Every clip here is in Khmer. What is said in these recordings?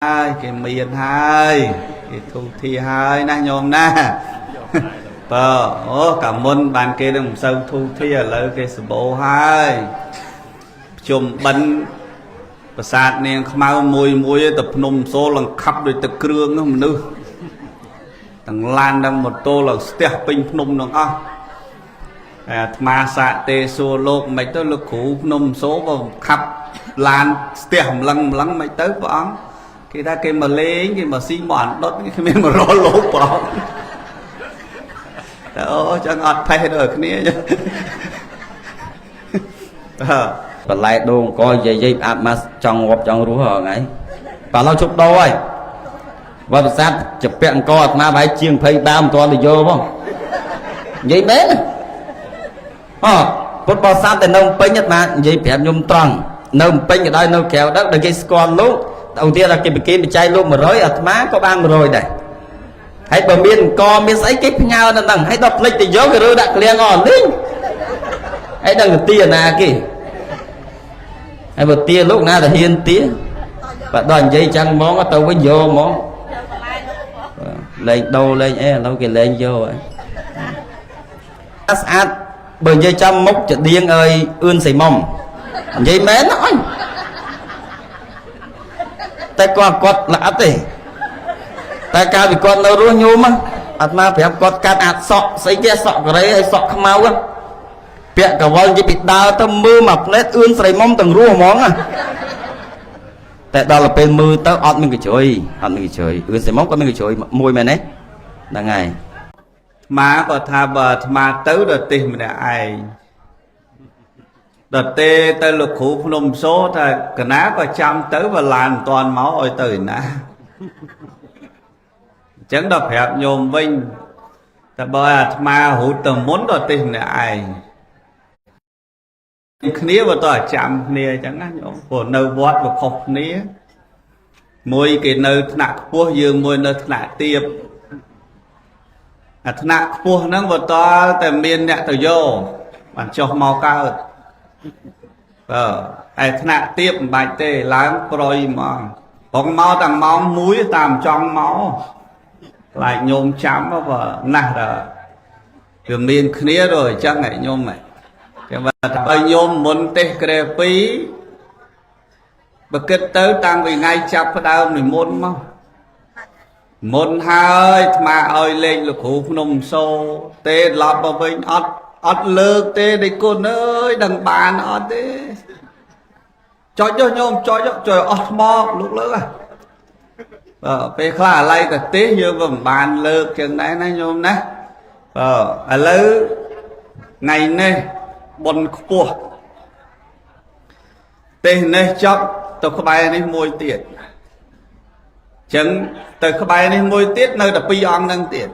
ហើយគេមានហើយគេធូធាហើយណាញោមណាបើអូកាមុនបានគេនឹងមិនសូវធូធាឥឡូវគេសបោហើយជុំបិណ្ឌប្រាសាទនាងខ្មៅមួយមួយទៅភ្នំសូលឡើងខាប់ដូចទឹកគ្រឿងនោះមនុស្សទាំងឡានទាំងម៉ូតូឡើងស្ទះពេញភ្នំនឹងអស់ហើយអាត្មាសាកទេសួរលោកមិនទៅលោកគ្រូភ្នំសូក៏ខាប់ឡានស្ទះម្លឹងម្លឹងមិនទៅព្រះអង្គគេថាគេមកលេងគេមកស៊ីមកអណ្ដុតគេគ្មានមករកលោកព្រះអង្គតែអូចឹងអត់ផេះដល់គ្នាចឹង បន្លែដូងកយាយយាយអាប់មកចង់ងាប់ចង់រស់ហងៃបាទឡូវជប់ដោហើយវត្តប្រាសាទជពាក់អង្គអាត្មាប្រហែលជាង20ដើមមិនទាន់ទៅយកផងនិយាយមែនអូពុទ្ធបរិស័ទតែនៅពេញអាត្មានិយាយប្រាប់ខ្ញុំត្រង់នៅពេញក៏ដោយនៅក្រៅដែរដល់គេស្គាល់លោកឧទាហរណ៍ថាគេប្រគេនបច្ច័យលោក100អាត្មាក៏បាន100ដែរហើយបើមានអង្គមានស្អីគេផ្ញើនៅហ្នឹងហើយដល់ភ្លេចទៅយកគេរើដាក់ក្លៀងអស់លីងហើយដឹងទៅទាណាគេហើយបើទាលោកណាទៅហ៊ានទាបើដល់និយាយចឹងហ្មងទៅវិញយកហ្មងលែងដូរលែងអីឥឡូវគេលែងយកហើយស្អាតបើនិយាយចំមុខចដៀងអើយអឿនសីមុំនិយាយមែនណាអញតែគាត់គាត់ល្អិតទេតែកាលពីគាត់នៅរស់ញោមអាត្មាប្រាប់គាត់កាត់អាសក់ស្អីគេសក់កូរ៉េហើយសក់ខ្មៅពាក់កវលនិយាយពីដើរទៅមើលមួយផ្លែតអឿនស្រីមុំទាំងរស់ហ្មងណាតែដល់ពេលមើលទៅអត់មានកញ្ជ្រុយអត់មានកញ្ជ្រុយអឿនស្រីមុំគាត់មានកញ្ជ្រុយមួយមែនទេហ្នឹងហើយ អាត្មាក៏ថាបើអាត្មាទៅដល់ទេសម្នាក់ឯងដល់ទេទៅលោកគ្រូភ្នំសូថាកណាក៏ចាំទៅបើឡានមិនតាន់មកឲ្យទៅឯណាអញ្ចឹងដល់ប្រាប់ញោមវិញតែបើអាត្មារូតទៅមុនដល់ទេសម្នាក់ឯងគ្នាបើតើចាំគ្នាអញ្ចឹងណាញោមព្រោះនៅវត្តវាខុសគ្នាមួយគេនៅថ្នាក់ខ្ពស់យើងមួយនៅថ្នាក់ទាបអាថ្នាក់ខ្ពស់ហ្នឹងបើតើតែមានអ្នកទៅយកបានចុះមកកើតបើឯថ្នាក់ទាបមិនបាច់ទេឡើងប្រយហ្មងបងមកតាំងម៉ោង1តាមចង់មកខ្លាចញោមចាំបើណាស់ដល់វាមានគ្នាទៅអញ្ចឹងឯងញោមឯងគេថាបើញោមមុនទេសក្រែ2បើគិតទៅតាំងពីថ្ងៃចាប់ផ្ដើមនិមន្តមកមុនហើយអាត្មាឲ្យលេខលោកគ្រូភ្នំសូទេត្រឡប់មកវិញអត់អត់លើកទេដេចគុណអើយដឹងបានអត់ទេចុចញោមចុចចុចអស់ថ្មលោកលើកហ៎បើពេលខ្លះអាឡ័យតាទេសយើងក៏មិនបានលើកចឹងដែរណាញោមណាបើឥឡូវថ្ងៃនេះបុណ្យខ្ពស់ទេសនេះចប់ទៅក្បែរនេះមួយទៀតចឹងទៅក្បែរនេះមួយទៀតនៅតែពីរអង្គហ្នឹងទៀត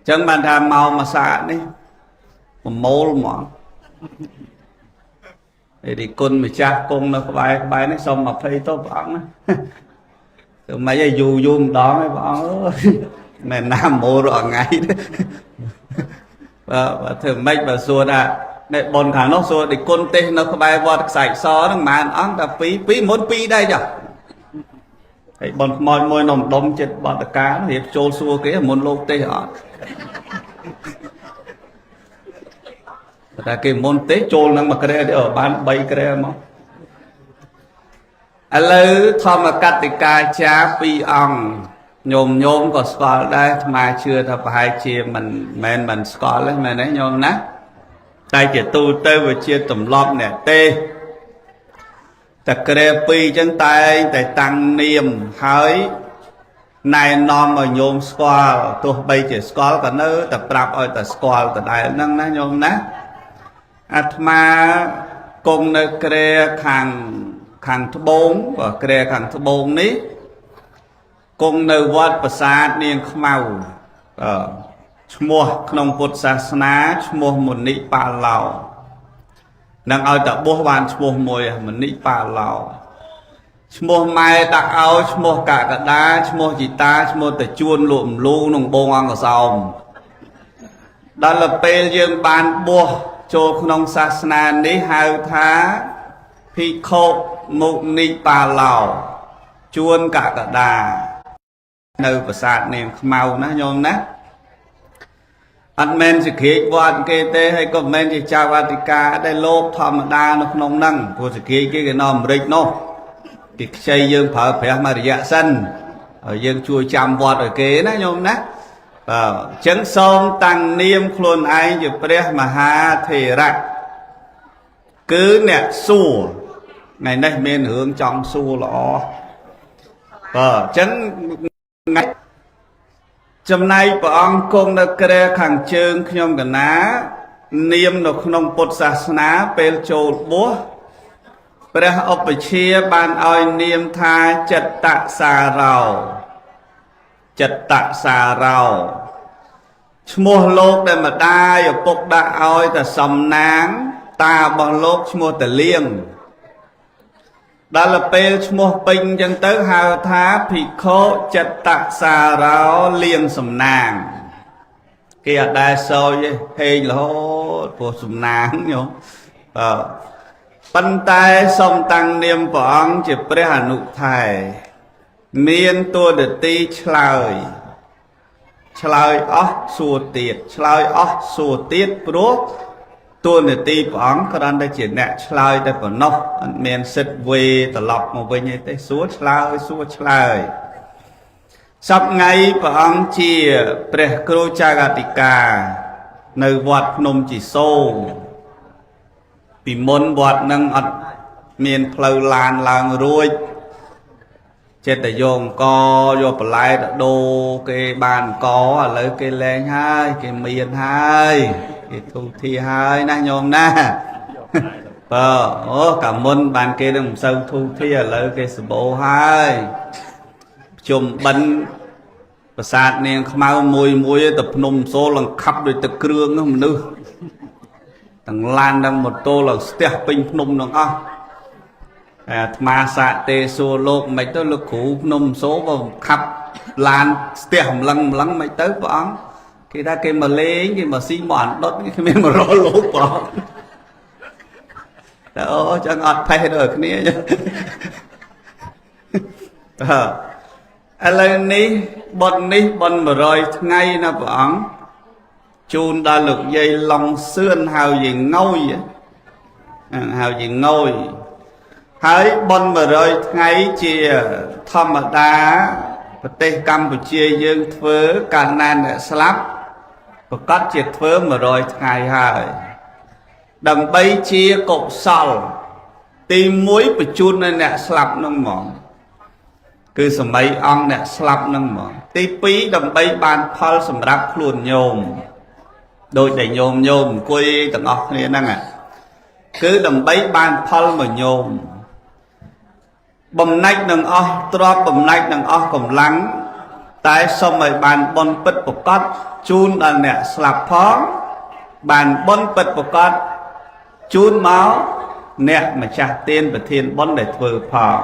ចឹងបានថាមកមួយសាកនេះប្រមូលហ្មងឯទីគុណម្ចាស់គង់នៅក្បែរក្បែរនេះសុំ20ទៅព្រះអង្គណាទៅមិនឲ្យយូរយូរម្ដងឯងព្រះអង្គអើយមិនណាមូលរាល់ថ្ងៃទេបើបើធ្វើម៉េចបើសួរថានេះបុណ្យខាងនោះសួរទីគុណទេសនៅក្បែរវត្តខ្សាច់សហ្នឹងប៉ុន្មានអង្គតែ2 2មុន2ដែរចុះហើយបុណ្យខ្មោចមួយនៅម្ដុំចិត្តបតការៀបចូលសួរគេមុនលោកទេសអត់តែគេមុនទេសចូលនឹងមួយក្រែទេបាន3ក្រែមកឥឡូវធម្មកតិកាចារពីរអង្គញោមញោមក៏ស្គាល់ដែរអាត្មាជឿថាប្រហែលជាមិនមែនមិនស្គាល់ទេមែនទេញោមណាតែជាទូទៅវាជាទម្លាប់អ្នកទេសតែក្រែពីរអញ្ចឹងតែងតែតាំងនាមហើយណែនាំឲ្យញោមស្គាល់ទោះបីជាស្គាល់ក៏នៅតែប្រាប់ឲ្យតែស្គាល់ដដែលហ្នឹងណាញោមណាអាត្មាគង់នៅក្រែខាងខាងត្បូងបើក្រែខាងត្បូងនេះគង់នៅវត្តប្រាសាទនាងខ្មៅឈ្មោះក្នុងពុទ្ធសាសនាឈ្មោះមុនីបាឡោនឹងឲ្យតបោះបានឈ្មោះមួយមុនីបាឡោឈ្មោះម៉ែដាក់ឲ្យឈ្មោះកកដាឈ្មោះជីតាឈ្មោះតជួនលក់មលូក្នុងបងអង្គសោមដល់ពេលយើងបានបោះចូលក្នុងសាសនានេះហៅថា ភិក្ខុមុនិបាឡោជួនកកដានៅប្រាសាទនាងខ្មៅណាញោមណាអត់មែនជាក្រាចវត្តគេទេហើយក៏មិនមែនជាចៅអធិការដែលលោកធម្មតានៅក្នុងហ្នឹងព្រោះសក្រាចគេគេនៅអាមេរិកនោះគេខ្ចីយើងប្រើប្រាស់មួយរយៈសិនហើយយើងជួយចាំវត្តឲ្យគេណាញោមណាបាទអញ្ចឹងសូមតាំងនាមខ្លួនឯងជាព្រះមហាថេរៈគឺអ្នកសួរថ្ងៃនេះមានរឿងចង់សួរល្អបាទអញ្ចឹងថ្ងៃចំណែកព្រះអង្គគង់នៅគ្រែខាងជើងខ្ញុំកណានាមនៅក្នុងពុទ្ធសាសនាពេលចូលបួសព្រះឧបជាបានឲ្យនាមថាចិត្តសារោចិត្តសារោឈ្មោះលោកដែលម្ដាយឪពុកដាក់ឲ្យតែសំណាងតារបស់លោកឈ្មោះតលៀងដល់ពេលឈ្មោះពេញអញ្ចឹងទៅហៅថាភិក្ខុចិត្តសារោលៀងសំណាងគេអត់ដែលសោយទេហេងរហូតព្រោះសំណាងញោមបាទប៉ុន្តែសូមតាំងនាមព្រះអង្គជាព្រះអនុថែមានតួនាទីឆ្លើយឆ្លើយអស់សួរទៀតឆ្លើយអស់សួរទៀតព្រោះតួនាទីព្រះអង្គគ្រាន់តែជាអ្នកឆ្លើយតែប៉ុណ្ណោះអត់មានសិទ្ធិវេត្រឡប់មកវិញទេសួរឆ្លើយសួរឆ្លើយសប្ងៃព្រះអង្គជាព្រះគ្រូចៅអធិការនៅវត្តភ្នំជីសូរពីមុនវត្តនឹងអត់មានផ្លូវឡានឡើងរួចចិត្តតែយកអង្គយកបន្លែទៅដូរគេបានអង្គឥឡូវគេលែងហើយគេមានហើយគេធូរធាហើយណាញោមណាបើអូកាមុនបានគេនឹងមិនសូវធូរធាឥឡូវគេសម្បូរហើយជុំបិណ្ឌប្រាសាទនាងខ្មៅមួយមួយទៅភ្នំសូលឡើងខាប់ដោយទឹកគ្រឿងនោះមនុស្សទាំងឡានទាំងម៉ូតូឡើងស្ទះពេញភ្នំទាំងអស់អាត្មាសាកទេសួរលោកមិនទៅលោកគ្រូភ្នំសូបើខាប់ឡានស្ទះម្លឹងម្លឹងមិនទៅព្រះអង្គគេថាគេមកលេងគេមកស៊ីមកអណ្ដុតគេគ្មានមករកលោកព្រះអង្គតែអូចឹងអត់ផេះដល់គ្នាចឹងអើឥឡូវនេះបុណ្យនេះបុណ្យ100ថ្ងៃណាព្រះអង្គជូនដល់លោកយាយឡុងសឿនហៅយាយងយហៅយាយងយហើយបុណ្យ100ថ្ងៃជាធម្មតាប្រទេសកម្ពុជាយើងធ្វើកាលណាអ្នកស្លាប់ប្រកាសជាធ្វើ100ថ្ងៃហើយដើម្បីជាកុសលទី1បញ្ជូននៅអ្នកស្លាប់នឹងហ្មងគឺសម័យអង្គអ្នកស្លាប់នឹងហ្មងទី2ដើម្បីបានផលសម្រាប់ខ្លួនញោមដូចដែលញោមញោមអង្គុយទាំងអស់គ្នាហ្នឹងគឺដើម្បីបានផលមកញោមបំណាច់នឹងអស់ទ្រព្យបំណាច់នឹងអស់កម្លាំងតែសូមឲ្យបានបុណ្យពិតប្រកបជូនដល់អ្នកស្លាប់ផងបានបុណ្យពិតប្រកបជូនមកអ្នកម្ចាស់ទានប្រធានបុណ្យដែលធ្វើផង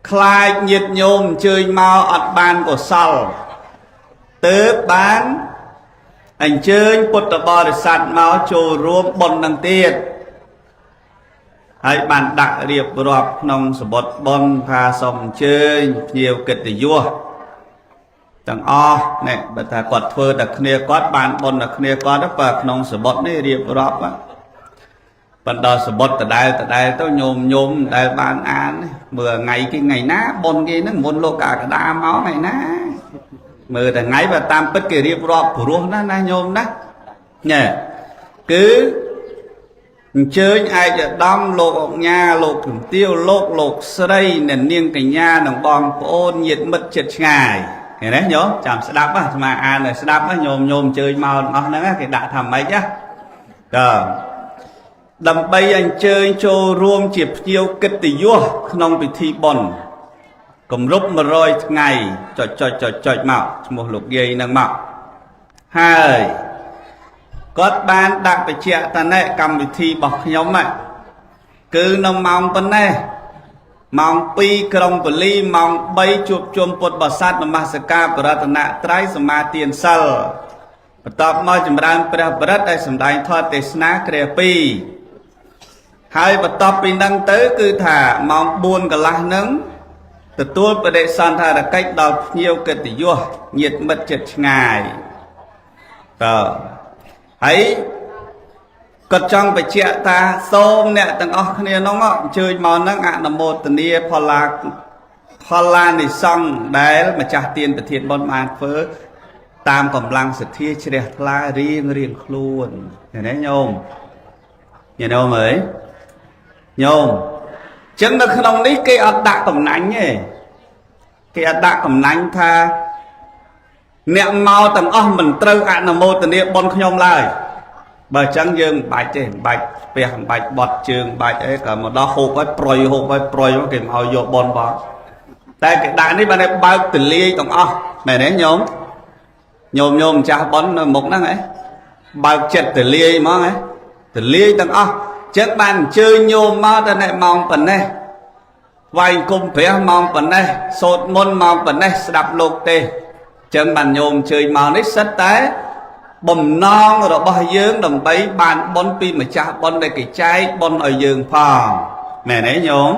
ខ្លាចញាតិញោមអញ្ជើញមកអត់បានកុសលទើបបានអញ្ជើញពុទ្ធបរិស័ទមកចូលរួមបុណ្យនឹងទៀតហើយបានដាក់រៀបរាប់ក្នុងសម្បត្តិបុណ្យថាសូមអញ្ជើញភ្ញៀវកិត្តិយសទាំងអស់នេះបើថាគាត់ធ្វើតែគ្នាគាត់បានបុណ្យតែគ្នាគាត់បើក្នុងសម្បត្តិនេះរៀបរាប់បណ្ដោសម្បត្តិដដែលដដែលទៅញោមញោមដែលបានអានមើលថ្ងៃគេថ្ងៃណាបុណ្យគេហ្នឹងមុនលោកកកដាមកថ្ងៃណាមើលតែថ្ងៃបើតាមពិតគេរៀបរាប់ព្រោះណាណាញោមណាញ៉ែគឺអញ្ជើញឯកឧត្តមលោកអុកញ៉ាលោកជំទាវលោកលោកស្រីអ្នកនាងកញ្ញានិងបងប្អូនញាតិមិត្តជិតឆ្ងាយឃើញទេញោមចាំស្ដាប់អាត្មាអានឲ្យស្ដាប់ញោមញោមអញ្ជើញមកទាំងអស់ហ្នឹងគេដាក់ថាម៉េចណាតើដើម្បីអញ្ជើញចូលរួមជាភ្ញៀវកិត្តិយសក្នុងពិធីបុណ្យគម្រប់100ថ្ងៃចុចចុចចុចចុចមកឈ្មោះលោកយាយហ្នឹងមកហើយគាត់បានដាក់បញ្ជាក់តនេះកម្មវិធីរបស់ខ្ញុំគឺនៅម៉ោងប៉ុណ្ណេះម៉ោង2ក្រុងពលីម៉ោង3ជួបជុំពុទ្ធបរិស័ទនមស្ការប្រតនត្រ័យសមាទានសិលបន្ទាប់មកចម្រើនព្រះបរិត្តឲ្យសម្ដែងធម៌ទេសនាគ្រា2 ហើយបន្ទាប់ពីនឹងទៅគឺថាម៉ោង4កន្លះហ្នឹងទទួលបដិសណ្ឋារកិច្ចដល់ភ្ញៀវកិត្តិយសញាតិមិត្តជិតឆ្ងាយតើហើយគាត់ចង់បញ្ជាក់ថាសូមអ្នកទាំងអស់គ្នានោះអញ្ជើញមកនឹងអនុមោទនាផល្លាផល្លានិសង្ឃដែលម្ចាស់ទានប្រធានបុណ្យបានធ្វើតាមកម្លាំងសទ្ធាជ្រះថ្លារៀងរៀងខ្លួនឃើញទេញោមញោមអើយញោមចឹងនៅក្នុងនេះគេអត់ដាក់កំណាញ់ទេគេអត់ដាក់កំណាញ់ថាអ្នកមកទាំងអស់មិនត្រូវអនុមោទនាបុណ្យខ្ញុំឡើយបើអញ្ចឹងយើងមិនបាច់ទេមិនបាច់ស្ពះមិនបាច់បត់ជើងមិនបាច់អីក៏មកដល់ហូបឲ្យប្រយហូបឲ្យប្រយមកគេមិនឲ្យយកបុណ្យបងតែគេដាក់នេះបានតែបើកទលាយទាំងអស់មែនទេញោមញោមញោមម្ចាស់បុណ្យនៅមុខហ្នឹងហ៎បើកចិត្តទលាយហ្មងហ៎ទលាយទាំងអស់ចឹងបានអញ្ជើញញោមមកដល់អ្នកម៉ោងប៉ុណ្ណេះថ្វាយគុំព្រះម៉ោងប៉ុណ្ណេះសូត្រមន្តម៉ោងប៉ុណ្ណេះស្ដាប់លោកទេចឹងបានញោមអញ្ជើញមកនេះសិតតែបំណងរបស់យើងដើម្បីបានបុណ្យពីម្ចាស់បុណ្យដែលគេចែកបុណ្យឲ្យយើងផងមែនទេញោម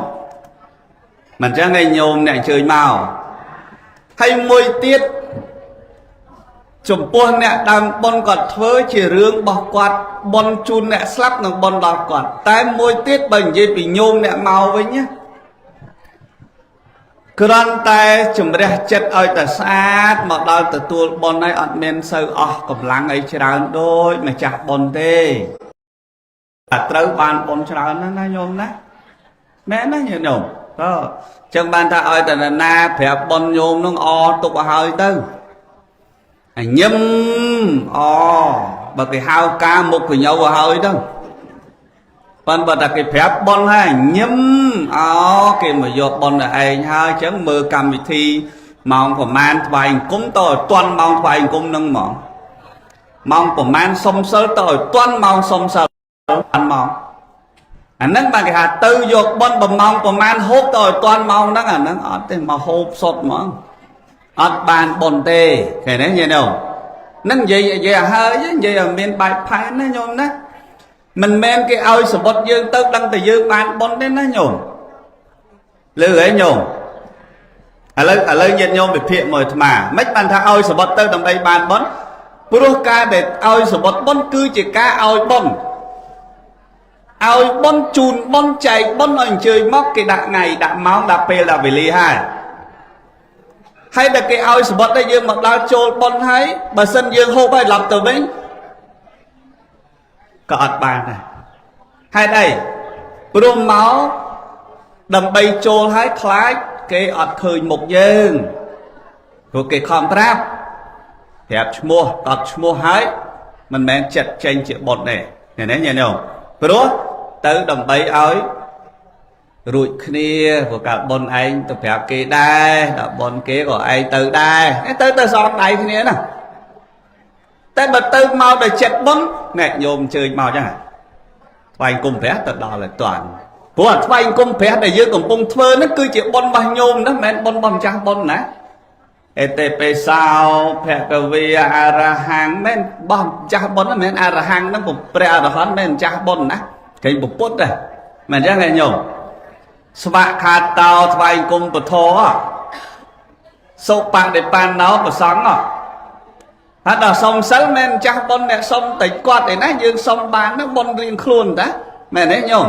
មិនចឹងឯងញោមអ្នកអញ្ជើញមកហើយមួយទៀតចំពោះអ្នកដើមបុណ្យគាត់ធ្វើជារឿងរបស់គាត់បុណ្យជូនអ្នកស្លាប់និងបុណ្យដល់គាត់តែមួយទៀតបើនិយាយពីញោមអ្នកមកវិញណាគ្រាន់តែជំរះចិត្តឲ្យតែស្អាតមកដល់ទទួលបុណ្យហើយអត់មានសូវអស់កម្លាំងអីច្រើនដូចម្ចាស់បុណ្យទេតែត្រូវបានបុណ្យច្រើនណាស់ណាញោមណាមែនណាញោមតើចឹងបានថាឲ្យតែណាប្រាប់បុណ្យញោមនឹងអទុកឲ្យហើយទៅអញឹមអបើគេហៅការមុខកញោឲ្យហើយទៅប៉ុន្តែបើតែគេប្រាប់ប៉ុនហើយញឹមអគេមកយកប៉ុនទៅឯងហើយអញ្ចឹងមើលកម្មវិធីម៉ោងប្រមាណថ្វាយអង្គមតឲ្យទាន់ម៉ោងថ្វាយអង្គមនឹងហ្មងម៉ោងប្រមាណសុំសិលតឲ្យទាន់ម៉ោងសុំសិលទាន់ម៉ោងអាហ្នឹងបានគេថាទៅយកប៉ុនប្រម៉ោងប្រមាណហូបតឲ្យទាន់ម៉ោងហ្នឹងអាហ្នឹងអត់ទេមកហូបសុតហ្មងអត់បានប៉ុនទេឃើញទេញ៉េនោះនឹងនិយាយនិយាយឲ្យហើយនិយាយឲ្យមានបែបផែនណាញោមណាមិនមែនគេឲ្យសម្បត្តិយើងទៅដឹងតែយើងបានប៉ុនទេណាញោមលឺហ៎ញោមឥឡូវញាតិញោមវិភាគមកអាត្មាមិនបានថាឲ្យសម្បត្តិទៅដើម្បីបានប៉ុនព្រោះការដែលឲ្យសម្បត្តិប៉ុនគឺជាការឲ្យប៉ុនឲ្យប៉ុនជូនប៉ុនចែកប៉ុនឲ្យអញ្ជើញមកគេដាក់ថ្ងៃដាក់ម៉ោងដាក់ពេលដាក់វេលាហើយហើយតែគេឲ្យសម្បត្តិឲ្យយើងមកដល់ចូលប៉ុនហើយបើសិនយើងហូបហើយឡប់ទៅវិញក៏អត់បានដែរហេតុអីព្រោះមកដើម្បីចូលហើយខ្លាចគេអត់ឃើញមុខយើងព្រោះគេខំប្រាប់ឈ្មោះកត់ឈ្មោះហើយមិនមែនចិត្តចេញជាបុតទេនេះញ៉ែញោមព្រោះទៅដើម្បីឲ្យរួចគ្នាព្រោះកាលបុនឯងទៅប្រាប់គេដែរដល់បុនគេក៏ឯងទៅដែរទៅសងដៃគ្នាណាតែបើទៅមកដល់ចិត្តបុនណែញោមអញ្ជើញមកចឹងថ្វាយគុំព្រះទៅដល់ឲ្យតាន់ព្រោះអាថ្វាយគុំព្រះដែលយើងកំពុងធ្វើហ្នឹងគឺជាបុណ្យរបស់ញោមណាមិនមែនបុណ្យរបស់ម្ចាស់បុណ្យណាអេតេបេសោភគវីអរហង្គមិនបោះម្ចាស់បុណ្យមិនមែនអរហង្គហ្នឹងព្រះអរហន្តមិនម្ចាស់បុណ្យណាគេពុទ្ធទេមិនអញ្ចឹងឯងញោមស្វាខាតោថ្វាយគុំពធសុបដិបណ្ណោប្រសង្ឃហើយដល់សុំសិលមិនម្ចាស់បុណ្យអ្នកសុំតិចគាត់ឯណាយើងសុំបានហ្នឹងបុណ្យរៀងខ្លួនតាមែនទេញោម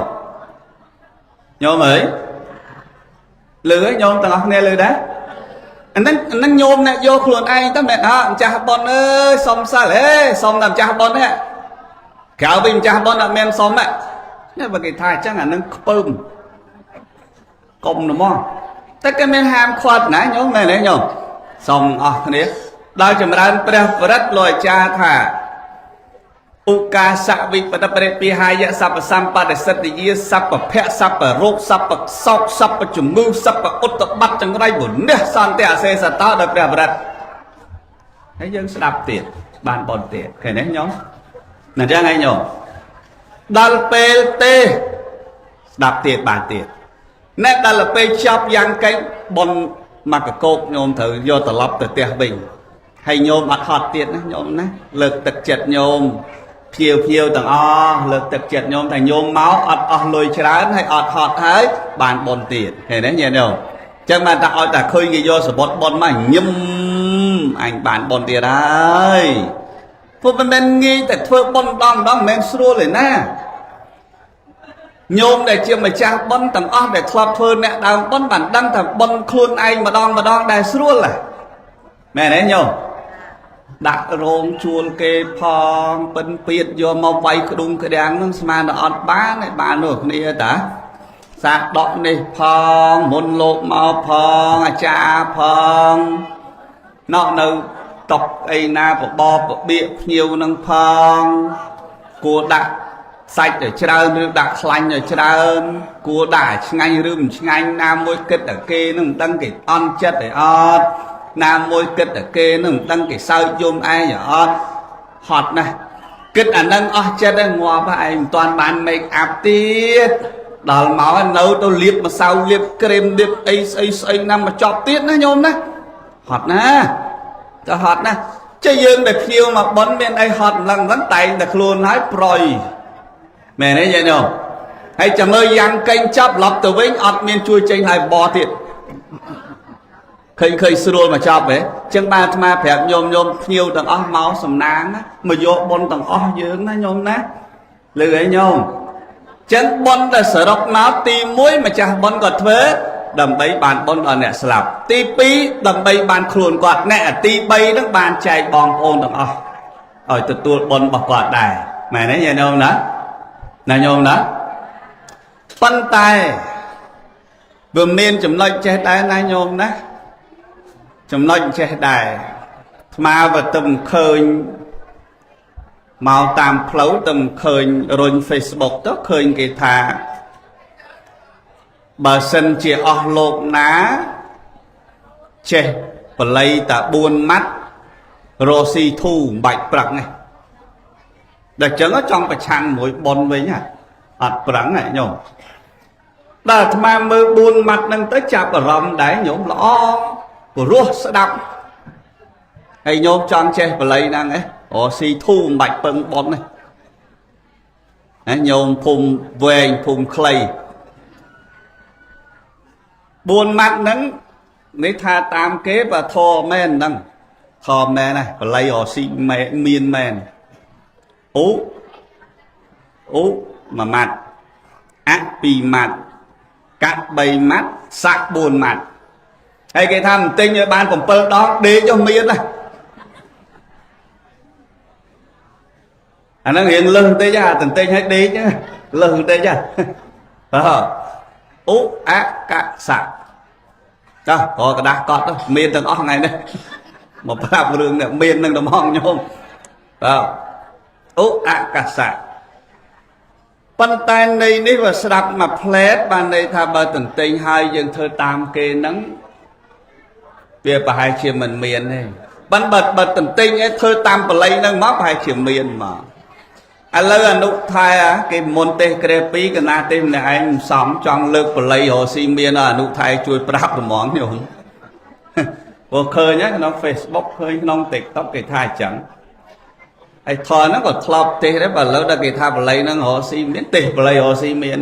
ញោមអើយលឺញោមទាំងអស់គ្នាលឺដែរអាហ្នឹងញោមអ្នកយកខ្លួនឯងទៅមែនអត់ម្ចាស់បុណ្យអើយសុំសិលហេសុំតែម្ចាស់បុណ្យទេក្រៅពីម្ចាស់បុណ្យអត់មានសុំទេនេះបើគេថាអញ្ចឹងអាហ្នឹងខ្ពើមកុំហ្មងតែគេមានហាមឃាត់ណាញោមមែនទេញោមសុំអស់គ្នាដល់ចម្រើនព្រះបរិត្តលោកអាចារ្យថាឧកាសវិបតបរិពិហាយៈសពសម្បត្តិសិទ្ធិយាសពភៈសពរោគសពសោកសពជំងឺសពឧត្តបត្តិចង្រៃបុនេះសន្តិអសេសតោដោយព្រះបរិត្តហើយយើងស្ដាប់ទៀតបានបនទៀតឃើញទេញោមណាចឹងឯងញោមដល់ពេលទេស្ដាប់ទៀតបានទៀតអ្នកដល់ពេលចប់យ៉ាងកេចបនមកកកោកញោមត្រូវយកត្រឡប់ទៅផ្ទះវិញហើយញោមអត់ហត់ទៀតណាញោមណាលើកទឹកចិត្តញោម ភ្ញៀវភ្ញៀវទាំងអស់លើកទឹកចិត្តញោមថាញោមមកអត់អស់លុយច្រើនហើយអត់ហត់ហើយបានបុណ្យទៀតឃើញទេញាតិញោមចឹងបានតែឲ្យតែឃើញគេយកសបុតបុណ្យមកញឹមអញបានបុណ្យទៀតហើយព្រោះមិនមែនងាយតែធ្វើបុណ្យម្ដងម្ដងមិនមែនស្រួលទេណាញោមដែលជាម្ចាស់បុណ្យទាំងអស់ដែលធ្លាប់ធ្វើអ្នកដើមបុណ្យបានដឹងថាបុណ្យខ្លួនឯងម្ដងម្ដងដែលស្រួលហ៎មែនទេញោមដាក់រោងជួលគេផងពិនពៀតយកមកវាយក្ដុងក្ដាំងនឹងស្មានតែអត់បានឯបាននោះគ្នាតាសាកដកនេះផងមុនលោកមកផងអាចារ្យផងណោះនៅតុកអីណាបបបបៀកភ្ញៀវនឹងផងគួរដាក់សាច់ឲ្យច្រើនឬដាក់ខ្លាញ់ឲ្យច្រើនគួរដាក់ឲ្យឆ្ងាញ់ឬមិនឆ្ងាញ់ណាមួយគិតតែគេនឹងមិនដឹងគេអន់ចិត្តឲ្យអត់ណាមួយគិតតែគេនឹងមិនដឹងគេសើចយំឯងឲ្យអត់ហត់ណាស់គិតអានឹងអស់ចិត្តហើយងាប់ឯងមិនទាន់បាន make up ទៀតដល់មកនៅទៅលាបម្សៅលាបក្រែមលាបអីស្អីស្អីណាមកចប់ទៀតណាញោមណាហត់ណាទៅហត់ណាចេះយើងដែលភ្ញៀវមកប៉ុនមានអីហត់ម្លឹងម្លឹងតែងតែខ្លួនហើយប្រយមែនទេយាយញោមហើយចាំមើលយ៉ាងកេងចាប់ឡប់ទៅវិញអត់មានជួយចេញហើយបទៀតឃើញឃើញស្រួលមកចប់ហ៎ចឹងបានអាត្មាប្រាប់ញោមញោមភ្ញៀវទាំងអស់មកសំណាងមកយកបុណ្យទាំងអស់យើងណាញោមណាលឺអីញោមចឹងបុណ្យដែលសរុបមកទី1ម្ចាស់បុណ្យក៏ធ្វើដើម្បីបានបុណ្យដល់អ្នកស្លាប់ទី2ដើម្បីបានខ្លួនគាត់អ្នកទី3ហ្នឹងបានចែកបងប្អូនទាំងអស់ឲ្យទទួលបុណ្យរបស់គាត់ដែរមែនទេញោមណាណាញោមណាប៉ុន្តែវាមានចំណុចចេះដែរណាញោមណាចំណុចចេះដែរអាត្មាវាទៅឃើញមកតាមផ្លូវទៅឃើញរុញ Facebook ទៅឃើញគេថាបើសិនជាអស់លោកណាចេះបល័យតា4ម៉ាត់រស់ស៊ីធូមិនបាច់ប្រឹងទេដល់ចឹងចង់ប្រឆាំងមួយប៉ុនវិញអត់ប្រឹងហ៎ញោមដល់អាត្មាមើល4ម៉ាត់ហ្នឹងទៅចាប់អារម្មណ៍ដែរញោមល្អព្រោះស្ដាប់ហើយញោមចង់ចេះបល័យហ្នឹងឯងរស់ស៊ីធូមិនបាច់ពឹងប៉ុនទេណាញោមភូមិវែងភូមិខ្លី4ម៉ាត់ហ្នឹងនេះថាតាមគេបើធរមែនហ្នឹងធរមែនណាបល័យរស៊ីមានមែនអូអូមួយម៉ាត់អ2ម៉ាត់កាត់3ម៉ាត់សាក់4ម៉ាត់ហើយគេថាមិនទិញឲ្យបាន7ដងដេកចុះមានណាអាហ្នឹងរៀងលឹះបន្តិចអាទន្ទិញឲ្យដេកលឹះបន្តិចហ៎ឧអកសៈចុះរកกระดาษកត់មានទាំងអស់ថ្ងៃនេះមកប្រាប់រឿងនេះមាននឹងត្មងញោមបាទឧអកសៈប៉ុន្តែនៃនេះវាស្ដាប់មួយផ្លែតបានន័យថាបើទន្ទិញហើយយើងធ្វើតាមគេហ្នឹងវាប្រហែលជាមិនមានទេប៉ុន្តែបើទន្ទិញឯងធ្វើតាមបល័យហ្នឹងមកប្រហែលជាមានមកឥឡូវអនុថែគេមុនទេសក្រេ2កណាទេម្នាក់ឯងមិនសមចង់លើកបល័យរកស៊ីមានអនុថែជួយប្រាប់ហ្មងញោមព្រោះឃើញក្នុង Facebook ឃើញក្នុង TikTok គេថាអញ្ចឹងហើយថនហ្នឹងក៏ធ្លាប់ទេសដែរបើឥឡូវដល់គេថាបល័យហ្នឹងរកស៊ីមានទេសបល័យរកស៊ីមាន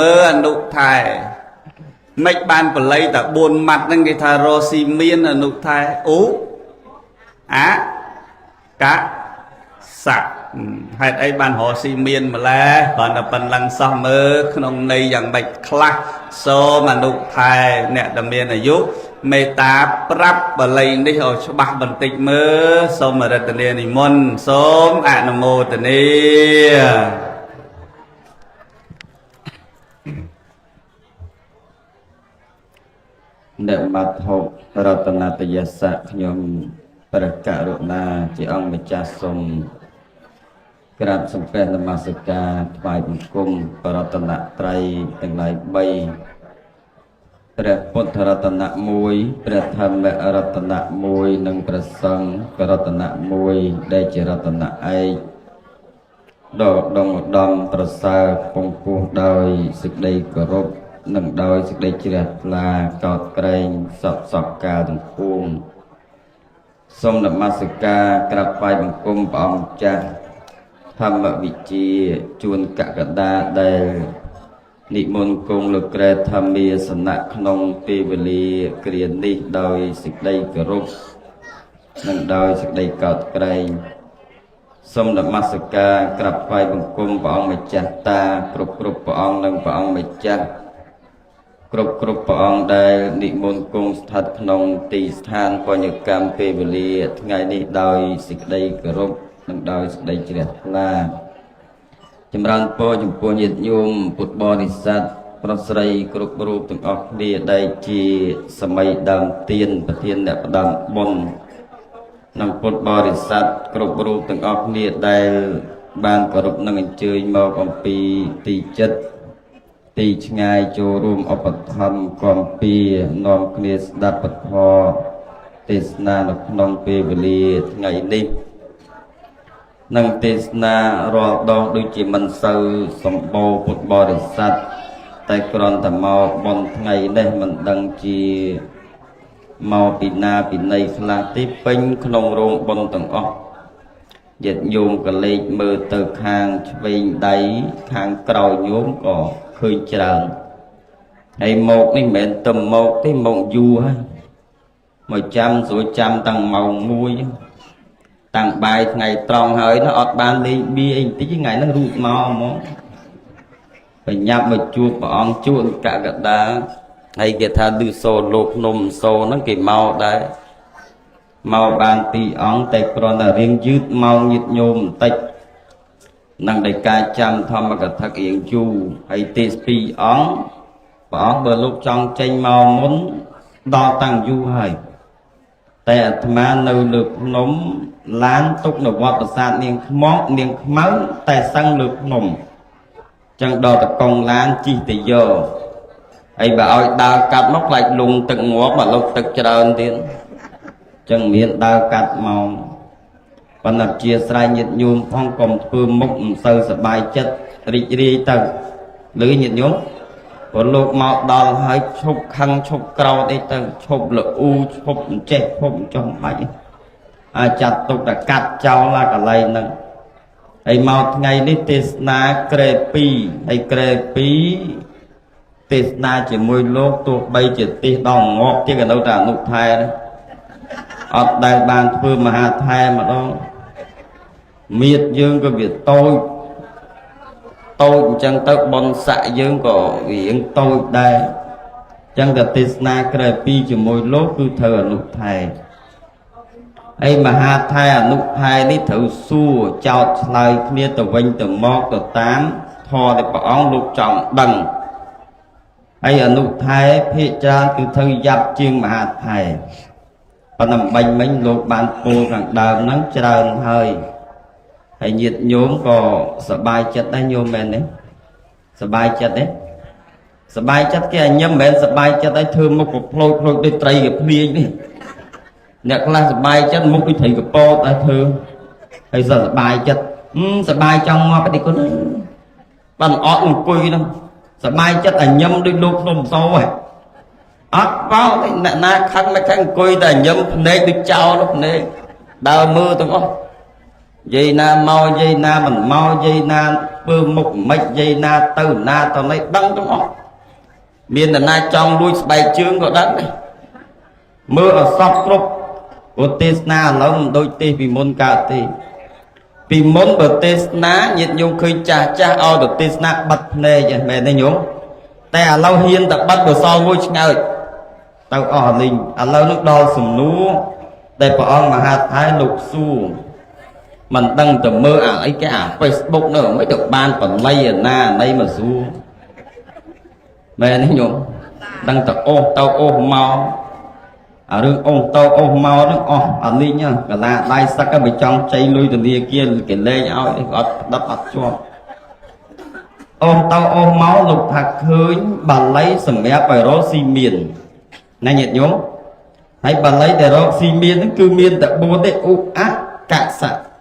មើលអនុថែមិនបានបល័យតែ4ម៉ាត់ហ្នឹងគេថារកស៊ីមានអនុថែឧអកសៈហេតុអីបានរកស៊ីមានម្លេះគ្រាន់តែប៉ុណ្ណឹងសោះមើលក្នុងន័យយ៉ាងម៉េចខ្លះសូមអនុថែអ្នកដែលមានអាយុមេត្តាប្រាប់បល័យនេះឲ្យច្បាស់បន្តិចមើលសូមរតនានិមន្តសូមអនុមោទនា អ្នកមត្ថុរតនតយសៈខ្ញុំព្រះករុណាជាអង្គម្ចាស់សូមក្រាបសំពះនមស្ការថ្វាយបង្គំបរតនត្រ័យទាំងឡាយ3ព្រះពុទ្ធរតនៈ1ព្រះធម្មរតនៈ1និងព្រះសង្ឃរតនៈ1ដែលជារតនៈឯកដ៏ដងឧត្តមប្រសើរពងពោះដោយសេចក្តីគោរពនិងដោយសេចក្តីជ្រះថ្លាកោតក្រែងសពសពកាលទាំងពួងសូមនមស្ការក្រាបថ្វាយបង្គំព្រះអង្គម្ចាស់ ម្មវិជ្ជាជួនកកដាដែលនិមន្តគង់លោកក្រែធម្មាសនៈក្នុងពេលវេលាគ្រានេះដោយសេចក្តីគោរពនិងដោយសេចក្តីកោតក្រែងសូមនមស្ការក្រាបថ្វាយបង្គំព្រះអង្គម្ចាស់តាគ្រប់គ្រប់ព្រះអង្គនិងព្រះអង្គម្ចាស់គ្រប់គ្រប់ព្រះអង្គដែលនិមន្តគង់ស្ថិតក្នុងទីស្ថានបញ្ញកម្មពេលវេលាថ្ងៃនេះដោយសេចក្តីគោរពនិងដោយសេចក្តីជ្រះថ្លាចម្រើនពរចំពោះញាតិញោមពុទ្ធបរិស័ទប្រុសស្រីគ្រប់រូបទាំងអស់គ្នាដែលជាសម័យដើមទានប្រធានអ្នកផ្ដើមបុណ្យនិងពុទ្ធបរិស័ទគ្រប់រូបទាំងអស់គ្នាដែលបានគោរពនិងអញ្ជើញមកអំពីទីចិត្តទីឆ្ងាយចូលរួមឧបត្ថម្ភគាំពៀនាំគ្នាស្ដាប់ពធទេសនានៅក្នុងពេលវេលាថ្ងៃនេះនិងទេសនារាល់ដងដូចជាមិនសូវសម្បូរពុទ្ធបរិស័ទតែគ្រាន់តែមកបុណ្យថ្ងៃនេះមិនដឹងជាមកពីណាពីណីខ្លះទីពេញក្នុងរោងបុណ្យទាំងអស់ញាតិញោមក៏លេចមើលទៅខាងឆ្វេងដៃខាងក្រោយញោមក៏ឃើញច្រើនហើយមកនេះមិនមែនទៅមកទេមកយូរហើយមកចាំស្រួលចាំតាំងម៉ោង1តាំងបាយថ្ងៃត្រង់ហើយណាអត់បានលេងបៀអីបន្តិចថ្ងៃហ្នឹងរូតមកហ្មងបញ្ញាប់មកជួបព្រះអង្គជួនកកដាហើយគេថាលឺសូលោកភ្នំសូហ្នឹងគេមកដែរមកបានពីរអង្គតែគ្រាន់តែរៀងយឺតមកញាតញោមបន្តិចនឹងដោយការចាំធម្មកថារៀងយូរហើយទេសពីរអង្គព្រះអង្គបើលោកចង់ចេញមកមុនដល់តាំងយូរហើយតែអាត្មានៅលើភ្នំឡានទុកនៅវត្តប្រាសាទនាងខ្មងនាងខ្មៅតែសឹងលើភ្នំចឹងដល់តកងឡានជីកទៅយកហើយបើឲ្យដើរកាត់មកខ្លាចលងទឹកងាប់មកលុកទឹកច្រើនទៀតចឹងមានដើរកាត់មកប៉ុន្តែជាស្រ័យញាតិញោមផងកុំធ្វើមុខមិនសូវសប្បាយចិត្តរីករាយទៅឬញាតិញោមព្រោះលោកមកដល់ហើយឈប់ខឹងឈប់ក្រោធអីទៅឈប់លអ៊ូឈប់អញ្ចេះឈប់ចុះបាច់អាចចាត់ទុកតែកាត់ចោលអាកន្លែងហ្នឹងហើយមកថ្ងៃនេះទេសនាក្រែ2ហើយក្រែ2ទេសនាជាមួយលោកទោះបីជាទេសដល់ងាប់ទៀតក៏នៅតែអនុថែអត់ដែលបានធ្វើមហាថែម្ដងមៀតយើងក៏វាតូចតូចអញ្ចឹងទៅបុណ្យស័ក្តិយើងក៏រៀងតូចដែរអញ្ចឹងតែទេសនាក្រែ2ជាមួយលោកគឺត្រូវអនុថែហើយមហាថែអនុថែនេះត្រូវសួរចោតឆ្លើយគ្នាទៅវិញទៅមកទៅតាមធម៌ដែលព្រះអង្គលោកចង់ដឹងហើយអនុថែភាគច្រើនគឺត្រូវយ៉ាប់ជាងមហាថែប៉ុន្តែបាញ់មិញលោកបានពោលខាងដើមហ្នឹងច្រើនហើយហើយញាតិញោមក៏សប្បាយចិត្តដែរញោមមែនទេសប្បាយចិត្តទេសប្បាយចិត្តគេឲ្យញឹមមិនមែនសប្បាយចិត្តឲ្យធ្វើមុខក៏ផ្លោចផ្លោចដូចត្រីកភ្លៀងនេះអ្នកខ្លះសប្បាយចិត្តមុខដូចត្រីកពតឲ្យធ្វើហើយសប្បាយចិត្តសប្បាយចង់ងាប់តិចគុណបានអត់អង្គុយហ្នឹងសប្បាយចិត្តឲ្យញឹមដូចលោកភ្នំសូហ៎អត់បោអ្នកណាខឹងមិនខឹងអង្គុយតែញឹមភ្នែកដូចចោលភ្នែកដើរមើលទាំងអស់យាយណាមកយាយណាមិនមកយាយណាធ្វើមុខមិនយាយណាទៅណាទៅណីដឹងទាំងអស់មានអ្នកណាចង់លួចស្បែកជើងក៏ដឹងដែរមើលអសពគ្រប់ព្រោះទេសនាឥឡូវមិនដូចទេសពីមុនកើតទេពីមុនបើទេសនាញាតិញោមឃើញចាស់ចាស់ឲ្យទៅទេសនាបិទភ្នែកហ្នឹងមែនទេញោមតែឥឡូវហ៊ានតែបិទបើសល់មួយឆ្ងើចទៅអស់លីងឥឡូវនោះដល់សំណួរដែលព្រះអង្គមហាថែលោកសួរមិនដឹងទៅមើលអាអីគេអា Facebook នោះមិនទៅបានបល័យអាណាណីមកសួរមែនទេញោមដឹងទៅអូសទៅអូសមកអារឿងអូសទៅអូសមកហ្នឹងអស់អាលីងកាឡាដៃសឹកបើចង់ចៃលុយធនាគារគេលែងឲ្យអត់ផ្ដិតអត់ជាប់អូសទៅអូសមកលោកថាឃើញបាលីសម្រាប់ឲ្យរកស៊ីមានណាញាតិញោមហើយបាលីដែលរកស៊ីមានហ្នឹងគឺមានតែ4ទេឧអកសៈ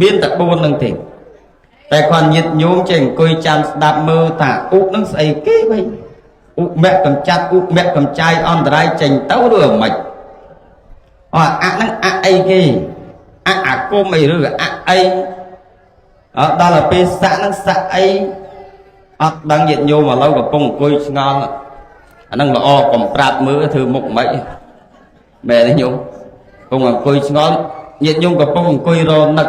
មានតែ4ហ្នឹងទេតែគាត់ញាតិញោមចេះអង្គុយចាំស្ដាប់មើលថាឧហ្នឹងស្អីគេវិញឧមៈកំចាត់ឧមៈកំចាយអន្តរាយចេញទៅឬមិនអអាហ្នឹងអអីគេអអាគមអីឬអអី អត់ដល់ទៅពេលសាក់ហ្នឹងសាក់អីអត់ដឹងញាតិញោមឥឡូវកំពុងអង្គុយឆ្ងល់អាហ្នឹងល្អកុំប្រាប់មើលធ្វើមុខមិនមែនទេញោមកំពុងអង្គុយឆ្ងល់ញាតិញោមកំពុងអង្គុយរនឹក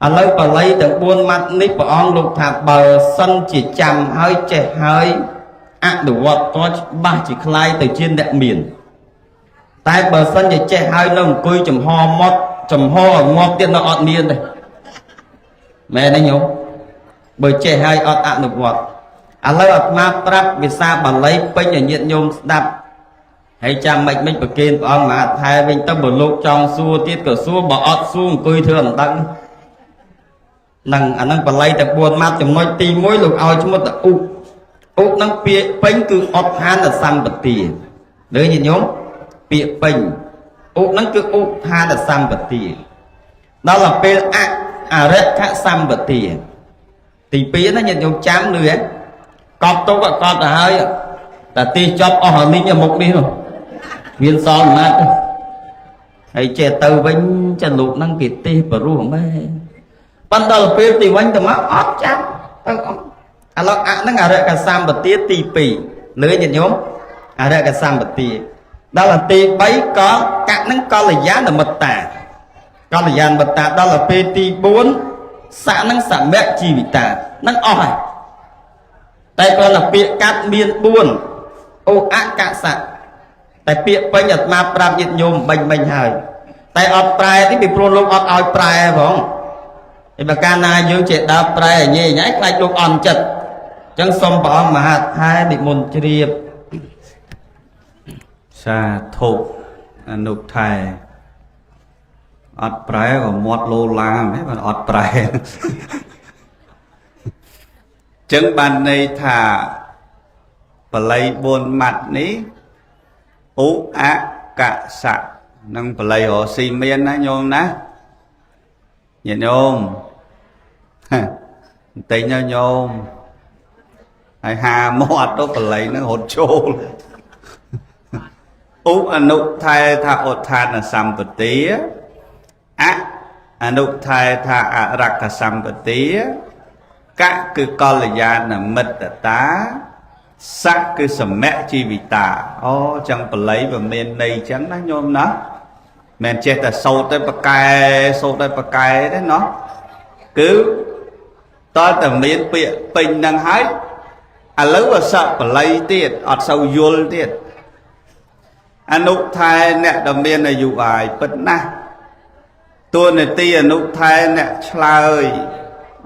ឥឡូវបាលីទាំង4ម៉ាត់នេះព្រះអង្គលោកថាបើសិនជាចាំហើយចេះហើយអនុវត្តតច្បាស់ជាคล้ายទៅជាអ្នកមានតែបើសិនជាចេះហើយនៅអង្គុយចំហមាត់ចំហងាប់ទៀតនៅអត់មានទេមែនទេញោមបើចេះហើយអត់អនុវត្តឥឡូវអាត្មាប្រាប់ភាសាបាលីពេញឲ្យញាតិញោមស្ដាប់ហើយចាំមិនមិនប្រគេនព្រះអង្គមហាថែវិញទៅបើលោកចង់សួរទៀតក៏សួរបើអត់សួរអង្គុយធ្វើមិនដឹងនឹងអានឹងបាលីតែ4ម៉ាត់ចំណុចទី1លោកឲ្យឈ្មោះតឧឧនឹងពាក្យពេញគឺអត់ឋានសម្បទាលើញាតិញោមពាក្យពេញឧនឹងគឺឧឋានសម្បទាដល់ទៅពេលអអរិខសម្បទាទី2ណាញាតិញោមចាំលឺហ៎កប់ទុកកប់ទៅហើយតែទីចប់អស់អាលីងមុខនេះនោះមានសល់ម៉ាត់ហើយចេះទៅវិញចាលោកហ្នឹងគេទេសបរោះម៉ែប៉ុន្តែដល់ពេលទីវិញទៅមកអត់ចាំទៅអត់ឥឡូវអហ្នឹងអរិកសម្បទាទី2លឺញាតិញោមអរិកសម្បទាដល់ទី3ក៏កហ្នឹងកល្យាណមិត្តាកល្យាណមិត្តាដល់ទៅពេលទី4សៈហ្នឹងសមៈជីវិតាហ្នឹងអស់ហើយតែគ្រាន់តែពាក្យកាត់មាន4អូអកសៈតែពាក្យពេញអាត្មាប្រាប់ញាតិញោមបាញ់មិញហើយតែអត់ប្រែទេពីព្រោះលោកអត់ឲ្យប្រែផងឯបើកាលណាយើងចេះដើរប្រែញ៉ៃញ៉ៃខ្លាចលោកអន់ចិត្តអញ្ចឹងសូមព្រះអង្គមហាថែនិមន្តជ្រាប សាធុអនុថែអត់ប្រែក៏មាត់លោឡាមែនបានអត់ប្រែចឹងបានន័យថាបាលី4ម៉ាត់នេះឧអកសៈនឹងបាលីរកស៊ីមានណាញោមណាញាតិញោមបន្តិចណាញោមហើយហាមាត់ទៅបាលីនឹងរត់ចូលឧអនុថែថាឧទ្ធានសម្បទាអអនុថែថាអរក្ខសម្បទាកគឺកល្យាណមិត្តតាសៈគឺសមៈជីវិតាអូចឹងបាលីវាមានន័យចឹងណាញោមណាមិនចេះតែសូត្រទៅប្រកែសូត្រទៅប្រកែទេណោះគឺតើតែមានពាក្យពេញហ្នឹងហើយឥឡូវអសៈបាលីទៀតអត់សូវយល់ទៀតអនុថែអ្នកដែលមានអាយុអាយពិតណាស់តួនាទីអនុថែអ្នកឆ្លើយ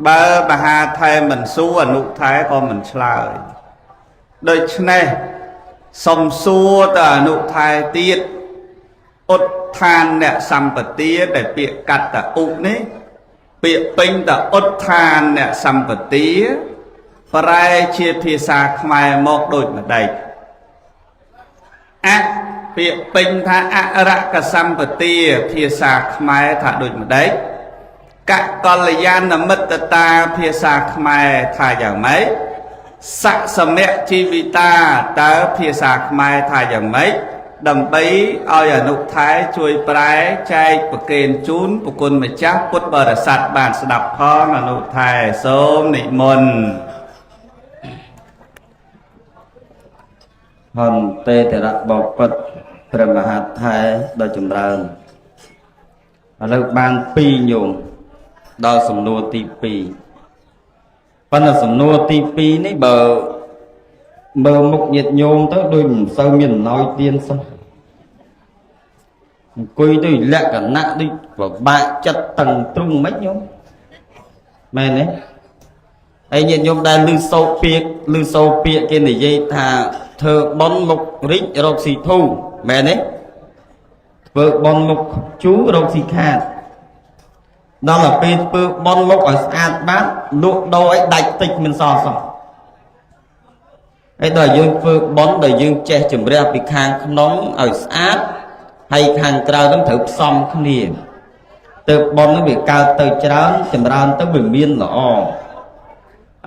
បើមហាថែមិនសួរអនុថែក៏មិនឆ្លើយដូច្នេះសុំសួរទៅអនុថែទៀតឧទ្ធានអ្នកសម្បទាដែលពាក្យកាត់តឧនេះពាក្យពេញតឧទ្ធានអ្នកសម្បទាប្រែជាភាសាខ្មែរមកដូចម្ដេចអពាក្យពេញថាអរកសម្បទាភាសាខ្មែរថាដូចម្ដេចកកល្យាណមិត្តតាភាសាខ្មែរថាយ៉ាងម៉េចសៈសមៈជីវិតាតើភាសាខ្មែរថាយ៉ាងម៉េចដើម្បីឲ្យអនុថែជួយប្រែចែកប្រគេនជូនប្រគុណម្ចាស់ពុទ្ធបរិស័ទបានស្ដាប់ផងអនុថែសូមនិមន្ត ហន្តេតរៈបពិតព្រះមហាថែដ៏ចម្រើនឥឡូវបាន2ញោមដល់សំណួរទី2ប៉ុន្តែសំណួរទី2នេះបើមើលមុខញាតិញោមទៅដូចមិនសូវមានអំណោយទានសោះអង្គុយទៅលក្ខណៈដូចពិបាកចិត្តតឹងទ្រុងមិនញោមមែនទេហើយញាតិញោមដែលឮសូរពាក្យឮសូរពាក្យគេនិយាយថាធ្វើបុណ្យមុខរិចរកស៊ីធូមែនទេធ្វើបុណ្យមុខជូររកស៊ីខាតដល់ទៅពេលធ្វើបុណ្យមុខឲ្យស្អាតបាតលក់ដូរឲ្យដាច់តិចមិនសល់សោះហើយដល់យើងធ្វើបុណ្យដែលយើងចេះជំរះពីខាងក្នុងឲ្យស្អាតហើយខាងក្រៅនឹងត្រូវផ្សំគ្នាទៅបុណ្យនឹងវាកើតទៅច្រើនចម្រើនទៅវាមានល្អ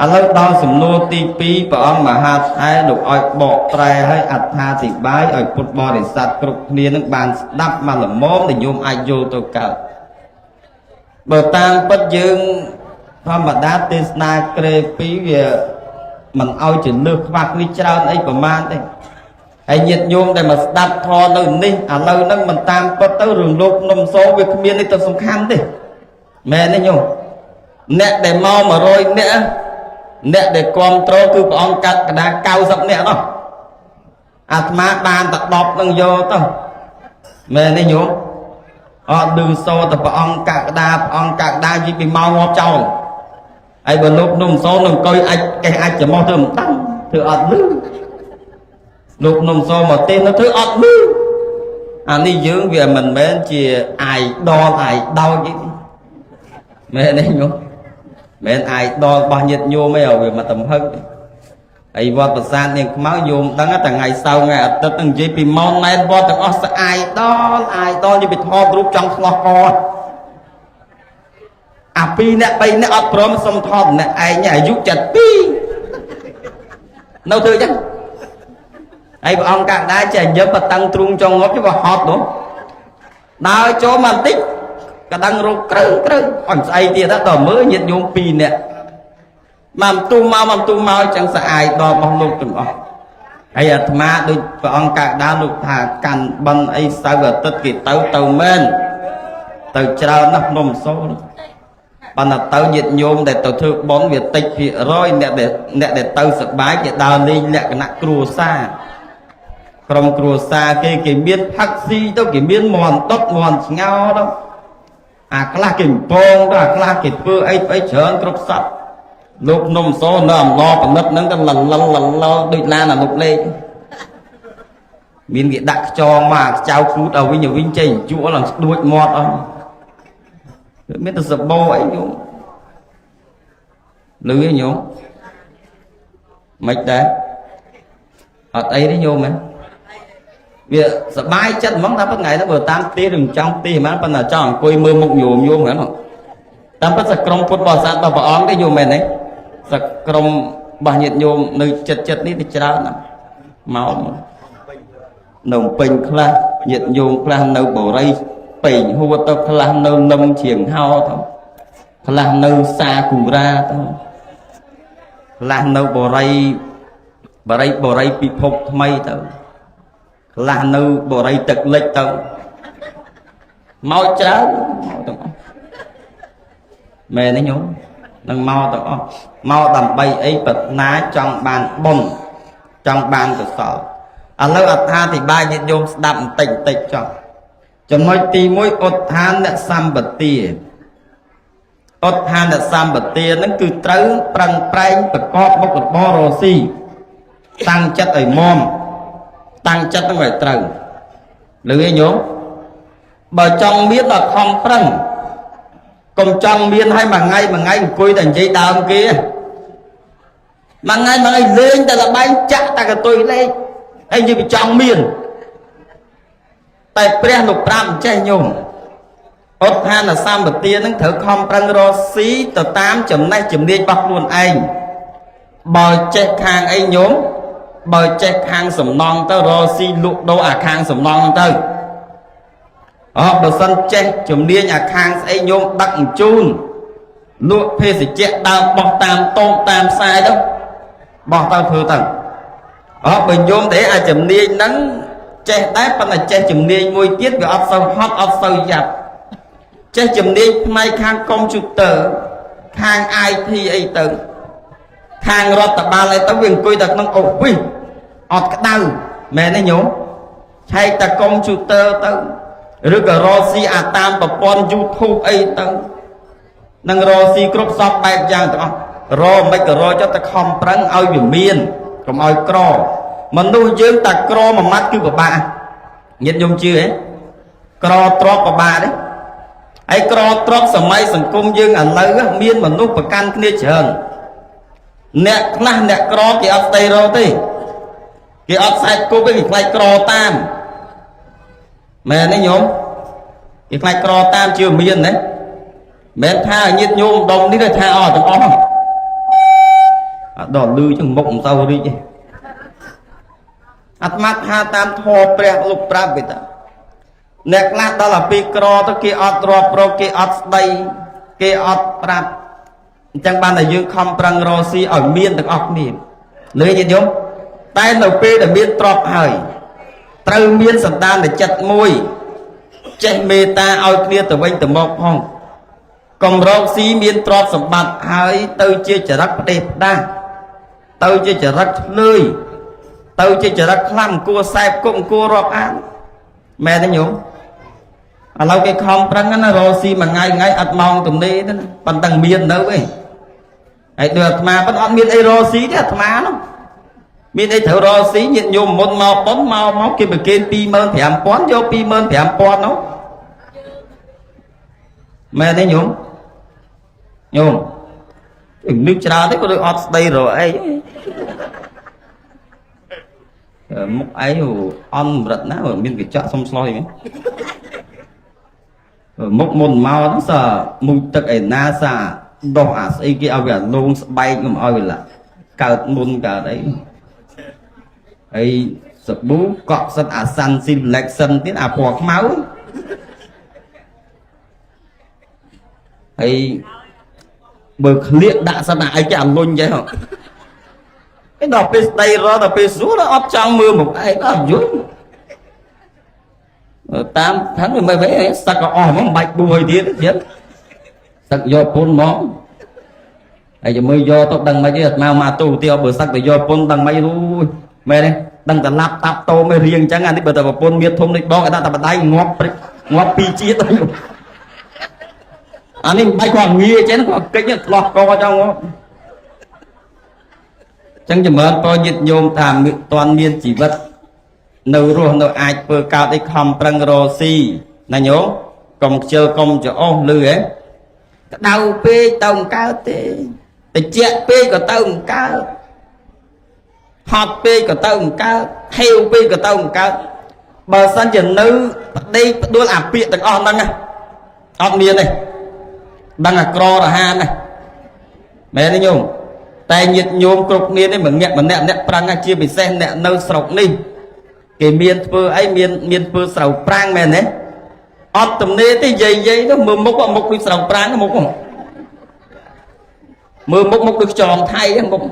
ឥឡូវដល់សំណួរទី2ព្រះអង្គមហាថែលោកឲ្យបកប្រែឲ្យអត្ថាធិប្បាយឲ្យពុទ្ធបរិស័ទគ្រប់គ្នានឹងបានស្ដាប់មកល្មមដែលញោមអាចយល់ទៅកើតបើតាមពិតយើង ធម្មតាទេសនាក្រេ2វាមិនឲ្យជាលើសខ្វះនេះច្រើនអីប្រមាណទេហើយញាតិញោមដែលមកស្ដាប់ធម៌នៅនេះឥឡូវហ្នឹងមិនតាមពិតទៅរឿងលោកភ្នំសូវាគ្មាននេះទៅសំខាន់ទេមែនទេញោមអ្នកដែលមក100នាក់អ្នកដែលគ្រប់គ្រងគឺព្រះអង្គកាត់កដា90នាក់នោះអាត្មាបានតែ10នឹងយកទៅមែនទេញោមអត់ឌឺសូទៅព្រះអង្គកក្កដាព្រះអង្គកក្កដាយីពីមកងាប់ចោលហើយបើលោកនំសូនឹងអង្គុយអាចកេះអាចច្រមុះធ្វើមិនដឹងធ្វើអត់លឺលោកនំសូមកទេនៅធ្វើអត់លឺអានេះយើងវាមិនមែនជាអាយដលអាយដោចអីមែនទេញោមមិនអាយដលរបស់ញាតិញោមអីវាមកតំហឹកហើយវត្តប្រាសាទនាងខ្មៅញោមដឹងតែថ្ងៃសៅរ៍ថ្ងៃអាទិត្យនឹងនិយាយពីម៉ោងណែនវត្តទាំងអស់ស្អាយដល់អាយដល់និយាយពីថតរូបចង់ឆ្លោះកអា2អ្នក3អ្នកអត់ព្រមសុំថតម្នាក់ឯងអាយុ72នៅធ្វើចឹងហើយព្រះអង្គកក្កដាចេះយកបតឹងទ្រូងចង់ងាប់ចុះហត់នោះដើរចូលមកបន្តិចកដឹងរោគក្រឹងក្រឹងអញស្អីទៀតដល់មើលញាតិញោម2នាក់មកទូមកមកទូមកចឹងស្អាយដល់របស់លោកទាំងអស់ហើយអាត្មាដូចព្រះអង្គកក្កដាលោកថាកាន់បិណ្ឌអីសៅរ៍អាទិត្យគេទៅទៅមែនទៅច្រើនណាស់ភ្នំសូនប៉ុន្តែទៅញាតិញោមដែលទៅធ្វើបុណ្យវាតិចភាគរយអ្នកដែលទៅសប្បាយគេដើរលេងលក្ខណៈគ្រួសារក្រុមគ្រួសារគេគេមានផឹកស៊ីទៅគេមានមន់ដុតមន់ស្ងោទៅអាខ្លះគេកំពងទៅអាខ្លះគេធ្វើអីអីច្រើនគ្រប់សពលោកនំសូនៅអំឡផលិតហ្នឹងក៏លលលលដូចឡានអាលោកលេខមានគេដាក់ខ្ចងមកខ្ចៅគូតឲ្យវិញឲ្យវិញចេញជក់ឡើងស្ដួចមាត់អស់មានតែសបោអីញោមលឺទេញោមមិនដែរអត់អីទេញោមហ៎វាសបាយចិត្តហ្មងថាថ្ងៃហ្នឹងបើតាមផ្ទះឬចង់ផ្ទះហ្មងប៉ុន្តែចង់អង្គុយមើលមុខញោមញោមហ្នឹងតាមពិតសក្រុមពុទ្ធបរិស័ទរបស់ព្រះអង្គទេញោមមែនទេសក្រុមរបស់ញាតិញោមនៅចិត្តចិត្តនេះទៅច្រើនណាស់មកនៅពេញខ្លះញាតិញោមខ្លះនៅបរិយពេញហួតទៅខ្លះនៅលំជាងហោទៅខ្លះនៅសាគូរាទៅខ្លះនៅបរិយបរិយបរិយពិភពថ្មីទៅខ្លះនៅបរិយទឹកលិចទៅមកច្រើនមកទាំងអស់មែនទេញោមនឹងមកទាំងអស់មកដើម្បីអីប្រាថ្នាចង់បានបុណ្យចង់បានកុសលឥឡូវអត្ថាធិប្បាយញាតិញោមស្ដាប់បន្តិចបន្តិចចុះចំណុចទី1ឧទ្ធានសម្បទាឧទ្ធានសម្បទាហ្នឹងគឺត្រូវប្រឹងប្រែងប្រកបមុខរបររកស៊ីតាំងចិត្តឲ្យមមតាំងចិត្តហ្នឹងឲ្យត្រូវលឺទេញោមបើចង់មានដល់ខំប្រឹងកុំចង់មានឲ្យមួយថ្ងៃមួយថ្ងៃអង្គុយតែនិយាយដើមគេមួយថ្ងៃមួយថ្ងៃលេងតែលបែងចាក់តែកតុយលេខហើយនិយាយពីចង់មានតែព្រះលោកប្រាប់ចេះញោមឧទ្ធានសម្បទានឹងត្រូវខំប្រឹងរកស៊ីទៅតាមចំណេះជំនាញរបស់ខ្លួនឯងបើចេះខាងអីញោមបើចេះខាងសំណងទៅរកស៊ីលក់ដូរអាខាងសំណងទៅអើបើសិនចេះជំនាញអាខាងស្អីញោមដឹកអញ្ជូនលក់ភេសជ្ជៈដើរបោះតាមតូបតាមខ្សែទៅបោះទៅធ្វើទៅអើបើញោមទេអាជំនាញហ្នឹងចេះដែរប៉ុន្តែចេះជំនាញមួយទៀតវាអត់សូវហត់អត់សូវយ៉ាប់ចេះជំនាញផ្នែកខាងកុំព្យូទ័រខាង IT អីទៅខាងរដ្ឋបាលអីទៅវាអង្គុយតែក្នុងអូហ្វីសអត់ក្តៅមែនទេញោមឆែកតែកុំព្យូទ័រទៅឬក៏រកស៊ីអាតាមប្រព័ន្ធ YouTube អីទៅនឹងរកស៊ីគ្រប់សពបែបយ៉ាងទាំងអស់រកមិនក៏រកចុះតែខំប្រឹងឲ្យវាមានកុំឲ្យក្រមនុស្សយើងតែក្រមួយម៉ាត់គឺពិបាកញាតិញោមជឿទេក្រទ្របពិបាកទេហើយក្រទ្របសម័យសង្គមយើងឥឡូវមានមនុស្សប្រកាន់គ្នាច្រើនអ្នកខ្លះអ្នកក្រគេអត់ស្ដីរកទេគេអត់សែកគប់ទេគេខ្លាចក្រតាមមែនទេញោមគេខ្លាចក្រតាមជឿមានណាមិនថាញាតិញោមដុំនេះទេថាអស់ទាំងអស់អត់ដល់លឺចឹងមុខមិនសូវរីកទេអាត្មាថាតាមធម៌ព្រះលោកប្រាប់វាតាអ្នកខ្លះដល់អាពីក្រទៅគេអត់រាប់រកគេអត់ស្ដីគេអត់ប្រាប់ អញ្ចឹងបានតែយើងខំប្រឹងរកស៊ីឲ្យមានទាំងអស់គ្នាលឺញាតិញោមតែនៅពេលដែលមានទ្រព្យហើយត្រូវមានសន្តានចិត្តមួយចេះមេត្តាឲ្យគ្នាទៅវិញទៅមកផងកុំរកស៊ីមានទ្រព្យសម្បត្តិហើយទៅជាចរិតផ្ដេសផ្ដាសទៅជាចរិតឆ្លើយទៅជាចរិតខ្លាំងគួរសែបគុំគួររាប់អានមែនទេញោមឥឡូវគេខំប្រឹងណារកស៊ីមួយថ្ងៃថ្ងៃអត់ម៉ោងទំនេរទេណាប៉ុន្តែមាននៅឯងហើយដូចអាត្មាប៉ុន្តែអត់មានអីរកស៊ីទេអាត្មានោះមានអីត្រូវរកស៊ីញាតិញោមមុនមកប៉ុនមកមកគេប្រគេន25000យក25000នោះមែនទេញោមញោមនឹកច្រើនទេក៏ដូចអត់ស្ដីរកអីមុខឯងអន់កម្រិតណាមានកញ្ចក់សុំឆ្លោះអីមែនមុខមុនមកហ្នឹងសមុជទឹកឯណាសាដោះអាស្អីគេឲ្យវាលងស្បែកកុំឲ្យវាកើតមុនកើតអីហើយសាប៊ូកក់សិតអាសាន់ស៊ីឡិចសិនទៀតអាពណ៌ខ្មៅហើយបើក្លៀកដាក់សិនអាអីគេអាលុញចេះហ៎ឯដល់ពេលស្ដីរដល់ពេលស្រួលអត់ចង់មើលមុខឯងអត់យល់តាមខាងមិនវិញសឹកក៏អស់ហ្មងមិនបាច់បួយទៀតទៀតសឹកយកពុនមកហើយចាំមើលយកទៅដឹងមិនទេអាត្មាមកទូទីបើសឹកទៅយកពុនដឹងមិនអូយមែនទេដឹងតែឡាប់តាប់តោមិនរៀងអញ្ចឹងអានេះបើតែប្រពន្ធមានធំដូចបងគេដាក់តែបដៃងាប់ព្រិចងាប់ពីរជាតិទៅអានេះមិនបាច់គាត់ងាយចេះគាត់កិច្ចឆ្លោះកចង់ងាប់ចឹងចម្រើនពរញាតិញោមថាតន់មានជីវិតនៅរស់នៅអាចធ្វើកើតអីខំប្រឹងរកស៊ីណាញោមកុំខ្ជិលកុំច្អោះលឺហ៎ក្តៅពេកទៅមិនកើតទេតិចពេកក៏ទៅមិនកើតហត់ពេកក៏ទៅមិនកើតហេវពេកក៏ទៅមិនកើតបើសិនជានៅប្តីផ្ដួលអាពាកទាំងអស់ហ្នឹងអត់មានទេដឹងអាក្ររហានណាមែនទេញោមតែញាតិញោមគ្រប់គ្នានេះម្នាក់ម្នាក់អ្នកប្រឹងជាពិសេសអ្នកនៅស្រុកនេះគេមានធ្វើអីមានមានធ្វើស្រូវប្រាំងមែនទេអត់ទំនេរទេយាយយាយទៅមើលមុខមុខដូចស្រូវប្រាំងមុខមើលមុខមុខដូចខ្យងថៃមុខ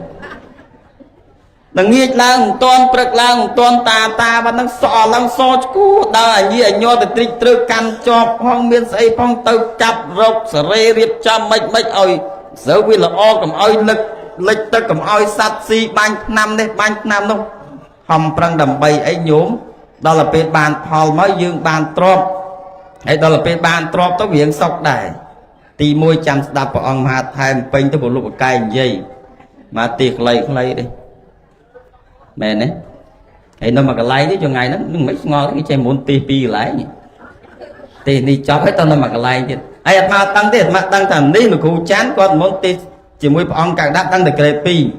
ល្ងាចឡើងមិនតាន់ព្រឹកឡើងមិនតាន់តាតាបាត់ហ្នឹងសក់ឡើងសឆ្គួដើរអាញីអាញ័រទៅត្រិចត្រើកាន់ជាប់ផងមានស្អីផងទៅកាប់រកសេរីរៀបចំមិនមិនឲ្យស្រូវវាល្អកុំឲ្យលឹកលិចទឹកកុំឲ្យសัตว์ស៊ីបាញ់ថ្នាំនេះបាញ់ថ្នាំនោះខំប្រឹងដើម្បីអីញោមដល់ទៅពេលបានផលមកយើងបានទ្រព្យហើយដល់ទៅពេលបានទ្រព្យទៅវារៀងសុកដែរទី1ចាំស្ដាប់ព្រះអង្គមហាថែមពេញទៅពលុបកែនិយាយមកទីខ្លីខ្លីទេមែនទេហើយនៅមួយកន្លែងនេះចងាយហ្នឹងនឹងមិនស្ងល់គេចេះមុនទីពីរកន្លែងទីនេះចប់ហើយទៅនៅមួយកន្លែងទៀតហើយអាត្មាដឹងទេអាត្មាដឹងថានេះលោកគ្រូច័ន្ទគាត់មុនទីជាមួយព្រះអង្គកណ្ដាប់ដឹងតែក្រេ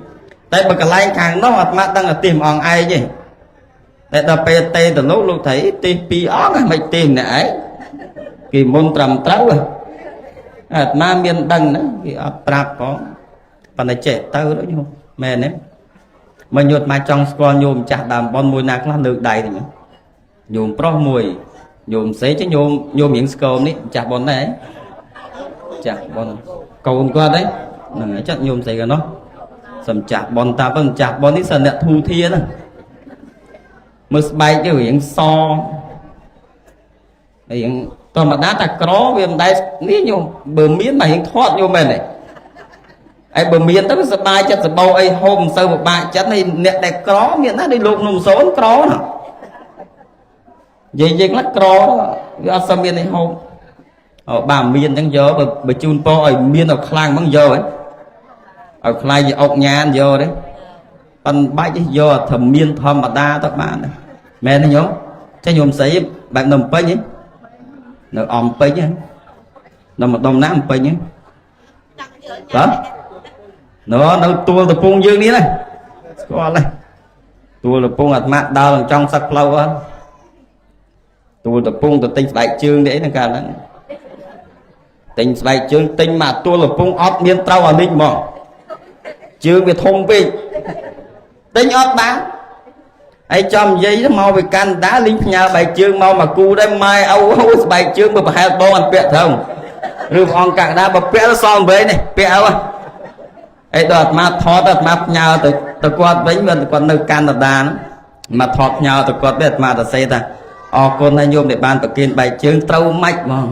2តែបើកន្លែងខាងនោះអាត្មាដឹងតែទីមួយអង្គឯងទេតែដល់ពេលទេទៅនោះលោកថៃទីពីរអង្គមិនទេម្នាក់ឯងគេមុនត្រឹមត្រូវអាត្មាមានដឹងណាគេអត់ប្រាប់ផងប៉ុន្តែចេះទៅទៅញោមមែនទេមកញោមមកចង់ស្គាល់ញោមចាស់ដើមប៉ុនមួយណាខ្លះលើកដៃទៅញោមប្រុសមួយញោមសេចញោមញោមរៀងស្គមនេះចាស់ប៉ុនដែរចាស់ប៉ុនកូនគាត់ទេហ្នឹងហើយចាត់ញោមស្អីក៏នោះសំចាស់ប៉ុនតាប៉ុនចាស់ប៉ុននេះសិនអ្នកធូធាហ្នឹងមើលស្បែកទៅរៀងសរៀងធម្មតាតាក្រវាមិនដែរនេះញោមបើមានមករៀងធាត់ញោមមែនទេហើយបើមានទៅសบายចិត្តសបោអីហូបមិនសូវពិបាកចិត្តហើយអ្នកដែលក្រមានណាដូចលោកនំសូនក្រណានិយាយយើងខ្លះក្រវាអត់សូវមានអីហូបអូបាទមានអញ្ចឹងយកបើជូនពរឲ្យមានឲ្យខ្លាំងហ្មងយកហ៎ឲ្យខ្លាយជាអុកញ៉ានយកទេប៉ិនបាច់យកធ្វើមានធម្មតាទៅបានមែនទេញោមចេះញោមស្អីបែបនៅពេញនៅអំពេញនៅម្ដុំណាអំពេញបាទនៅទួលតពងយើងនេះណាស្គាល់ទេទួលតពងអាត្មាដើរចង់សឹកផ្លូវអត់ទួលតពងទៅទិញស្បែកជើងនេះអីហ្នឹងកាលហ្នឹងទិញស្បែកជើងទិញមកទួលតពងអត់មានត្រូវអានេះហ្មងជើងវាធំពេកទិញអត់បានហើយចំនិយាយមកពីកណ្ដាលលីងផ្ញើបែកជើងមកមកគូដែរម៉ែឪស្បែកជើងបើប្រហែលបងអត់ពាក់ត្រូវឬព្រះអង្គកណ្ដាលបើពាក់សល់វែងនេះពាក់ឪ អីដល់អាត្មាថតអាត្មាផ្ញើទៅគាត់វិញគាត់នៅកាណាដាមកថតផ្ញើទៅគាត់វិញអាត្មាទៅសេថាអរគុណហើយញោមដែលបានប្រគេនបែកជើងត្រូវម៉ាច់ហ្មង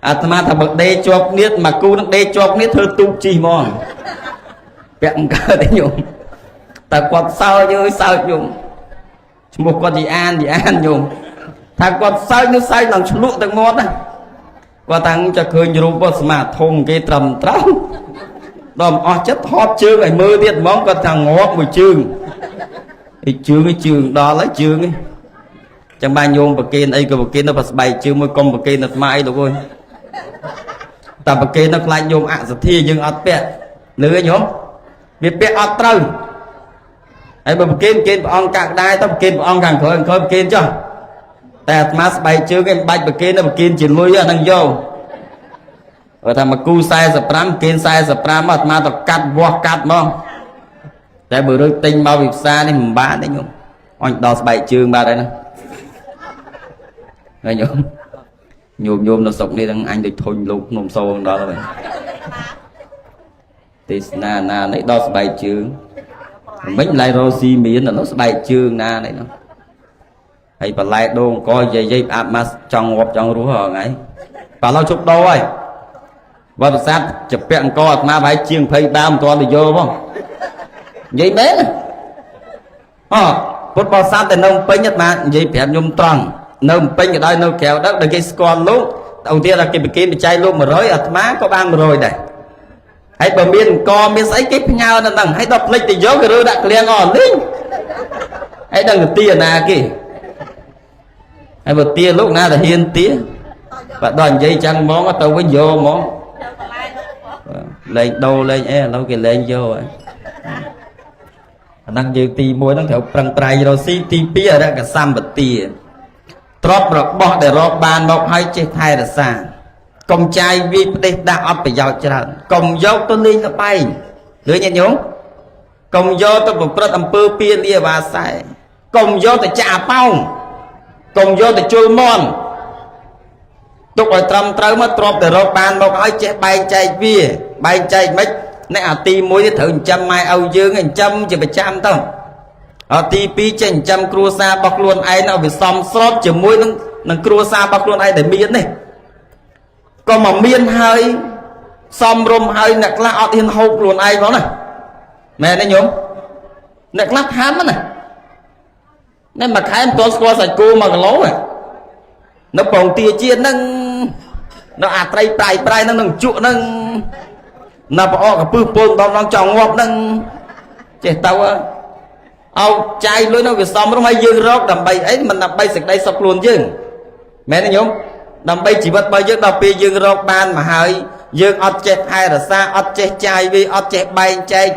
អាត្មាថាបើដេកជាប់គ្នាមកគូនឹងដេកជាប់គ្នាធ្វើទូកជីហ្មងពាក់មិនកើតទេញោមតែគាត់សើចអើយសើចញោមឈ្មោះគាត់យីអានយីអានញោមថាគាត់សើចនោះសើចដល់ឆ្លក់ទាំងមាត់ណាគាត់តាំងจะឃើញរូបសមាធំគេត្រឹមត្រូវដល់អស់ចិត្តថតជើងឲ្យមើលទៀតហ្មងគាត់ថាងាប់មួយជើងឯជើងឯជើងដល់ហើយជើងឯងចឹងបានញោមប្រគេនអីក៏ប្រគេនទៅស្បែកជើងមួយកុំប្រគេនអាត្មាអីលោកអើយតែប្រគេនទៅខ្លាចញោមអសទ្ធាយើងអត់ពាក់លឺញោមវាពាក់អត់ត្រូវហើយបើប្រគេនគេព្រះអង្គកាក់ដែរទៅប្រគេនព្រះអង្គខាងក្រោយក្រោយប្រគេនចុះតែអាត្មាស្បែកជើងគេមិនបាច់ប្រគេនទៅប្រគេនជាលុយអាហ្នឹងយកបើថាមកគូ45គេន45អាត្មាទៅកាត់វាស់កាត់ហ្មងតែបើរើទិញមកពីផ្សារនេះមិនបានទេញោមអញដល់ស្បែកជើងបាត់ហើយណាហើយញោមញោមញោមនៅស្រុកនេះហ្នឹងអញដូចធុញលោកភ្នំសូងដល់ហើយទេសនាណានេះដល់ស្បែកជើងមិនឡៃរ៉ូស៊ីមានដល់ស្បែកជើងណានេះនោះហើយបន្លែដូងកយាយយាយអាប់មកចង់ងាប់ចង់រស់ហ្នឹងហើយបើឡូវជប់ដោហើយវត្តប្រាសាទជពាក់អង្គអាត្មាប្រហែលជាង20ដើមមិនទាន់ទៅយកផងនិយាយមែនអពុទ្ធបរិស័ទតែនៅពេញអាត្មានិយាយប្រាប់ញោមត្រង់នៅពេញក៏ដោយនៅក្រៅដែរដល់គេស្គាល់លោកឧទាហរណ៍គេប្រគេនបច្ច័យលោក100អាត្មាក៏បាន100ដែរហើយបើមានអង្គមានស្អីគេផ្ញើនៅហ្នឹងហើយដល់ភ្លេចទៅយកគេរើដាក់ក្លៀងអស់លីងហើយដឹងទៅទាណាគេហើយបើទាលោកណាទៅហ៊ានទាបើដល់និយាយចឹងហ្មងទៅវិញយកហ្មងលែងដូរលែងអីឥឡូវគេលែងយកហើយអាហ្នឹងយើងទី1ហ្នឹងត្រូវប្រឹងប្រែងរកស៊ីទី2អរិយសម្បទាទ្រព្យរបស់ដែលរកបានមកហើយចេះថែរក្សាកុំចាយវាយផ្ដេសដាស់អត់ប្រយោជន៍ច្រើនកុំយកទៅលេងល្បែងលឺញាតិញោមកុំយកទៅប្រព្រឹត្តអំពើពៀលាវាសែកុំយកទៅចាក់អាប៉ោងកុំយកទៅជុលមន់ទុកឲ្យត្រឹមត្រូវមកទ្រព្យដែលរកបានមកហើយចេះបែងចែកវាបែងចែកមិនអ្នកអាទី1នេះត្រូវចិញ្ចឹមម៉ែឪយើងចិញ្ចឹមជាប្រចាំទៅអាទី2ចេះចិញ្ចឹមគ្រួសាររបស់ខ្លួនឯងឲ្យវាសមស្របជាមួយនឹងគ្រួសាររបស់ខ្លួនឯងដែលមាននេះក៏មកមានហើយសមរម្យហើយអ្នកខ្លះអត់ហ៊ានហូបខ្លួនឯងផងណាមែនទេញោមអ្នកខ្លះថាមណានេះមួយខែមិនទាន់ស្គាល់សាច់គោ1គីឡូទេនៅពងទាជាតិហ្នឹងនៅអាត្រីប្រៃប្រៃហ្នឹងនឹងជក់ហ្នឹងនៅប្រអកកពឹសពូនដងចង់ងាប់ហ្នឹងចេះទៅឲ្យចាយលុយនៅវាសមរម្យហើយយើងរកដើម្បីអីមិនដើម្បីសេចក្តីសុខខ្លួនយើងមែនទេញោមដើម្បីជីវិតរបស់យើងដល់ពេលយើងរកបានមកហើយយើងអត់ចេះថែរក្សាអត់ចេះចាយវាអត់ចេះបែងចែក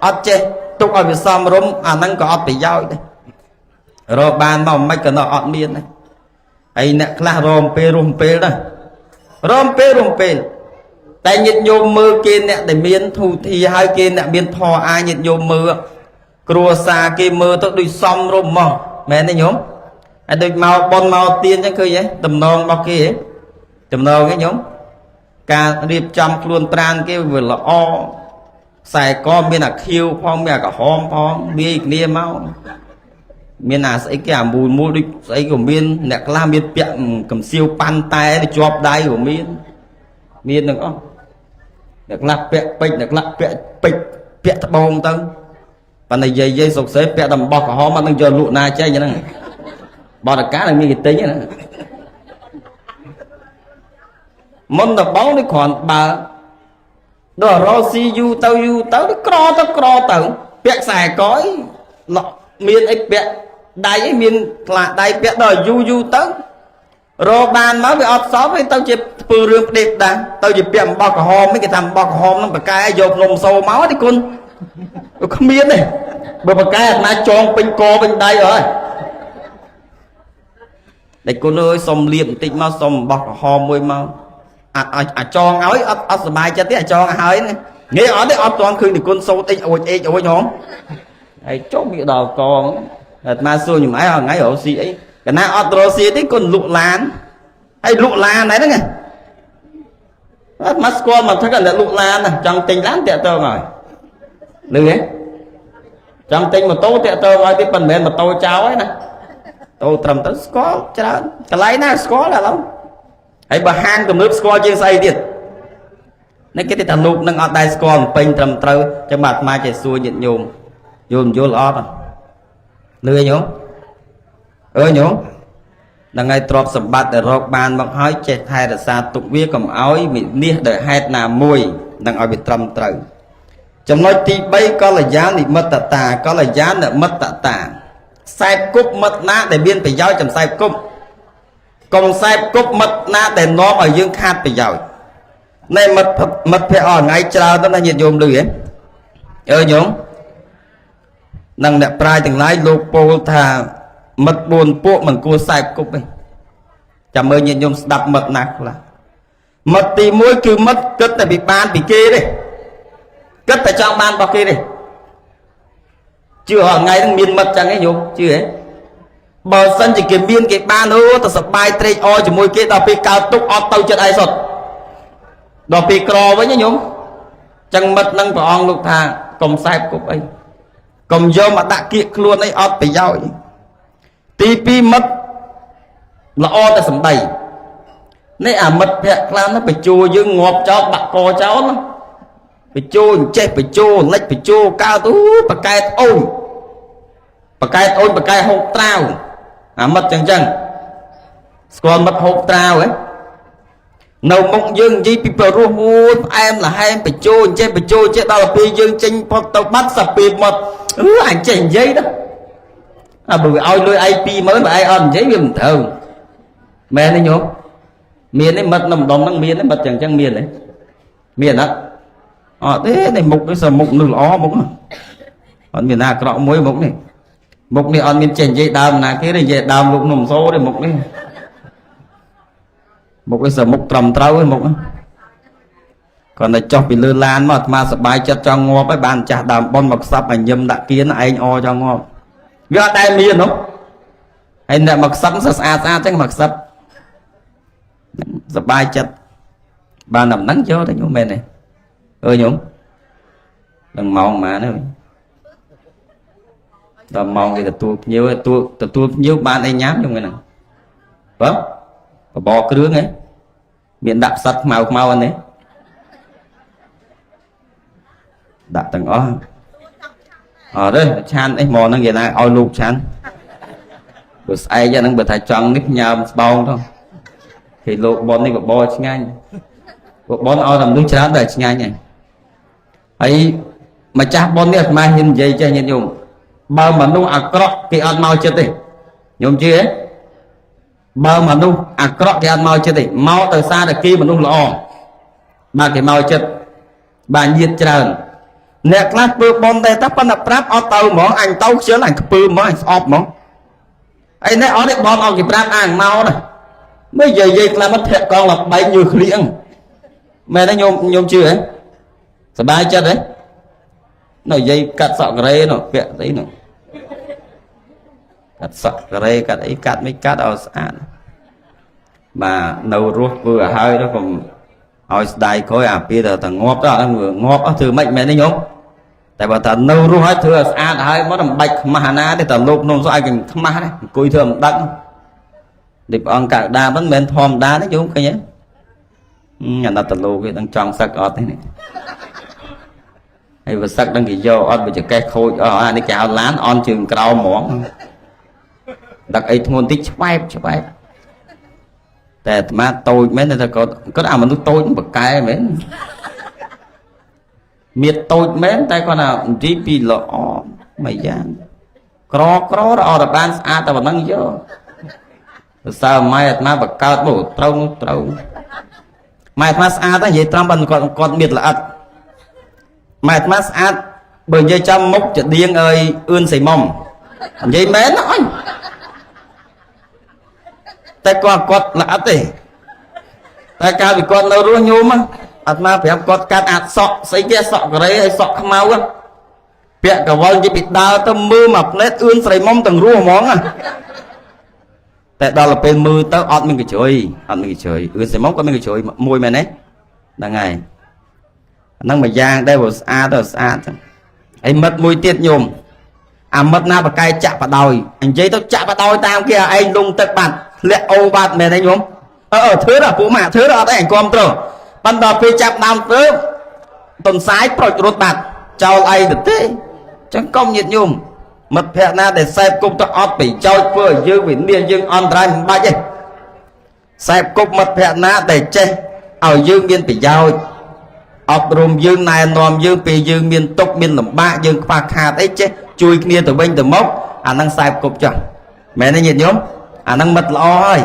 អត់ចេះទុកឲ្យវាសមរម្យអាហ្នឹងក៏អត់ប្រយោជន៍ដែររកបានមកមិនក៏នៅអត់មានដែរហើយអ្នកខ្លះរមពេលរំពេលដែររមពេលរំពេលតែញាតិញោមមើលគេអ្នកដែលមានធូធាហើយគេអ្នកមានធរអាញាតិញោមមើលគ្រួសារគេមើលទៅដូចសមរម្យហ្មងមែនទេញោមហើយដូចមកប៉ុនមកទៀនចឹងឃើញទេតំណងរបស់គេតំណងទេញោមការរៀបចំខ្លួនប្រានគេវាល្អខ្សែកមានអាខៀវផងមានអាក្រហមផងវាយគ្នាមកមានអាស្អីគេអាមូលមូលដូចស្អីក៏មានអ្នកខ្លះមានពាក់កំសៀវប៉ាន់តែជាប់ដៃក៏មានមានទាំងអស់អ្នកខ្លះពាក់ពេជ្រអ្នកខ្លះពាក់ពេជ្រពាក់ត្បូងទៅប៉ុន្តែយាយយាយសុកសេពាក់តំបោះក្រហមអត់នឹងយកលក់ណាចេញហ្នឹងបរិការនឹងមានគេទិញណាមុនដំបងនេះគ្រាន់បើដល់រកស៊ីយូរទៅយូរទៅក្រទៅក្រទៅពាក់ខ្សែកអីមានអីពាក់ដៃអីមានផ្លាកដៃពាក់ដល់យូរយូរទៅរកបានមកវាអត់សមទៅជាធ្វើរឿងផ្ដេសផ្ដាស់ទៅជាពាក់អំបោះក្រហមនេះគេថាអំបោះក្រហមហ្នឹងបកែយកភ្នំសូមកទេគុណគ្មានទេបើបកែអាត្មាចងពេញកពេញដៃអើយដេចគុណអើយសុំលៀបបន្តិចមកសុំអំបោះក្រហមមួយមកអាចចងឲ្យអត់អត់សុបាយចិត្តទេអាចងឲ្យងាយអត់ទេអត់ទាន់ឃើញដេគុណសូត្រអិចអួចអេចអួចហងហើយចុះវាដល់កងអាត្មាសួរញ៉ែថ្ងៃរកស៊ីអីកណាអត់រកស៊ីទេគុណលក់ឡានហើយលក់ឡានហ្នឹង អត់មកស្គាល់មកថាអ្នកលក់ឡានណាចង់ទិញឡានតាក់ទងហើយលឺទេចង់ទិញម៉ូតូតាក់ទងឲ្យទៀតប៉ុន្តែមិនមែនម៉ូតូចោលទេណាតូត្រឹមទៅស្គាល់ច្រើនកន្លែងណាស្គាល់ឥឡូវហើយបើហាងទំនើបស្គាល់ជាងស្អីទៀតនេះគេថាលោកនឹងអត់ដែរស្គាល់ពេញត្រឹមត្រូវចឹងបាទអាត្មាចេះសួរញាតិញោមយល់មិនយល់អត់លឺញោមអើញោមហ្នឹងហើយទ្រព្យសម្បត្តិដែលរកបានមកហើយចេះថែរក្សាទុកវាកុំឲ្យវិនិច្ឆ័យដោយហេតុណាមួយនឹងឲ្យវាត្រឹមត្រូវចំណុចទី3កល្យានិមិត្តតាកល្យានមិត្តតាខ្សែគប់មិត្តណាដែលមានប្រយោជន៍ចំខ្សែគប់កុំខ្សែគប់មិត្តណាដែលនាំឲ្យយើងខាតប្រយោជន៍ណែមិត្តមិត្តភក្តិអស់ថ្ងៃច្រើនទៅណាញាតិញោមលឺហ៎អើញោមនឹងអ្នកប្រាជ្ញទាំងឡាយលោកពោលថាមិត្ត4ពួកមិនគួរខ្សែគប់ទេចាំមើលញាតិញោមស្ដាប់មិត្តណាខ្លះមិត្តទី1គឺមិត្តគិតតែពីបានពីគេទេគិតតែចង់បានរបស់គេទេជឿរាល់ថ្ងៃហ្នឹងមានមិត្តចឹងឯងញោមជឿហ៎បើសិនជាគេមានគេបានអូទៅសបាយត្រេកអរជាមួយគេដល់ពេលកើតទុកអត់ទៅចិត្តឯងសុទ្ធដល់ពេលក្រវិញញោមចឹងមិត្តនឹងព្រះអង្គលោកថាកុំសែបគប់អីកុំយកមកដាក់គៀកខ្លួនអីអត់ប្រយោជន៍ទី2មិត្តល្អតែសម្ដីនេះអាមិត្តភក្តិខ្លះណាបញ្ជួយើងងាប់ចោលបាក់កចោលណាបញ្ជួអញ្ចេះបញ្ជួលិចបញ្ជួកើតអូបកែតអូនបកែតអូនបកែហូបត្រាវអាមិត្តចឹងចឹងស្គាល់មិត្តហូបត្រាវហ៎នៅមុខយើងនិយាយពីប្ររោះអូយផ្អែមល្ហែមបញ្ជួអញ្ចេះបញ្ជួអញ្ចេះដល់ពេលយើងចេញផុតទៅបាត់សាពីមកអឺអញចេះនិយាយដល់អាបើវាឲ្យលុយឯង20000បើឯងអត់និយាយវាមិនត្រូវមែនទេញោមមានទេមិត្តនៅម្ដុំហ្នឹងមានទេមិត្តចឹងចឹងមានទេមានអត់អត់ទេនេះមុខនេះសមុខនោះល្អមុខអត់មានណាអាក្រក់មួយមុខនេះមុខនេះអត់មានចេះនិយាយដើមណាគេទេនិយាយដើមលោកនំសូទេមុខនេះមុខនេះសមុខត្រឹមត្រូវទេមុខគាត់តែចុះពីលើឡានមកអាត្មាសបាយចិត្តចង់ងាប់ហើយបានចាស់ដើមប៉ុនមកខ្សឹបឲ្យញឹមដាក់គៀនឯងអចង់ងាប់វាអត់ដែលមាននោះហើយអ្នកមកខ្សឹបស្អាតស្អាតចឹងមកខ្សឹបសបាយចិត្តបានតែមិនដឹងយកទៅញោមមែនទេអើញោមដល់ម៉ោងប៉ុន្មានហើយដល់ម៉ោងគេទទួលភ្ញៀវទទួលភ្ញៀវបានអីញ៉ាំញោមហ្នឹងបើបបរគ្រឿងហ៎មានដាក់ផ្សិតខ្មៅខ្មៅអត់ទេដាក់ទាំងអស់អត់ទេឆានអីមកហ្នឹងគេណាឲ្យលោកឆានបើស្អែកហ្នឹងបើថាចង់នេះញើមស្បោងទៅគេលោកប៉ុននេះបបរឆ្ងាញ់បបរឲ្យតែមនុស្សច្រើនតែឆ្ងាញ់ហើយហើយម្ចាស់ប៉ុននេះអាត្មាហ៊ាននិយាយចេះញាតិញោមបើមនុស្សអាក្រក់គេអត់មកចិត្តទេញោមជឿទេបើមនុស្សអាក្រក់គេអត់មកចិត្តទេមកដោយសារតែគេមនុស្សល្អបាទគេមកចិត្តបាទញាតច្រើនអ្នកខ្លះធ្វើប៉ុនដែរតែប៉ុន្តែប្រាប់អត់ទៅហ្មងអញទៅខ្ជិលអញខ្ពើមហ្មងអញស្អប់ហ្មងអីនេះអត់ទេបងឲ្យគេប្រាប់អាងមកណាមើលយាយយាយខ្លះមកធាក់កង់លបែកញើសក្លៀងមែនទេញោមញោមជឿហ៎សบายចិត្តហ៎នៅយាយកាត់សក់ការ៉េនោះពាក់ស្អីនោះកាត់សក់ការ៉េកាត់អីកាត់មិនកាត់ឲ្យស្អាតបាទនៅរស់ធ្វើឲ្យហើយទៅកុំឲ្យស្ដាយក្រោយអាពីតែងាប់ទៅអាងាប់អស់ធ្វើម៉េចមែនទេញោមតែបើថានៅរស់ហើយធ្វើឲ្យស្អាតហើយមកមិនបាច់ខ្មាស់អាណាទេតែលោកនំសោះឲ្យគេខ្មាស់ដែរអង្គុយធ្វើមិនដឹងនេះព្រះអង្គកៅដាមិនមែនធម្មតាទេញោមឃើញទេអាណិតតលោកគេដឹងចង់សឹកអត់ទេនេះហើយបើសឹកដឹងគេយកអត់បើចកេះខូចអស់អានេះគេហៅឡានអន់ជើងក្រោមហ្មងដឹកអីធ្ងន់តិចឆ្វែបឆ្វែបតែអាត្មាតូចមែនតែគាត់គាត់អាមនុស្សតូចបកែមែនមានតូចមែនតែគាត់ថានិយាយពីល្អមួយយ៉ាងក្រក្រអត់បានស្អាតតែប៉ុណ្ណឹងយកសរសើរម៉ែអាត្មាបកើតមកត្រូវនោះត្រូវម៉ែអាត្មាស្អាតតែនិយាយត្រង់បើគាត់គាត់មានល្អិតម៉ែអាត្មាស្អាតបើនិយាយចំមុខចដៀងអើយអឿនសីមុំនិយាយមែនណាអញតែគាត់គាត់ល្អិតទេតែកាលពីគាត់នៅរស់ញោមអាត្មាប្រាប់គាត់កាត់អាសក់ស្អីគេសក់ការ៉េហើយសក់ខ្មៅពាក់កវលនិយាយពីដើរទៅមើលមួយផ្លែតអឿនស្រីមុំទាំងរស់ហ្មងតែដល់ពេលមើលទៅអត់មានកជ្រុយអត់មានកជ្រុយអឿនស្រីមុំគាត់មានកជ្រុយមួយមែនទេ ហ្នឹងហើយហ្នឹងមួយយ៉ាងដែរបើស្អាតទៅស្អាតចឹងហើយមិត្តមួយទៀតញោមអាមិត្តណាបកែចាក់បដោយនិយាយទៅចាក់បដោយតាមគេឯងលងទឹកបាត់ធ្លាក់អូបាត់មែនទេញោមអឺធ្វើដល់ពួកម៉ាក់ធ្វើដល់អត់អីអញគាំទ្រប៉ុន្តែពេលចាប់ដើមធ្វើតុនសាយប្រុចរត់បាត់ចោលឯងទៅទេចឹងកុំញាតញោមមិត្តភក្តិណាដែលសេពគប់ទៅអត់ប្រយោជន៍ធ្វើឲ្យយើងវិនិច្ឆ័យយើងអន្តរាយមិនបាច់ទេសេពគប់មិត្តភក្តិណាដែលចេះឲ្យយើងមានប្រយោជន៍អប់រំយើងណែនាំយើងពេលយើងមានទុក្ខមានលំបាកយើងខ្វះខាតអីចេះជួយគ្នាទៅវិញទៅមកអាហ្នឹងសេពគប់ចុះមែនទេញាតិញោមអាហ្នឹងមិត្តល្អហើយ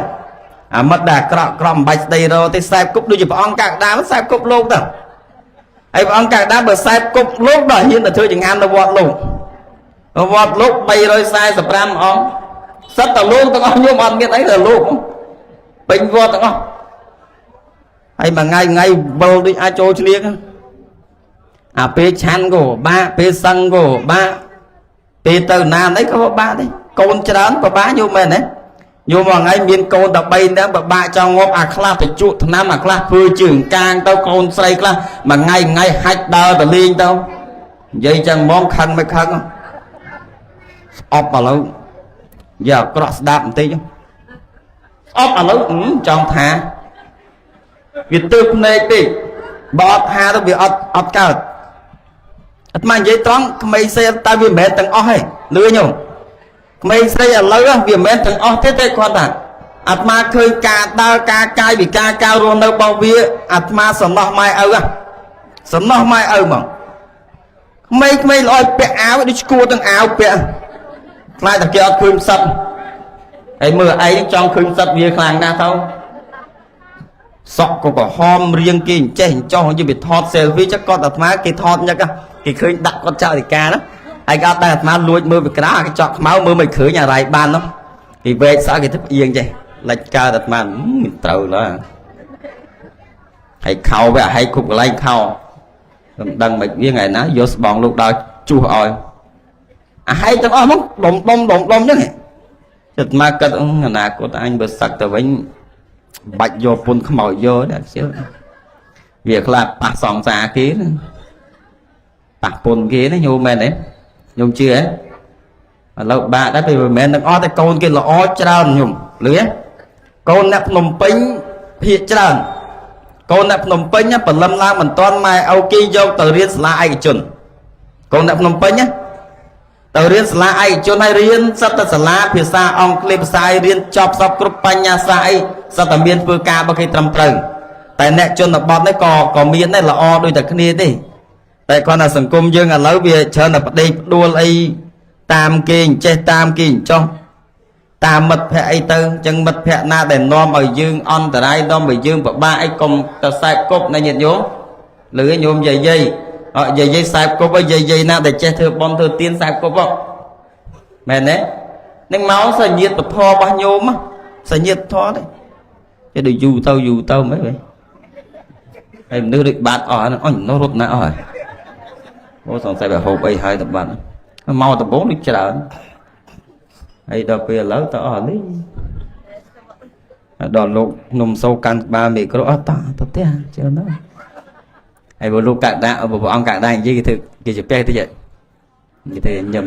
អាមិត្តដែលអាក្រក់ក្រក់មិនបាច់ស្ដីរទេសេពគប់ដូចជាព្រះអង្គកក្កដាសេពគប់លោកទៅហើយព្រះអង្គកក្កដាបើសេពគប់លោកដល់ហ៊ានទៅធ្វើចង្ហាន់នៅវត្តលោកវត្តលោក345អង្គសិតតែលោកទាំងអស់ញោមអត់មានអីតែលោកពេញវត្តទាំងអស់ហើយមួយថ្ងៃថ្ងៃវិលដូចអាចចូលឆ្លៀងអាពេលឆាន់ក៏បាក់ពេលសឹងក៏បាក់ពេលទៅណាអីក៏បាក់ដែរកូនច្រើនក៏បាក់ញោមមែនទេញោមមួយថ្ងៃមានកូន13នាក់ពិបាកចង់ងាប់អាខ្លះទៅជក់ថ្នាំអាខ្លះធ្វើជើងកាងទៅកូនស្រីខ្លះមួយថ្ងៃថ្ងៃហាច់ដើរទៅលេងទៅនិយាយចឹងហ្មងខឹងមិនខឹងស្អប់ឥឡូវយកអាក្រក់ស្ដាប់បន្តិចស្អប់ឥឡូវចង់ថាវាទើបភ្នែកពេកបើអត់ថាទៅវាអត់កើតអាត្មានិយាយត្រង់ក្មេងស្រីតែវាមិនមែនទាំងអស់ទេលឿញញោមក្មេងស្រីឥឡូវវាមិនមែនទាំងអស់ទេតែគាត់ថាអាត្មាឃើញការដើរការកាយវិការការរស់នៅរបស់វាអាត្មាសំណោះម៉ែឪសំណោះម៉ែឪហ្មងក្មេងៗល្អឲ្យពាក់អាវដូចឈួរទាំងអាវពាក់ខ្លាចតែគេអត់ឃើញផ្សិតហើយមើលឯងចង់ឃើញផ្សិតវាខ្លាំងណាស់ទៅសក់ក៏ក្រហមរៀងគេអញ្ចេះអញ្ចោះយីវាថត selfie ចុះគាត់អាត្មាគេថតញឹកគេឃើញដាក់គាត់ចៅរិកាណាហើយគេអត់ដឹងអាត្មាលួចមើលពីក្រៅគេចក់ខ្មៅមើលមិនឃើញអារ៉ៃបាននោះគេវែកសក់គេទៅផ្អៀងចេះលិចកើតអាត្មាមិនត្រូវឡើយហើយខោវាឲ្យគ្រប់កន្លែងខោមិនដឹងមិនវាថ្ងៃណាយកស្បងលោកដល់ជួសឲ្យអាហែកទាំងអស់មកដុំដុំដុំដុំហ្នឹងចិត្តមកគិតអនាគតអញបើសឹកទៅវិញបាច់យកពុនខ្មោចយកដែរជឿវាខ្លះប៉ះសង្សារគេណាប៉ះពុនគេណាញោមមែនទេញោមជឿហ៎ឥឡូវបាក់ដែរពេលមិនមែនទាំងអស់តែកូនគេល្អច្រើនញោមលឺទេកូនអ្នកភ្នំពេញភាកច្រើនកូនអ្នកភ្នំពេញព្រលឹមឡើងមិនទាន់ម៉ែឪគេយកទៅរៀនសាលាឯកជនកូនអ្នកភ្នំពេញណាទៅរៀនសាលាឯកជនហើយរៀនសិតតែសាលាភាសាអង់គ្លេសភាសាអីរៀនចប់សពគ្រប់បញ្ញាសាស្ត្រអីសិតតែមានធ្វើការរបស់គេត្រឹមត្រូវតែអ្នកជនបទនេះក៏មានដែរល្អដូចតែគ្នាទេតែគ្រាន់តែសង្គមយើងឥឡូវវាច្រើនតែប្តេកផ្ដួលអីតាមគេអញ្ចេះតាមគេអញ្ចោះតាមមិត្តភ័ក្តិអីទៅអញ្ចឹងមិត្តភ័ក្តិណាដែលនាំឲ្យយើងអន្តរាយនាំឲ្យយើងពិបាកអីកុំទៅសែបគប់ណាញាតិញោមលឺញោមយាយយាយអត់យាយយាយសែបគប់យាយយាយណាដែលចេះធ្វើបន់ធ្វើទានសែបគប់ហ៎មែនទេនឹងមកសញ្ញាតពធរបស់ញោមសញ្ញាតធម៌ទេចេះដូចយូរទៅយូរទៅមិនហីហើយមនុស្សដូចបាត់អស់ហ្នឹងអញនោះរត់ណាស់អស់ហើយអូសង្ស័យបើហូបអីហើយទៅបាត់មកដំបូងដូចច្រើនហើយដល់ពេលឥឡូវទៅអស់នេះដល់លោកនំសូកាន់ក្បាលមីក្រូអត់តាទៅផ្ទះច្រើនណាស់ហើយបើលោកកដាព្រះអង្គកដានិយាយគេធ្វើគេជាពះតិចគេធ្វើញឹម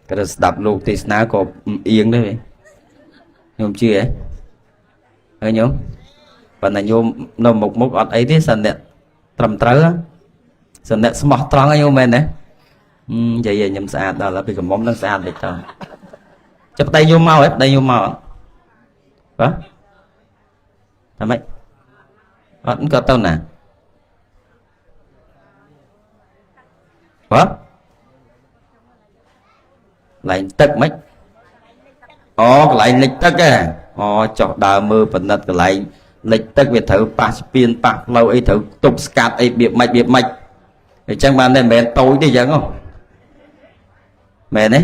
ក៏ស្ដាប់លោកទេសនាក៏អៀងដែរញោមជឿហ៎ហើយញោមប៉ុន្តែញោមនៅមុខមុខអត់អីទេសិនអ្នកត្រឹមត្រូវសិនអ្នកស្មោះត្រង់ញោមមែនទេនិយាយញឹមស្អាតដល់ពីកំមុំនឹងស្អាតតិចទៅចាប់ប្តីញោមមកហ៎ប្តីញោមមកបាទថាម៉េចអត់គាត់ទៅណាបាទកន្លែងទឹកមិនអូកន្លែងលិចទឹកហ៎អូចុះដើរមើលប៉និតកន្លែងលិចទឹកវាត្រូវប៉ះស្ពានប៉ះផ្លូវអីត្រូវទប់ស្កាត់អីបៀបម៉េចបៀបម៉េចអញ្ចឹងបានតែមិនមែនតូចទេអញ្ចឹងហ៎មែនទេ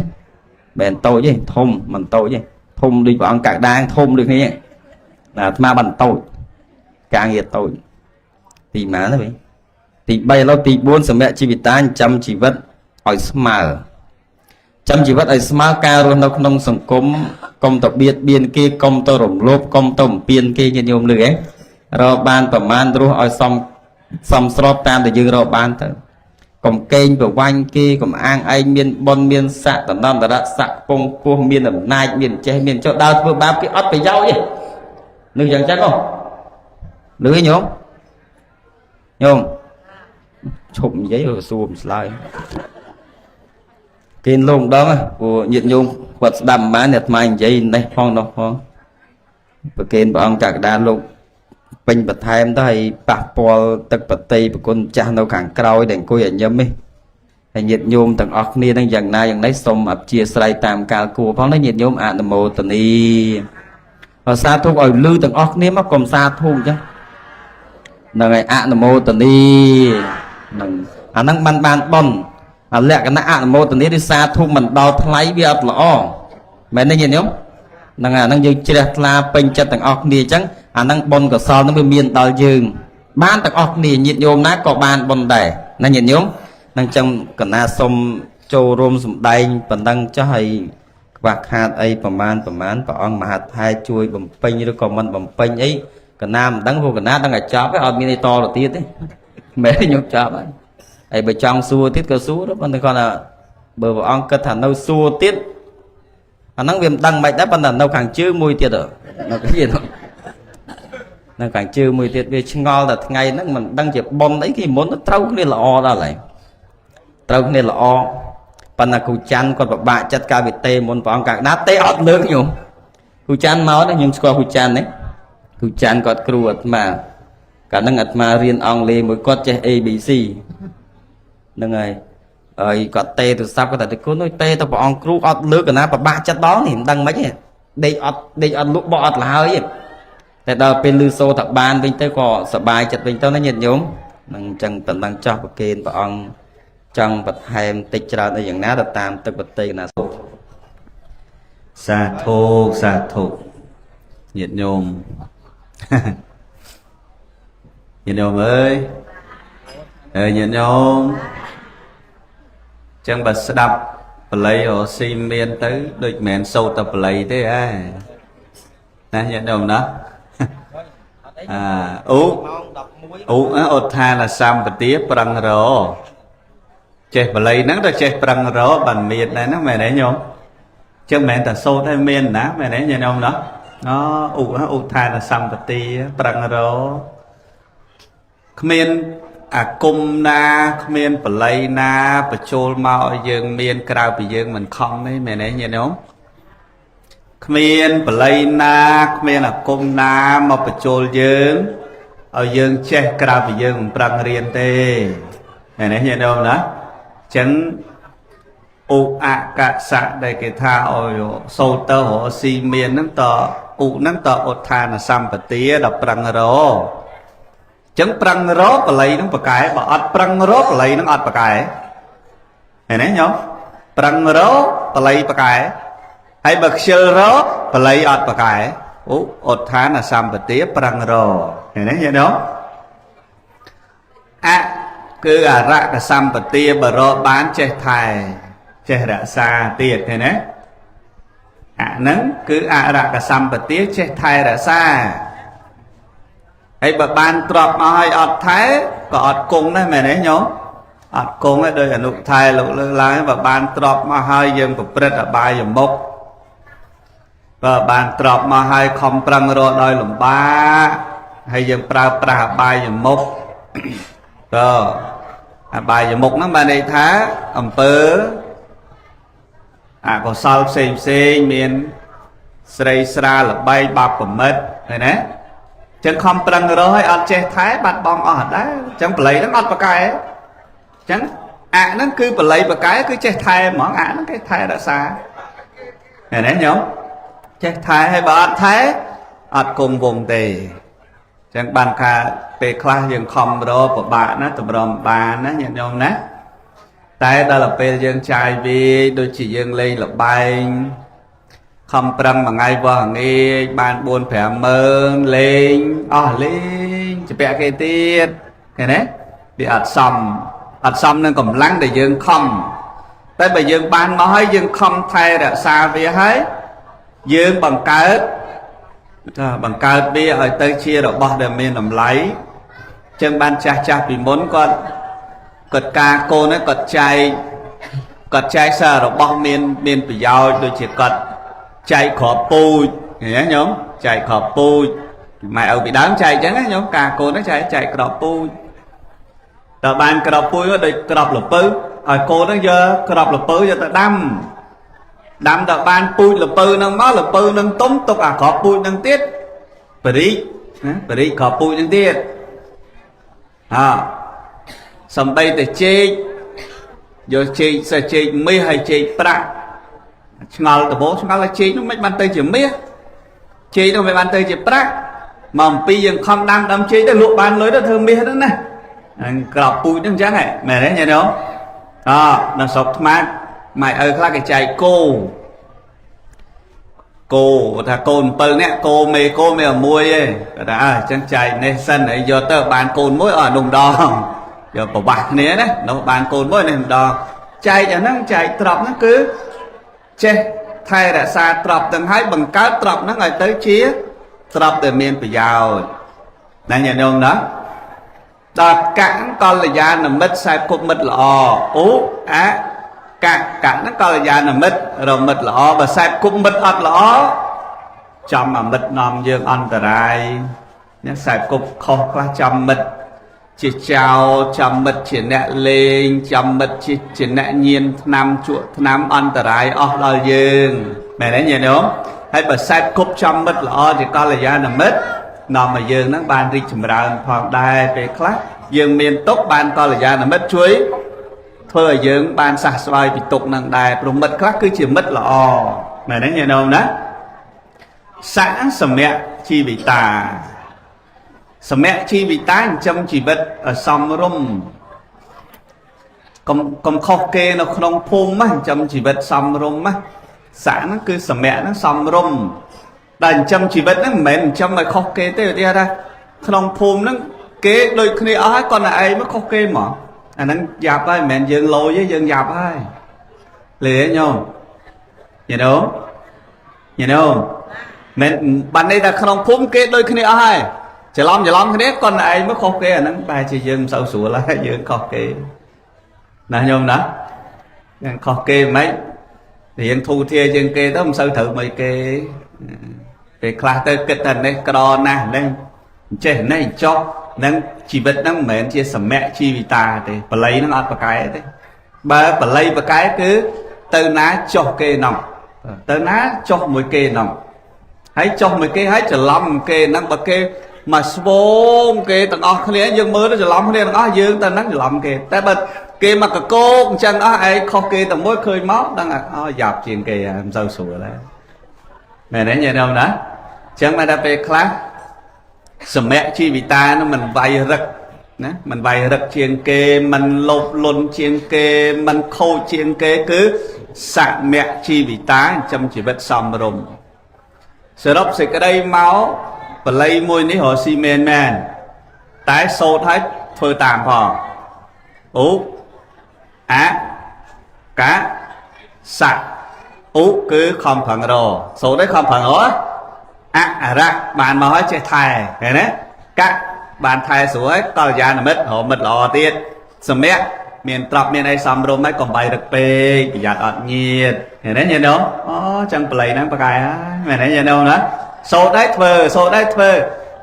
មិនតូចទេធំមិនតូចទេធំដូចព្រះអង្គកដាងធំដូចគ្នាណាអាត្មាបានតូចការងារតូចទីម៉ានទេវិញទី3ឥឡូវទី4សម្រាប់ជីវិតាចាំជីវិតឲ្យស្មើចាំជីវិតឲ្យស្មើការរស់នៅក្នុងសង្គមកុំទៅបៀតបៀនគេកុំទៅរំលោភកុំទៅបំពេញគេញាតិញោមលឺហ៎ រកបានប្រមាណរស់ឲ្យសមសមស្របតាមដែលយើងរកបានទៅកុំកេងប្រវាញ់គេកុំអាងឯងមានបុណ្យមានស័ក្តិតំណរៈស័ក្តិពងពោះមានអំណាចមានចេះមានចុះដើរធ្វើបាបគេអត់ប្រយោជន៍ទេនឹងយ៉ាងចឹងហ៎លឺញោមញោមឈប់និយាយសួរមិនឆ្លើយគេលោកម្ដងព្រោះញាតិញោមគាត់ស្ដាប់មិនបានអាត្មានិយាយនេះផងនោះផងប្រគេនព្រះអង្គកក្កដាលោកពេញបន្ថែមទៅឲ្យប៉ះពាល់ទឹកបតីប្រគុណចាស់នៅខាងក្រោយដែលអង្គុយឲ្យញឹមនេះហើយញាតិញោមទាំងអស់គ្នានឹងយ៉ាងណាយ៉ាងនេះសូមអព្យាស្រ័យតាមកាលគួរផងណាញាតិញោមអនុមោទនីបើសាធុឲ្យលឺទាំងអស់គ្នាមកកុំសាធុអញ្ចឹងហ្នឹងហើយអនុមោទនីហ្នឹងអាហ្នឹងបានបានប៉ុនអាលក្ខណៈអនុមោទនីឬសាធុមិនដល់ថ្លៃវាអត់ល្អមែនទេញាតិញោមហ្នឹងអាហ្នឹងយើងជ្រះថ្លាពេញចិត្តទាំងអស់គ្នាអញ្ចឹងអាហ្នឹងបុណ្យកុសលហ្នឹងវាមានដល់យើងបានទាំងអស់គ្នាញាតិញោមណាក៏បានបុណ្យដែរណាញាតិញោមនឹងចឹងកណាសុំចូលរួមសម្ដែងប៉ុណ្ណឹងចុះហើយខ្វះខាតអីប្រមាណប្រមាណព្រះអង្គមហាថៃជួយបំពេញឬក៏មិនបំពេញអីកណាមិនដឹងព្រោះកណាដឹងតែចប់ហើយអត់មានអីតទៅទៀតទេមែនទេញោមចប់ហើយហើយបើចង់សួរទៀតក៏សួរទៅប៉ុន្តែគាត់ថាបើព្រះអង្គគិតថានៅសួរទៀតអាហ្នឹងវាមិនដឹងមិនដែរប៉ុន្តែនៅខាងជើងមួយទៀតនៅទៀតនៅខាងជើងមួយទៀតវាឆ្ងល់តែថ្ងៃហ្នឹងមិនដឹងជាប៉ុនអីគេមុនត្រូវគ្នាល្អដល់ហើយត្រូវគ្នាល្អប៉ុន្តែគ្រូច័ន្ទគាត់ពិបាកចិត្តកាលវិទេមុនព្រះអង្គកក្កដាទេអត់លើកញោមគ្រូច័ន្ទមកនេះខ្ញុំស្គាល់គ្រូច័ន្ទនេះគ្រូច័ន្ទគាត់គ្រូអាត្មាកាលហ្នឹងអាត្មារៀនអង់គ្លេសមួយគាត់ចេះ ABC ហ្នឹងហើយហើយគាត់ទេទូរស័ព្ទគាត់ថាទៅគុណអើយទេទៅព្រះអង្គគ្រូអត់លើកកណាពិបាកចិត្តដល់នេះមិនដឹងមិនទេដេកអត់ដេកអត់លក់បកអត់លហើយទេតែដល់ពេលលឺសូថាបានវិញទៅក៏សប្បាយចិត្តវិញទៅណាញាតិញោមនឹងអញ្ចឹងប៉ុណ្ណឹងចោះប្រគេនព្រះអង្គចង់បន្ថែមតិចច្រើនអីយ៉ាងណាទៅតាមទឹកបតីកណាសូ សាធុសាធុញាតិញោមញាតិញោមអើយអើយញាតិញោមចឹងបើស្ដាប់បល័យរស៊ីមានទៅដូចមិនមែនសូត្រតែបល័យទេអែណាញាតិញោមណាអាឧឧឧទ្ធានសម្បទាប្រឹងរចេះបល័យហ្នឹងទៅចេះប្រឹងរបានមានដែរហ្នឹងមែនទេញោមចឹងមិនមែនតែសូត្រឲ្យមានណាមែនទេញាតិញោមណាអូឧឧទ្ធានសម្បទាប្រឹងរគ្មានអាគមណាគ្មានបល័យណាបញ្ចូលមកឲ្យយើងមានក្រៅពីយើងមិនខំទេមែនទេញាតិញោមគ្មានបល័យណាគ្មានអាគមណាមកបញ្ចូលយើងឲ្យយើងចេះក្រៅពីយើងមិនប្រឹងរៀនទេមែនទេញាតិញោមណាអញ្ចឹងឧអកសៈដែលគេថាឲ្យសូត្រទៅរកស៊ីមានហ្នឹងតឧហ្នឹងតឧទ្ធានសម្បទាដល់ប្រឹងរចឹងប្រឹងរកបល័យនឹងប្រកែបើអត់ប្រឹងរកបល័យនឹងអត់ប្រកែឃើញទេញោមប្រឹងរកបល័យប្រកែហើយបើខ្ជិលរកបល័យអត់ប្រកែឧឧទ្ធានសម្បទាប្រឹងរកឃើញទេញោមអគឺអរកសម្បទាបើរកបានចេះថែចេះរក្សាទៀតឃើញទេអហ្នឹងគឺអរកសម្បទាចេះថែរក្សាហើយបើបានទ្របមកឲ្យអត់ថែក៏អត់គង់ដែរមែនទេញោមអត់គង់ទេដោយអនុថែលោកលើកឡើងបើបានទ្របមកហើយយើងប្រព្រឹត្តអបាយមុខបើបានទ្របមកហើយខំប្រឹងរកដោយលំបាកហើយយើងប្រើប្រាស់អបាយមុខក៏អបាយមុខហ្នឹងបានន័យថាអំពើអកុសលផ្សេងផ្សេងមានស្រីស្រាលបែងបាបប្រមិតឃើញទេចឹងខំប្រឹងរកឲ្យអត់ចេះថែបាត់បង់អស់ដែរចឹងបល័យហ្នឹងអត់ប្រកែចឹងអហ្នឹងគឺបល័យប្រកែគឺចេះថែហ្មងអហ្នឹងគេថែរក្សាឃើញទេញោមចេះថែហើយបើអត់ថែអត់គង់វងទេចឹងបានថាពេលខ្លះយើងខំរកពិបាកណាតម្រាំបានណាញាតិញោមណាតែដល់ពេលយើងចាយវាយដូចជាយើងលេងលបែងខំប្រឹងមួយថ្ងៃវាស់ងាយបាន4 5ម៉ឺនលេងអស់លេងជពាក់គេទៀតឃើញទេវាអត់សមអត់សមនឹងកម្លាំងដែលយើងខំតែបើយើងបានមកហើយយើងខំថែរក្សាវាហើយយើងបង្កើត ថាបង្កើតវាឲ្យទៅជារបស់ដែលមានតម្លៃចឹងបានចាស់ចាស់ពីមុនគាត់គាត់ការកូនហ្នឹងគាត់ចែកគាត់ចែកសាររបស់មានមានប្រយោជន៍ដូចជាគាត់ចែកគ្រាប់ពូជឃើញទេញោមចែកគ្រាប់ពូជម៉ែឪពីដើមចែកចឹងណាញោមការកូនហ្នឹងចែកចែកគ្រាប់ពូជតើបានក្របពូជដូចក្របលពៅឲ្យកូនហ្នឹងយកក្របលពៅយកទៅដាំដាំដល់បានពូជលពៅហ្នឹងមកលពៅហ្នឹងទុំទុកអាក្របពូជហ្នឹងទៀតបរិចណាបរិចក្របពូជហ្នឹងទៀតអើសំបីតែចេកយកចេកសិចេកមាសហើយចេកប្រាក់ឆ្ងល់ដបោឆ្ងល់ថាចេកនោះមិនបានទៅជាមាសចេកនោះមិនបានទៅជាប្រាក់មកអំពីយើងខំដាំដាំចេកទៅលក់បានលុយទៅធ្វើមាសហ្នឹងណាហ្នឹងក្របពូជហ្នឹងអញ្ចឹងហ៎មែនទេញ៉ែញោមអនៅស្រុកថ្មម៉ែឪខ្លះគេចែកគោគោថាកូន7នាក់គោមេគោមេមួយឯងគាត់ថាអើអញ្ចឹងចែកនេះសិនហើយយកទៅបានកូនមួយអស់នោះម្ដងយកប្រវាស់គ្នាណានោះបានកូនមួយនេះម្ដងចែកអាហ្នឹងចែកទ្រព្យហ្នឹងគឺចេះថែរក្សាទ្រព្យទាំងហើយបង្កើតទ្រព្យហ្នឹងឲ្យទៅជាទ្រព្យដែលមានប្រយោជន៍ណាញាតិញោមណាដល់កកល្យាណមិត្តខ្សែគប់មិត្តល្អអូអកកហ្នឹងកល្យាណមិត្តរមិត្តល្អបើខ្សែគប់មិត្តអត់ល្អចំអាមិត្តនាំយើងអន្តរាយណាខ្សែគប់ខុសខ្លះចំមិត្តជាចោលចំមិត្តជាអ្នកលេងចំមិត្តជាអ្នកញៀនថ្នាំជក់ថ្នាំអន្តរាយអស់ដល់យើងមែនទេញាតិញោមហើយបើខ្សែគប់ចំមិត្តល្អជាកល្យាណមិត្តនាំឲ្យយើងនឹងបានរីកចម្រើនផងដែរពេលខ្លះយើងមានទុកបានកល្យាណមិត្តជួយធ្វើឲ្យយើងបានសះស្បើយពីទុកនឹងដែរព្រោះមិត្តខ្លះគឺជាមិត្តល្អមែនទេញាតិញោមណាសៈសមៈជីវិតាសមៈជីវិតាចិញ្ចឹមជីវិតឲ្យសមរម្យកុំខុសគេនៅក្នុងភូមិណាចិញ្ចឹមជីវិតសមរម្យណាសៈហ្នឹងគឺសមៈហ្នឹងសមរម្យតែចិញ្ចឹមជីវិតហ្នឹងមិនមែនចិញ្ចឹមឲ្យខុសគេទេឧទាហរណ៍ថាក្នុងភូមិហ្នឹងគេដូចគ្នាអស់ហើយគាត់តែឯងមកខុសគេហ្មងអាហ្នឹងយ៉ាប់ហើយមិនមែនយើងលយទេយើងយ៉ាប់ហើយលឺទេញោមញាតិញោមញាតិញោមមិនបានន័យថាក្នុងភូមិគេដូចគ្នាអស់ហើយច្រឡំច្រឡំគ្នាគាត់តែឯងមកខុសគេអាហ្នឹងបែរជាយើងមិនសូវស្រួលហើយយើងខុសគេណាញោមណាយ៉ាងខុសគេមិនរៀងធូធាជាងគេទៅមិនសូវត្រូវមិនគេពេលខ្លះទៅគិតថានេះក្រណាស់នេះចេះនេះចុះនឹងជីវិតហ្នឹងមិនមែនជាសមៈជីវិតាទេបល័យហ្នឹងអត់ប្រកែទេបើបល័យប្រកែគឺទៅណាចុះគេណោះទៅណាចុះមួយគេណោះហើយចុះមួយគេហើយច្រឡំគេហ្នឹងបើគេមកស្វងគេទាំងអស់គ្នាយើងមើលទៅច្រឡំគ្នាទាំងអស់យើងទៅហ្នឹងច្រឡំគេតែបើគេមកកកោកអញ្ចឹងអស់ឯងខុសគេតែមួយឃើញមកដឹងអស់យ៉ាប់ជាងគេមិនសូវស្រួលដែរមែនទេញាតិញោមណាអញ្ចឹងបានតែពេលខ្លះសមៈជីវិតានោះមិនវាយរឹកណាមិនវាយរឹកជាងគេមិនលោភលន់ជាងគេមិនខូចជាងគេគឺសមៈជីវិតាចិញ្ចឹមជីវិតសមរម្យសរុបសេចក្តីមកបល័យមួយនេះរកស៊ីមែនមែនតែសូត្រឲ្យធ្វើតាមផងឧអកសៈឧគឺខំប្រឹងរសូត្រឲ្យខំប្រឹងរអរៈបានមកហើយចេះថែឃើញទេកៈបានថែស្រួលហើយកល្យាណមិត្តរមិត្តល្អទៀតសមៈមានទ្រព្យមានអីសំរុំហើយកុំបាយរឹកពេកប្រយ័ត្នអត់ញៀតឃើញទេញាតិញោមអូចឹងបល័យហ្នឹងប្រកែហើយមែនទេញាតិញោមណាសូត្រដែរធ្វើសូត្រដែរធ្វើ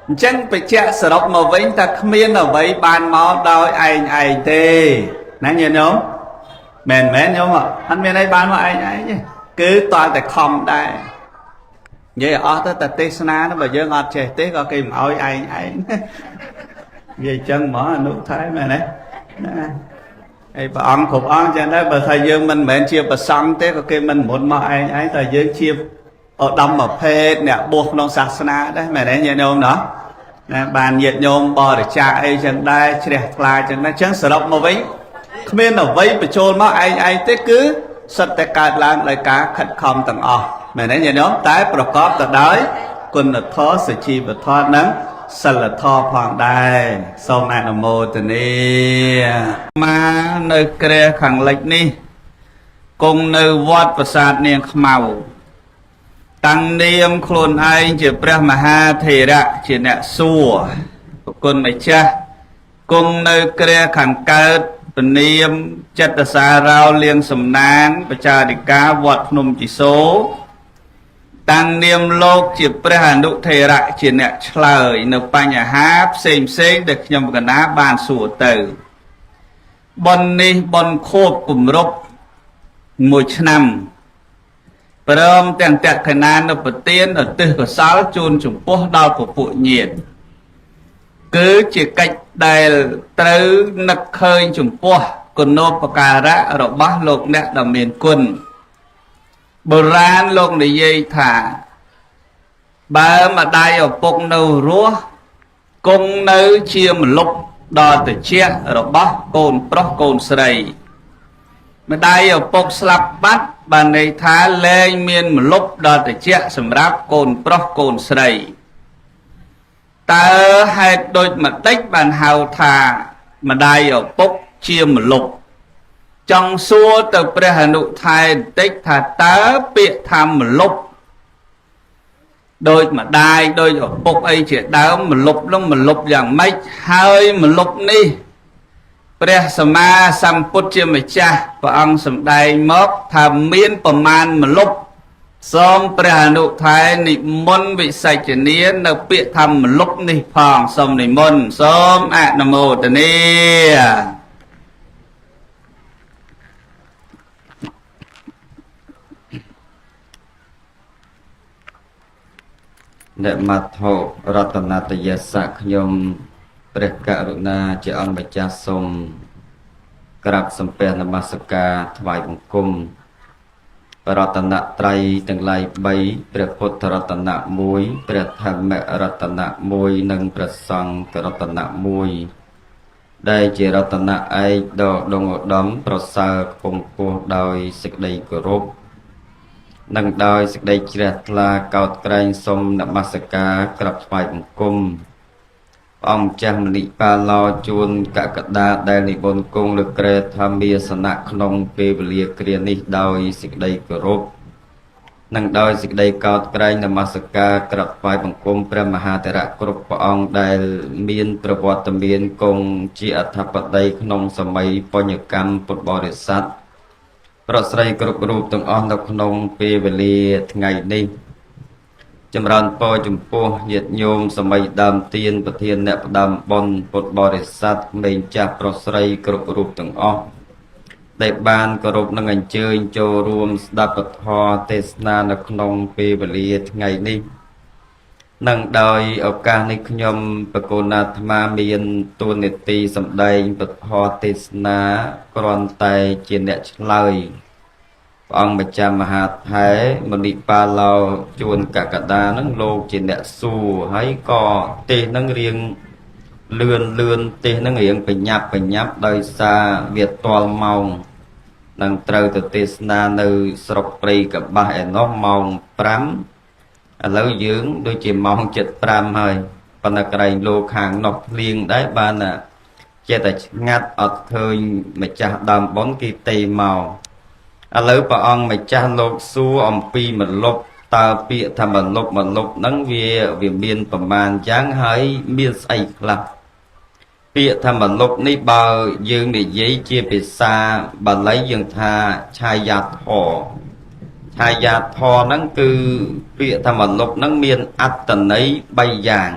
អញ្ចឹងបញ្ជាក់សរុបមកវិញថាគ្មានអ្វីបានមកដោយឯងឯងទេណាញាតិញោមមែនមែនញោមអត់មានអីបានមកឯងឯងទេគឺតើតែខំដែរនិយាយអស់ទៅតែទេសនានោះបើយើងអត់ចេះទេក៏គេមិនអោយឯងឯងនិយាយចឹងហ្មងអនុថែមែនទេណាហើយព្រះអង្គគ្រប់អង្គចឹងដែរបើថាយើងមិនមែនជាប្រសង់ទេក៏គេមិនមុនមកឯងឯងតែយើងជាឧត្តមភេទអ្នកបួសក្នុងសាសនាដែរមែនទេញាតិញោមណោះណាបានញាតិញោមបរិច្ចាគអីចឹងដែរជ្រះថ្លាចឹងដែរចឹងសរុបមកវិញគ្មានអ្វីបញ្ចូលមកឯងឯងទេគឺសិតតែកើតឡើងដោយការខិតខំទាំងអស់មែនទេញាតិញោមតែប្រកបទៅដោយគុណធម៌សុជីវធម៌និងសិលធម៌ផងដែរសូមអនុមោទនាមកនៅគ្រែខាងលិចនេះគង់នៅវត្តប្រាសាទនាងខ្មៅ តាំងនាមខ្លួនឯងជាព្រះមហាថេរៈជាអ្នកសួរប្រគុណម្ចាស់គង់នៅគ្រាខាងកើតពនាមចិត្តសារោលៀងសំណាងបចារិកាវត្តភ្នំជីសូតាំងនាមលោកជាព្រះអនុថេរៈជាអ្នកឆ្លើយនៅបញ្ហាផ្សេងផ្សេងដែលខ្ញុំកណាបានសួរទៅបុណ្យនេះបុណ្យខួបគម្រប់មួយឆ្នាំព្រមទាំងតក្កណានុប្រទានឧទ្ទិសកុសលជូនចំពោះដល់ពពួកញាតិគឺជាកិច្ចដែលត្រូវនឹកឃើញចំពោះគុណូបការៈរបស់លោកអ្នកដ៏មានគុណបុរាណលោកនិយាយថាបើម្ដាយឪពុកនៅរស់គង់នៅជាម្លប់ដល់តិចរបស់កូនប្រុសកូនស្រីម្ដាយឪពុកស្លាប់បាត់បានន័យថាលែងមានម្លប់ដល់តិចសម្រាប់កូនប្រុសកូនស្រីតើហេតុដូចម្ដេចបានហៅថាម្ដាយឪពុកជាម្លប់ចង់សួរទៅព្រះអនុថែបន្តិចថាតើពាក្យថាម្លប់ដូចម្ដាយដូចឪពុកអីជាដើមម្លប់នោះម្លប់យ៉ាងម៉េចហើយម្លប់នេះព្រះសម្មាសម្ពុទ្ធជាម្ចាស់ព្រះអង្គសម្ដែងមកថាមានប្រមាណម្លប់សូមព្រះអនុថែនិមន្តវិសាចនានៅពាក្យថាម្លប់នេះផងសូមនិមន្តសូមអនុមោទនា អ្នកមត្ថុរតនតយសៈខ្ញុំព្រះករុណាជាអង្គម្ចាស់សូមក្រាបសំពះនមស្ការថ្វាយបង្គំរតនត្រ័យទាំងឡាយ3ព្រះពុទ្ធរតនៈ1ព្រះធម្មរតនៈ1និងព្រះសង្ឃរតនៈ1ដែលជារតនៈឯកដ៏ដងឧត្តមប្រសើរខ្ពង់ខ្ពស់ដោយសេចក្តីគោរពនិងដោយសេចក្តីជ្រះថ្លាកោតក្រែងសូមនមស្ការក្រាបថ្វាយបង្គំព្រះអង្គម្ចាស់មនិបាឡោជួនកកដាដែលនិមន្តគង់លើក្រែធម្មាសនៈក្នុងពេលវេលាគ្រានេះដោយសេចក្តីគោរពនិងដោយសេចក្តីកោតក្រែងនមស្ការក្រាបថ្វាយបង្គំព្រះមហាថេរៈគ្រប់ព្រះអង្គដែលមានប្រវត្តិមានគង់ជាអធិបតីក្នុងសម័យបញ្ញកម្មពុទ្ធបរិស័ទប្រស្រីគ្រប់រូបទាំងអស់នៅក្នុងពេលវេលាថ្ងៃនេះចម្រើនពរចំពោះញាតិញោមសម័យដើមទៀនប្រធានអ្នកផ្ដើមបុណ្យពុទ្ធបរិស័ទក្មេងចាស់ប្រុសស្រីគ្រប់រូបទាំងអស់ដែលបានគោរពនិងអញ្ជើញចូលរួមស្ដាប់ពធទេសនានៅក្នុងពេលវេលាថ្ងៃនេះនិងដោយឱកាសនេះខ្ញុំបកូនអាត្មាមានតួនាទីសម្ដែងពធទេសនាគ្រាន់តែជាអ្នកឆ្លើយព្រះអង្គម្ចាស់មហាថេរមនិបាឡោជួនកកដានឹងលោកជាអ្នកសួរហើយក៏ទេសនឹងរៀងលឿនលឿនទេសនឹងរៀងបញ្ញាប់បញ្ញាប់ដោយសារវាតល់ម៉ោងនឹងត្រូវទៅទេសនានៅស្រុកព្រៃកប្បាសឯណោះម៉ោង5ឥឡូវយើងដូចជាម៉ោង7:05ហើយប៉ុន្តែក្រែងលោកខាងនោះភ្លៀងដែរបានចេះតែឆ្ងាត់អត់ឃើញម្ចាស់ដើមបុណ្យគេទេមកឥឡូវព្រះអង្គម្ចាស់លោកសួរអំពីម្លប់តើពាក្យថាម្លប់ម្លប់ហ្នឹងវាមានប្រមាណយ៉ាងហើយមានស្អីខ្លះពាក្យថាម្លប់នេះបើយើងនិយាយជាភាសាបាលីយើងថាឆាយាធរឆាយាធរហ្នឹងគឺពាក្យថាម្លប់ហ្នឹងមានអត្ថន័យ3យ៉ាង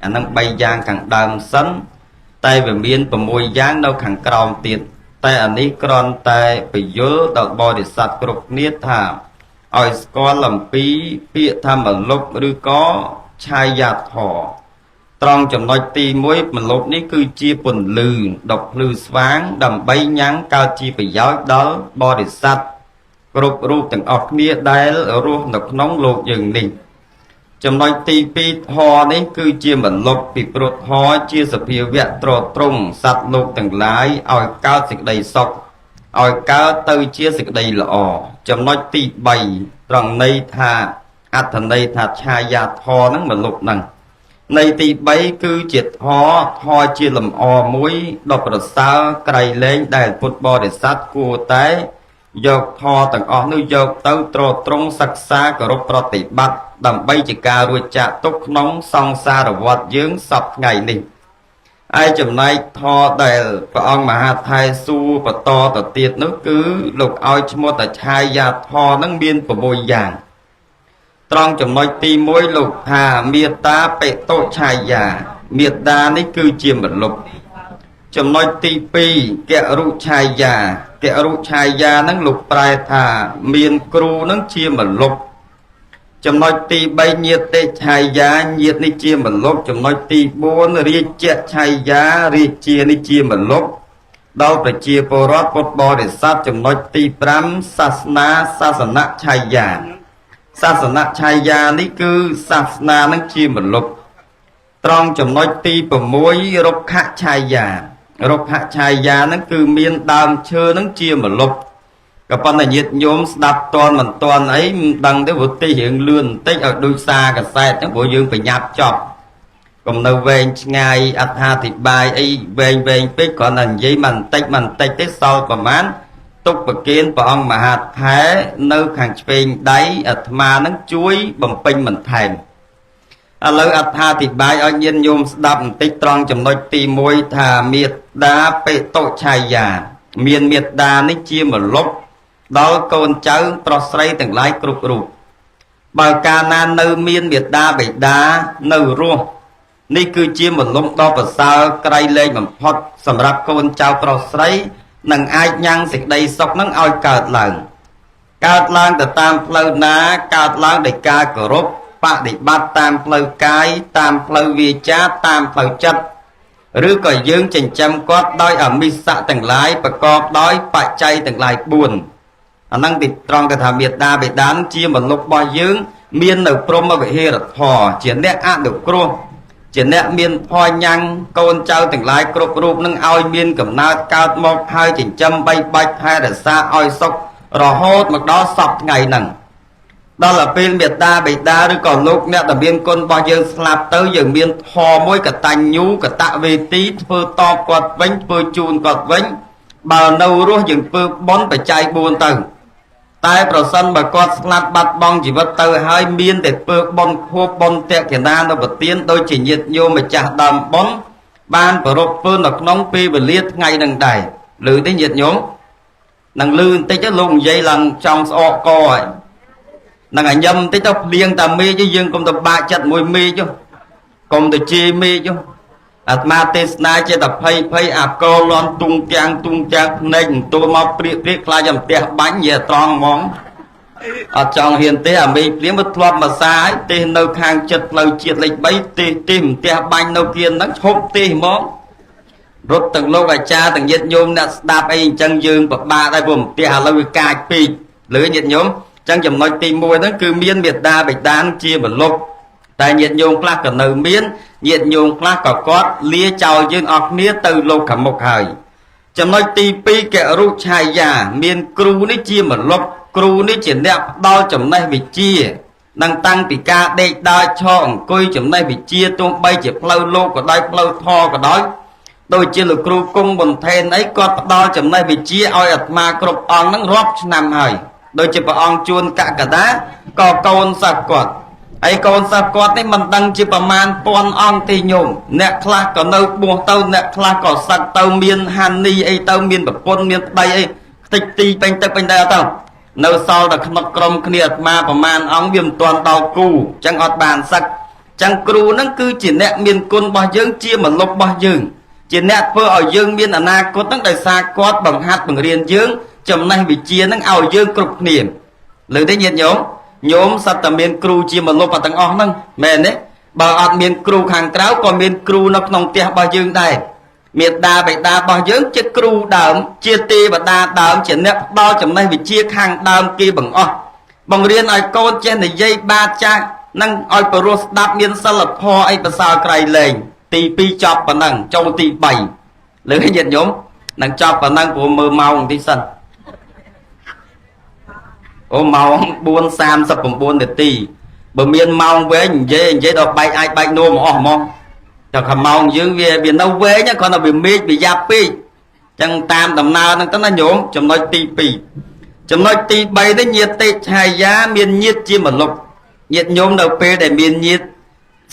អាហ្នឹង3យ៉ាងខាងដើមសិនតែវាមាន6យ៉ាងនៅខាងក្រោមទៀតតែអានេះគ្រាន់តែពយល់ដល់បរិស័ទគ្រប់គ្នាថាឲ្យស្គាល់អំពីពាក្យថាម្លប់ឬក៏ឆាយាធរត្រង់ចំណុចទី1ម្លប់នេះគឺជាពន្លឺដ៏ភ្លឺស្វាងដើម្បីញ៉ាំងកើតជាប្រយោជន៍ដល់បរិស័ទគ្រប់រូបទាំងអស់គ្នាដែលរស់នៅក្នុងលោកយើងនេះចំណុចទី2ធម៌នេះគឺជាម្លប់ពីព្រោះធម៌ជាសភាវៈទ្រទ្រង់សត្វលោកទាំងឡាយឲ្យកើតសេចក្តីសុខឲ្យកើតទៅជាសេចក្តីល្អចំណុចទី3ត្រង់ន័យថាអត្ថន័យថាឆាយាធម៌ហ្នឹងម្លប់ហ្នឹងន័យទី3គឺជាធម៌ធម៌ជាលម្អមួយដ៏ប្រសើរក្រៃលែងដែលពុទ្ធបរិស័ទគួរតែ យកធម៌ទាំងអស់នោះយកទៅទ្រទ្រង់សិក្សាគោរពប្រតិបត្តិដើម្បីជាការរួចចាកទុក្ខក្នុងសង្សារវដ្តយើងសពថ្ងៃនេះឯចំណែកធម៌ដែលព្រះអង្គមហាថេរសួរបន្តទៅទៀតនោះគឺលោកឲ្យឈ្មោះតឆាយាធម៌នឹងមាន6យ៉ាងត្រង់ចំណុចទី1លោកថាមេត្តាបិតុឆាយាមេត្តានេះគឺជាមលុបចំណុចទី2ករុឆាយាករុឆាយានឹងលោកប្រែថាមានគ្រូនឹងជាមលុបចំណុចទី3ញាតិឆាយាញាតិនេះជាមលុបចំណុចទី4រាជឆាយារាជានេះជាមលុបដល់ប្រជាពលរដ្ឋពុទ្ធបរិស័ទចំណុចទី5សាសនាសាសនៈឆាយាសាសនៈឆាយានេះគឺសាសនានឹងជាមលុបត្រង់ចំណុចទី6រុក្ខឆាយារុក្ខឆាយានឹងគឺមានដើមឈើនឹងជាមលុបក៏ប៉ុន្តែញាតិញោមស្ដាប់តន់មិនតន់អីមិនដឹងទេព្រោះទីរឿងលឿនបន្តិចឲ្យដូចសារកសែតហ្នឹងព្រោះយើងប្រញាប់ចប់កុំនៅវែងឆ្ងាយអត្ថាធិប្បាយអីវែងវែងពេកគ្រាន់តែនិយាយមិនបន្តិចមិនបន្តិចទេសល់ប្រមាណទុកប្រគេនព្រះអង្គមហាថេរនៅខាងឆ្វេងដៃអាត្មានឹងជួយបំពេញបន្ថែមឥឡូវអត្ថាធិប្បាយឲ្យញាតិញោមស្ដាប់បន្តិចត្រង់ចំណុចទី1ថាមេត្តាបិតុឆាយាមានមេត្តានេះជាមលុបដល់កូនចៅប្រុសស្រីទាំងឡាយគ្រប់រូបបើកាលណានៅមានមេត្តាបិតានៅរស់នេះគឺជាមលុបដ៏ប្រសើរក្រៃលែងបំផុតសម្រាប់កូនចៅប្រុសស្រីនឹងអាចញ៉ាំងសេចក្តីសុខនឹងឲ្យកើតឡើងកើតឡើងទៅតាមផ្លូវណាកើតឡើងដោយការគោរពបដិបត្តិតាមផ្លូវកាយតាមផ្លូវវាចាតាមផ្លូវចិត្តឬក៏យើងចិញ្ចឹមគាត់ដោយអមិសៈទាំងឡាយប្រកបដោយបច្ច័យទាំងឡាយ4អាហ្នឹងទីត្រង់ទៅថាមេត្តាបិតាជាមលុបរបស់យើងមាននៅព្រហ្មវិហារធម៌ជាអ្នកអនុគ្រោះជាអ្នកមានផលញ៉ាំងកូនចៅទាំងឡាយគ្រប់រូបនឹងឲ្យមានកំណើតកើតមកហើយចិញ្ចឹមបីបាច់ថែរក្សាឲ្យសុខរហូតមកដល់សពថ្ងៃហ្នឹងដល់ទៅពេលមេត្តាបិតាឬក៏លោកអ្នកដែលមានគុណរបស់យើងស្លាប់ទៅយើងមានធម៌មួយកតញ្ញូកតវេទីធ្វើតបគាត់វិញធ្វើជូនគាត់វិញបើនៅរស់យើងធ្វើបុណ្យបច្ច័យ4ទៅតែប្រសិនបើគាត់ស្លាប់បាត់បង់ជីវិតទៅហើយមានតែធ្វើបុណ្យខួបបុណ្យតក្កណានុប្រទានដូចជាញាតិញោមម្ចាស់ដើមបុណ្យបានប្រពធ្វើនៅក្នុងពេលវេលាថ្ងៃនឹងដែរឮទេញាតិញោមនឹងឮបន្តិចលោកនិយាយឡើងចង់ស្អកកហើយនឹងឲ្យញឹមបន្តិចទៅភ្លៀងតាមេឃយើងកុំទៅបាក់ចិត្តមួយមេឃកុំទៅជេរមេឃអាត្មាទេសនាចេះតែភ័យភ័យអាកលន់ទុងទាំងទុងទាំងភ្នែកទទួលមកព្រាកព្រាកខ្លាចតែផ្ទះបាញ់និយាយត្រង់ហ្មងអត់ចង់ហ៊ានទេអាមេឃភ្លៀងមកធ្លាប់មកសាយទេសនៅខាងចិត្តផ្លូវជាតិលេខ3ទេសទេសផ្ទះបាញ់នៅគៀនហ្នឹងឈប់ទេសហ្មងរត់ទាំងលោកអាចារ្យទាំងញាតិញោមអ្នកស្ដាប់អីអញ្ចឹងយើងពិបាកដែរព្រោះផ្ទះឥឡូវវាកាចពេកលើញាតិញោមអញ្ចឹងចំណុចទី1ហ្នឹងគឺមានមេត្តាបិតាជាមលុបតែញាតិញោមខ្លះក៏នៅមានញាតិញោមខ្លះក៏គាត់លាចោលយើងអស់គ្នាទៅលោកខាងមុខហើយចំណុចទី2ករុឆាយាមានគ្រូនេះជាមលុបគ្រូនេះជាអ្នកផ្ដល់ចំណេះវិជ្ជានឹងតាំងពីការដេកដើរឈរអង្គុយចំណេះវិជ្ជាទោះបីជាផ្លូវលោកក៏ដោយផ្លូវធម៌ក៏ដោយដូចជាលោកគ្រូគង់បន្ថែនអីគាត់ផ្ដល់ចំណេះវិជ្ជាឲ្យអាត្មាគ្រប់អង្គនឹងរាប់ឆ្នាំហើយដូចជាព្រះអង្គជួនកកដាក៏កូនសិស្សគាត់ហើយកូនសិស្សគាត់នេះមិនដឹងជាប្រមាណពាន់អង្គទេញោមអ្នកខ្លះក៏នៅបួសទៅអ្នកខ្លះក៏សឹកទៅមានហានីអីទៅមានប្រពន្ធមានប្តីអីខ្ទេចទីពេញទឹកពេញដែរទៅនៅសល់តែក្នុងក្រុមគ្នាអាត្មាប្រមាណអង្គវាមិនទាន់ដល់គូអញ្ចឹងអត់បានសឹកអញ្ចឹងគ្រូហ្នឹងគឺជាអ្នកមានគុណរបស់យើងជាមលុបរបស់យើងជាអ្នកធ្វើឲ្យយើងមានអនាគតហ្នឹងដោយសារគាត់បង្ហាត់បង្រៀនយើងចំណេះវិជ្ជាហ្នឹងឲ្យយើងគ្រប់គ្នាលើទេញាតិញោមញោមសត្វតែមានគ្រូជាមលុបទាំងអស់ហ្នឹងមែនទេបើអត់មានគ្រូខាងក្រៅក៏មានគ្រូនៅក្នុងផ្ទះរបស់យើងដែរមេត្តាបិតារបស់យើងជាគ្រូដើមជាទេវតាដើមជាអ្នកផ្ដល់ចំណេះវិជ្ជាខាងដើមគេបង្អស់បង្រៀនឲ្យកូនចេះនិយាយបាទចាស់និងឲ្យពរោះស្ដាប់មានសិលធម៌អីប្រសើរក្រៃលែងទី2ចប់ប៉ុណ្ណឹងចូលទី3លើញាតិញោមនឹងចប់ប៉ុណ្ណឹងព្រោះមើលម៉ោងបន្តិចសិនអូម៉ោង4:39នាទីបើមានម៉ោងវែងនិយាយដល់បែកអាចបែកនួមអស់ហ្មងតែថាម៉ោងយើងវានៅវែងគ្រាន់តែវាមេឃវាយ៉ាប់ពេកចឹងតាមដំណើរហ្នឹងទៅណាញោមចំណុចទី2 ចំណុចទី3នេះញាតិឆាយាមានញាតិជាមលុបញាតិញោមនៅពេលដែលមានញាតិ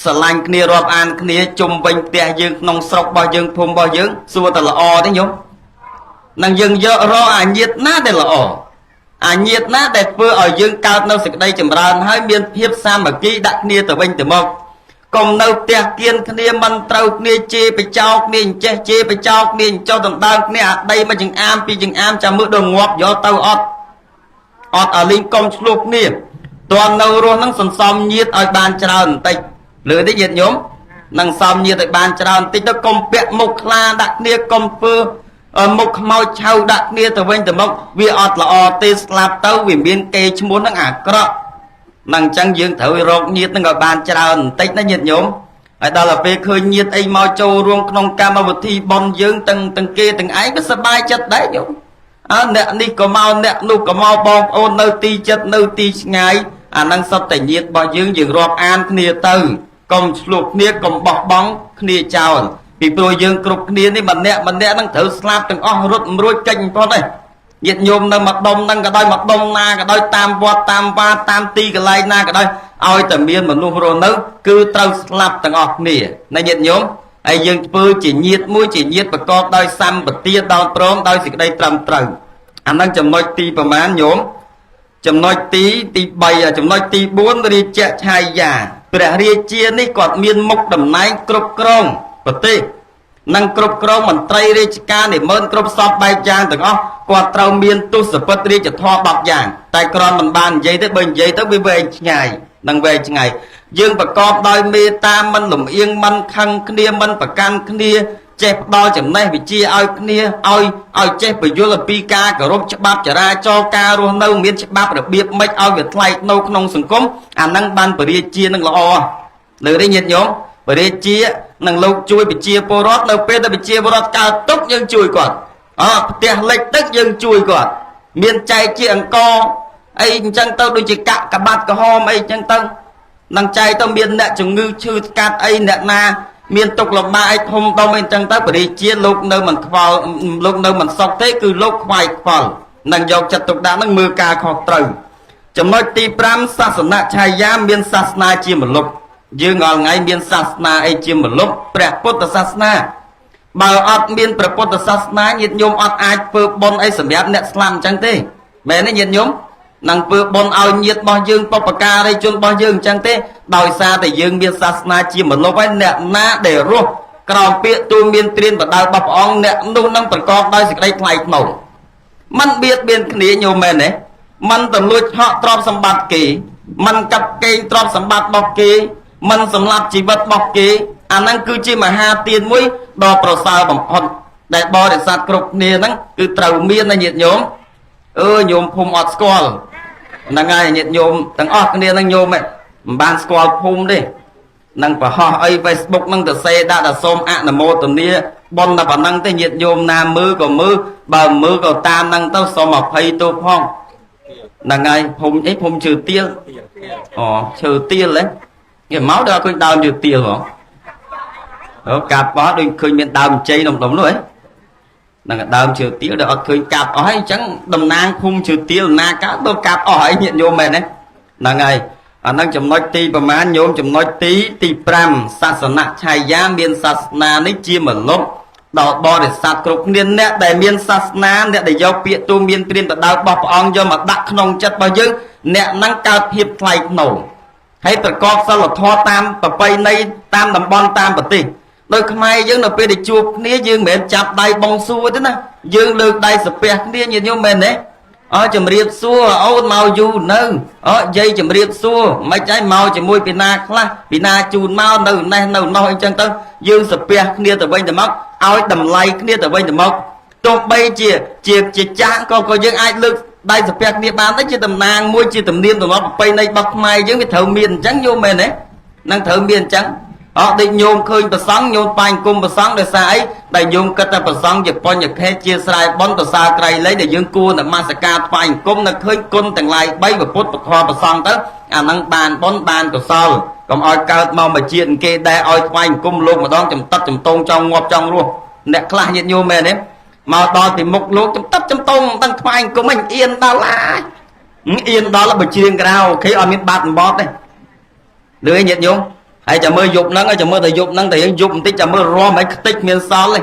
ស្រឡាញ់គ្នារាប់អានគ្នាជុំវិញផ្ទះយើងក្នុងស្រុករបស់យើងភូមិរបស់យើងសួរតែល្អទេញោមនឹងយើងយករកអាញាតិណាដែលល្អអាញាតិណាដែលធ្វើឲ្យយើងកើតនៅសេចក្តីចម្រើនហើយមានភាពសាមគ្គីដាក់គ្នាទៅវិញទៅមកកុំនៅផ្ទះគៀនគ្នាមិនត្រូវគ្នាជេរបចោគ្នាអញ្ចេះជេរបចោគ្នាអញ្ចោះដណ្ដើមគ្នាអាដីមកចង្អាមពីចង្អាមចាំមើលដល់ងាប់យកទៅអត់អត់ឲ្យលីងកុំឆ្លោះគ្នាតើនៅរស់នឹងសន្សំញាតឲ្យបានច្រើនបន្តិចលើនេះញាតញោមនឹងសំញាតឲ្យបានច្រើនបន្តិចទៅកុំពាក់មុខខ្លាដាក់គ្នាកុំធ្វើមុខខ្មោចឆៅដាក់គ្នាទៅវិញទៅមកវាអត់ល្អទេស្លាប់ទៅវាមានគេឈ្មោះនឹងអាក្រក់នឹងអញ្ចឹងយើងត្រូវរកញាតនឹងឲ្យបានច្រើនបន្តិចណាញាតញោមហើយដល់ទៅពេលឃើញញាតអីមកចូលរួមក្នុងកម្មវិធីបុណ្យយើងទាំងគេទាំងឯងក៏សប្បាយចិត្តដែរញោមអើអ្នកនេះក៏មកអ្នកនោះក៏មកបងប្អូននៅទីចិត្តនៅទីឆ្ងាយអានឹងសុទ្ធតែញាតរបស់យើងយើងរាប់អានគ្នាទៅកុំឆ្លោះគ្នាកុំបោះបង់គ្នាចោលពីព្រោះយើងគ្រប់គ្នានេះម្នាក់ម្នាក់នឹងត្រូវស្លាប់ទាំងអស់រត់មិនរួចកិច្ចបំផុតទេញាតិញោមនៅម្ដុំហ្នឹងក៏ដោយម្ដុំណាក៏ដោយតាមវត្តតាមវាតាមទីកន្លែងណាក៏ដោយឲ្យតែមានមនុស្សរស់នៅគឺត្រូវស្លាប់ទាំងអស់គ្នាណាញាតិញោមហើយយើងធ្វើជាញាតិមួយជាញាតិប្រកបដោយសម្បទាដល់ព្រមដោយសេចក្តីត្រឹមត្រូវអាហ្នឹងចំណុចទីប្រមាណញោមចំណុចទី3ចំណុចទី4រាជឆាយាព្រះរាជានេះគាត់មានមុខតំណែងគ្រប់គ្រងប្រទេសនិងគ្រប់គ្រងមន្ត្រីរាជការនិមន្តគ្រប់សពបែបយ៉ាងទាំងអស់គាត់ត្រូវមានទសពិតរាជធម៌10យ៉ាងតែគ្រាន់មិនបាននិយាយទេបើនិយាយទៅវាវែងឆ្ងាយនឹងវែងឆ្ងាយយើងប្រកបដោយមេត្តាមិនលំអៀងមិនខឹងគ្នាមិនប្រកាន់គ្នាចេះផ្ដល់ចំណេះវិជ្ជាឲ្យគ្នាឲ្យចេះពយល់អំពីការគោរពច្បាប់ចរាចរណ៍ការរស់នៅមានច្បាប់របៀបម៉េចឲ្យវាថ្លៃនៅក្នុងសង្គមអានឹងបានពរាជានឹងល្អលើនេះញាតិញោមពរាជានឹងលោកជួយប្រជាពលរដ្ឋនៅពេលដែលប្រជាពលរដ្ឋកើតទុក្ខយើងជួយគាត់អផ្ទះលិចទឹកយើងជួយគាត់មានចែកជាអង្គអីអញ្ចឹងទៅដូចជាកាក់កបាត់ក្រហមអីអញ្ចឹងទៅនឹងចែកទៅមានអ្នកជំងឺឈឺស្កាត់អីអ្នកណាមានទុកលំបាកអីធំដុំអីអញ្ចឹងទៅព្រះរាជាលោកនៅមិនខ្វល់លោកនៅមិនសុខទេគឺលោកខ្វាយខ្វល់នឹងយកចិត្តទុកដាក់នឹងមើលការខុសត្រូវចំណុចទី5សាសនឆាយាមានសាសនាជាមលុបយើងរាល់ថ្ងៃមានសាសនាអីជាមលុបព្រះពុទ្ធសាសនាបើអត់មានព្រះពុទ្ធសាសនាញាតិញោមអត់អាចធ្វើបុណ្យអីសម្រាប់អ្នកស្លាប់អញ្ចឹងទេមែនទេញាតិញោមនឹងធ្វើបុណ្យឲ្យញាតិរបស់យើងបុព្វការីជនរបស់យើងអញ្ចឹងទេដោយសារតែយើងមានសាសនាជាមលុបហើយអ្នកណាដែលរស់ក្រោមពាក្យទូលមានត្រៀនបដៅរបស់ព្រះអង្គអ្នកនោះនឹងប្រកបដោយសេចក្តីថ្លៃថ្នូរមិនបៀតបៀនគ្នាញោមមែនទេមិនទៅលួចហក់ទ្រព្យសម្បត្តិគេមិនកាប់កេងទ្រព្យសម្បត្តិរបស់គេមិនសម្លាប់ជីវិតរបស់គេអាហ្នឹងគឺជាមហាទានមួយដ៏ប្រសើរបំផុតដែលបរិស័ទគ្រប់គ្នាហ្នឹងគឺត្រូវមានណាញាតិញោមអឺញោមភូមិអត់ស្គាល់ហ្នឹងហើយញាតិញោមទាំងអស់គ្នាហ្នឹងញោមមិនបានស្គាល់ភូមិទេនឹងប្រហោះអី Facebook ហ្នឹងទៅសេដាក់តែសូមអនុមោទនាបុណ្យតែប៉ុណ្ណឹងទេញាតិញោមណាមើលក៏មើលបើមើលក៏តាមហ្នឹងទៅសូមអភ័យទោសផងហ្នឹងហើយភូមិអីភូមិឈើទាលអូឈើទាលហ៎គេមកដល់ឃើញដើមឈើទាលហ្មងអូកាប់អស់ដូចឃើញមានដើមជ័យនំដុំនោះហ៎ហ្នឹងដើមឈើទាលដែលអត់ឃើញកាប់អស់ហើយអញ្ចឹងតំណាងភូមិឈើទាលណាកាប់ដល់កាប់អស់ហើយញាតិញោមមែនទេហ្នឹងហើយអាហ្នឹងចំណុចទីប្រមាណញោមចំណុចទី5សាសនឆាយាមានសាសនានេះជាមលុបដល់បរិស័ទគ្រប់គ្នាអ្នកដែលមានសាសនាអ្នកដែលយកពាក្យទូមានព្រានបដៅរបស់ព្រះអង្គយកមកដាក់ក្នុងចិត្តរបស់យើងអ្នកហ្នឹងកើតភាពថ្លៃថ្នូរហើយប្រកបសិលធម៌តាមប្រពៃណីតាមតំបន់តាមប្រទេសដោយខ្មែរយើងនៅពេលដែលជួបគ្នាយើងមិនមែនចាប់ដៃបងសួរទេណាយើងលើកដៃសាពះគ្នាញាតិញោមមែនទេអើជំរាបសួរអូនមកយូរនៅអើយាយជំរាបសួរមិនអីមកជាមួយពីណាខ្លះពីណាជូនមកនៅណេះនៅណោះអីចឹងទៅយើងសាពះគ្នាទៅវិញទៅមកឲ្យតម្លៃគ្នាទៅវិញទៅមកទោះបីជាជាជាចាស់ក៏យើងអាចលើកដៃសាពះគ្នាបានដែរជាតំណាងមួយជាទំនៀមទម្លាប់ប្រពៃណីរបស់ខ្មែរយើងវាត្រូវមានអញ្ចឹងយល់មែនទេនឹងត្រូវមានអញ្ចឹងអត់ដូចញោមឃើញប្រសង់ញោមបាញ់គុំប្រសង់ដោយសារអីដែលញោមគិតថាប្រសង់ជាបញ្ញខេជាស្រែបនប្រសើរក្រៃលែងដែលយើងគួរនមស្ការថ្វាយគុំនៅឃើញគុណទាំងឡាយ3ពុទ្ធពធប្រសង់ទៅអានឹងបានបុណ្យបានកុសលកុំឲ្យកើតមកមួយជាតិគេដែរឲ្យថ្វាយគុំលោកម្ដងចំតឹកចំតងចង់ងាប់ចង់រស់អ្នកខ្លះញាតិញោមមែនទេ មកដល់ពីមុខលោកចំតាប់ចំតងមិនដឹងថ្វាយអង្គមអញអៀនដល់ហើយអៀនដល់បើច្រៀងក្រៅអូខេអត់មានបាត់បត់ទេលឿនញាតិញោមហើយចាំមើលយប់ហ្នឹងចាំមើលតែយប់ហ្នឹងតែយើងយប់បន្តិចចាំមើលរំឲ្យខ្ទេចមានសល់ទេ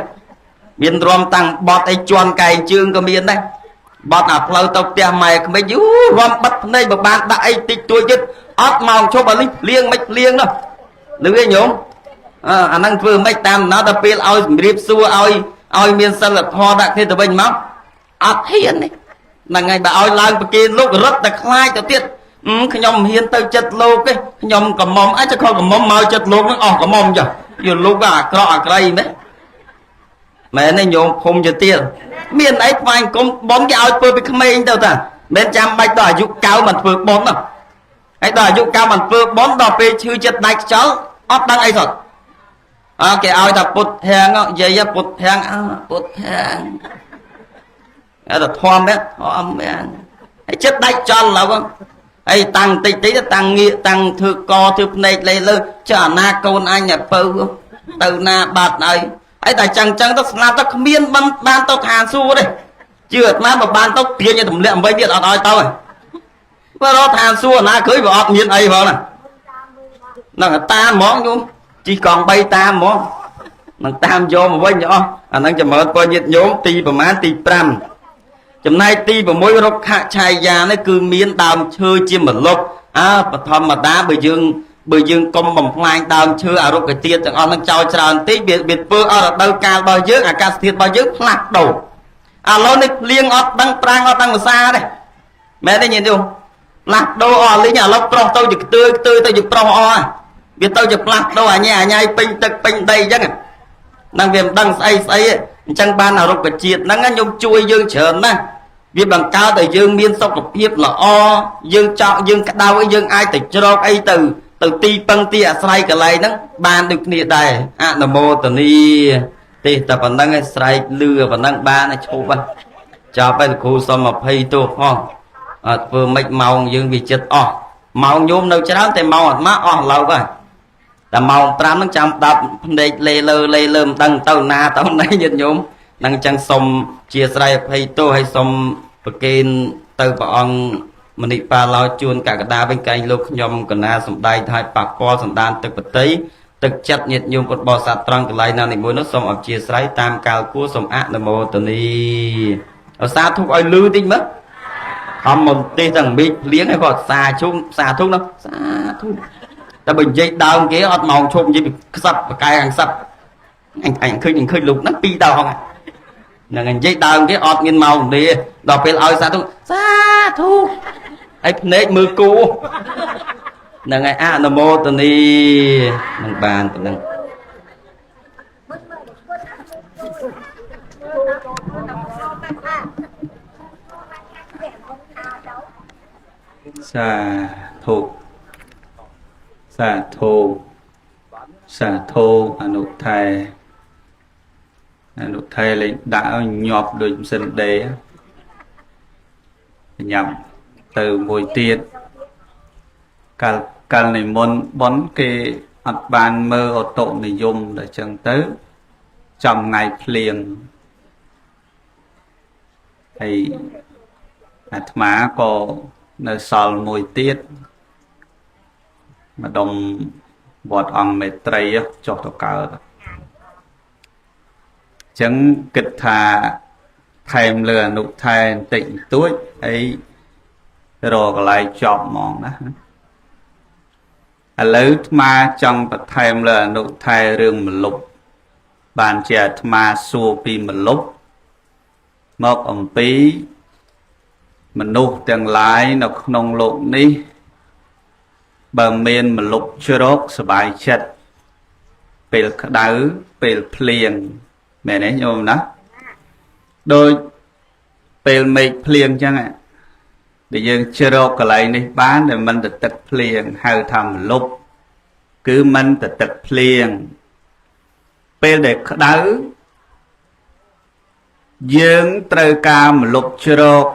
មានរំតាំងបត់អីជន់កែងជើងក៏មានដែរបត់អាផ្លូវទៅផ្ទះម៉ែក្មេកយូរំបិទភ្នែកបើបានដាក់អីតិចតួចទៀតអត់ម៉ោងឈប់អានេះភ្លៀងមិនភ្លៀងនោះលឺទេញោមអាហ្នឹងធ្វើមិនតាមដំណើរដល់ពេលឲ្យជំរាបសួរឲ្យមានសិលធម៌ដាក់គ្នាទៅវិញមកអត់ហ៊ានទេហ្នឹងហើយបើឲ្យឡើងប្រគេនលោករត់តែខ្លាចទៅទៀតខ្ញុំមិនហ៊ានទៅចិត្តលោកទេខ្ញុំកំមុំអាចខកកំមុំមកចិត្តលោកនឹងអស់កំមុំចុះយកលោកអាក្រក់អាក្រៃមែនមែនទេញោមភូមិជាទៀតមានអីថ្វាយអង្គមប៉ុនគេឲ្យធ្វើពីក្មេងទៅតាមិនចាំបាច់ដល់អាយុ9មិនធ្វើប៉ុននោះហើយដល់អាយុ9មិនធ្វើប៉ុនដល់ពេលឈឺចិត្តដាច់ខ្យល់អត់ដឹងអីសោះអើគេឲ្យថាពុទ្ធធាងនិយាយពុទ្ធធាងអើពុទ្ធធាងអត់ធំមែនធំមែនហើយចិត្តដាច់ចល់ឡើយហើយតាំងតិចតិចតាំងងាកតាំងធ្វើកធ្វើភ្នែកលេលើចុះអាណាកូនអញអាពៅទៅណាបាត់ហើយហើយតែចឹងចឹងទៅស្លាប់ទៅគ្មានបានទៅឋានសួគ៌ទេជឿអាត្មាបើបានទៅទាញឲ្យទម្លាក់អំបីទៀតអត់ឲ្យទៅទេបើរកឋានសួគ៌ណាឃើញបើអត់មានអីផងណាហ្នឹងតាមហ្មងញោមជិះកង់3តាមហ្មងនឹងតាមយកមកវិញអស់អាហ្នឹងចម្រើនពរញាតិញោមទីប្រមាណទី5ចំណែកទី6រុក្ខឆាយានេះគឺមានដើមឈើជាម្លប់អើបធម្មតាបើយើងកុំបំផ្លាញដើមឈើអរុក្ខជាតិទាំងអស់នឹងចោលច្រើនតិចវាធ្វើឲ្យរដូវកាលរបស់យើងអាកាសធាតុរបស់យើងផ្លាស់ប្ដូរឥឡូវនេះភ្លៀងអត់ដឹងប្រាំងអត់ដឹងវស្សាទេមែនទេញាតិញោមផ្លាស់ប្ដូរអស់លីងឥឡូវប្រុសទៅជាខ្ទើយខ្ទើយទៅជាប្រុសអស់វាទៅជាផ្លាស់ប្ដូរអញ្ញាយពេញទឹកពេញដីអញ្ចឹងហ្នឹងវាមិនដឹងស្អីស្អីអញ្ចឹងបានអរុក្ខជាតិហ្នឹងខ្ញុំជួយយើងច្រើនណាស់វាបង្កើតឲ្យយើងមានសុខភាពល្អយើងចောက်យើងក្តៅអីយើងអាចទៅជ្រកអីទៅទីពឹងទីអាស្រ័យកន្លែងហ្នឹងបានដូចគ្នាដែរអនុមោទនីទេតែប៉ុណ្្នឹងឯងស្រែកលឺប៉ុណ្្នឹងបានឈប់ហ្នឹងចប់ហើយលោកគ្រូសុំ20ទោសផងអត់ធ្វើម៉េចម៉ោងយើងវាចិត្តអស់ម៉ោងញោមនៅច្រើនតែម៉ោងអាត្មាអស់ឡូវហើយតែម៉ោង5ហ្នឹងចាំដាប់ភ្នែកលេលើលេលើមិនដឹងទៅណាទៅណីញាតិញោមហ្នឹងអញ្ចឹងសុំជាស្រ័យអភ័យទោសហើយសុំប្រគេនទៅព្រះអង្គមនិបាឡោជួនកកដាវិញកែងលោកខ្ញុំកណាសំដែងថាប៉ះពាល់សន្តានទឹកបតីទឹកចិត្តញាតិញោមពុទ្ធបរិស័ទត្រង់កន្លែងណានីមួយនោះសូមអធិស្ឋានតាមកាលគួរសូមអនុមោទនីអសាធុឲ្យលឺតិចមើលខំមកទេសទាំងមេឃភ្លៀងហើយគាត់សាជុំសាធុនោះសាធុតែបើនិយាយដើមគេអត់ម៉ោងឈប់និយាយពីខ្សឹបបកែខាងខ្សឹបអញឃើញលោកហ្នឹងពីរដងហ្នឹងនិយាយដើមគេអត់មានម៉ោងទេដល់ពេលឲ្យសាធុសាធុហើយភ្នែកមើលគូហ្នឹងហើយអនុមោទនីនឹងបានប៉ុណ្ណឹង សាធុសាធុសាធុអនុថែអនុថែលេងដាក់ឲ្យញាប់ដូចម៉ាស៊ីនដេញ៉ាំទៅមួយទៀតកាលនិមន្តប៉ុនគេអត់បានមើលអូតូនិយមដល់ចឹងទៅចំថ្ងៃភ្លៀងហើយអាត្មាក៏នៅសល់មួយទៀតម្ដុំវត្តអង្គមេត្រីចុះទៅកើតអញ្ចឹងគិតថាថែមលើអនុថែបន្តិចបន្តួចហើយរកកន្លែងចប់ហ្មងណាឥឡូវអាត្មាចង់បន្ថែមលើអនុថែរឿងម្លប់បានជាអាត្មាសួរពីម្លប់មកអំពីមនុស្សទាំងឡាយនៅក្នុងលោកនេះបើមានម្លប់ជ្រកសบายចិត្តពេលក្តៅពេលភ្លៀងមែនទេញោមណាដូចពេលមេឃភ្លៀងអញ្ចឹងដែលយើងជ្រកកន្លែងនេះបានដែលមិនទៅទឹកភ្លៀងហៅថាម្លប់គឺមិនទៅទឹកភ្លៀងពេលដែលក្តៅយើងត្រូវការម្លប់ជ្រក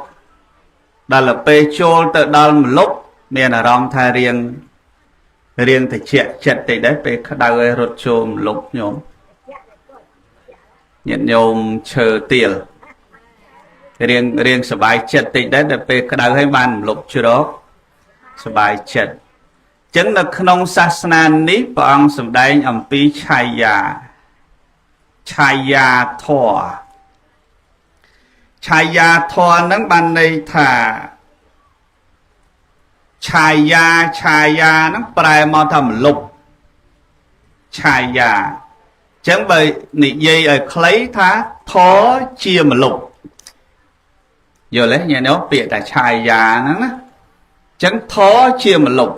ដល់ពេលចូលទៅដល់ម្លប់មានអារម្មណ៍ថារៀងតិចចិត្តតិចដែរពេលក្តៅឲ្យរត់ចូលម្លប់ញោមញាតិញោមឈើទៀល រៀងរៀងសบายចិត្តតិចដែរតែពេលក្តៅហើយបានរំលប់ជ្រកសบายចិត្តចឹងនៅក្នុងសាសនានេះព្រះអង្គសម្ដែងអំពីឆាយាឆាយាធម៌ឆាយាធម៌ហ្នឹងបានន័យថាឆាយាឆាយាហ្នឹងប្រែមកថាមលុបឆាយាចឹងបើនិយាយឲ្យខ្លីថាធម៌ជាមលុបយល់ទេញាតិញោមពាក្យតែឆាយាហ្នឹងណាចឹងធម៌ជាមលុប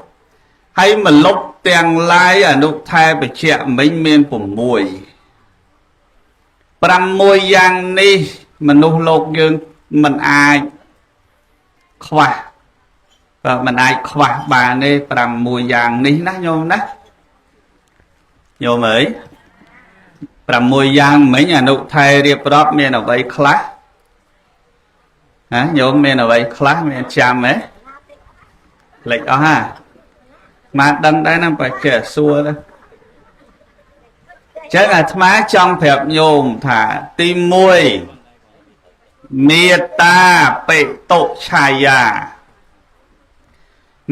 ហើយមលុបទាំងឡាយអនុថែបច្ចៈមិញមាន6 6យ៉ាងនេះមនុស្សលោកយើងមិនអាចខ្វះបាទមិនអាចខ្វះបានទេ6យ៉ាងនេះណាញោមណាញោមអើយ6យ៉ាងមិញអនុថែរៀបរាប់មានអ្វីខ្លះណាញោមមានអ្វីខ្លះមានចាំហ៎លេចអស់ហាមកដឹងដែរណាបើចេះសួរទៅចឹងអាត្មាចង់ប្រាប់ញោមថាទី1មេត្តាបិតុឆាយា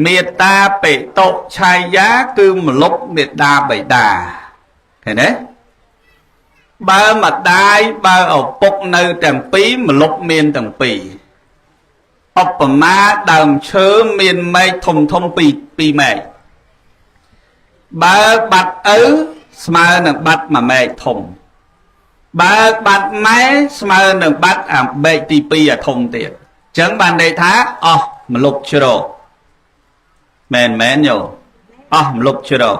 មេត្តាបិតុឆាយាគឺមលុបមេត្តាបិតាឃើញទេបើម្ដាយបើឪពុកនៅទាំងពីរមលុបមានទាំងពីរឧបមាដើមឈើមានមែកធំធំពីរមែកបើបាត់ឪស្មើនឹងបាត់មួយមែកធំបើបាត់ម៉ែស្មើនឹងបាត់អាបែកទី2អាធំទៀតអញ្ចឹងបានន័យថាអស់មលុបជ្រកមែនមែនយោអស់មលុបជ្រក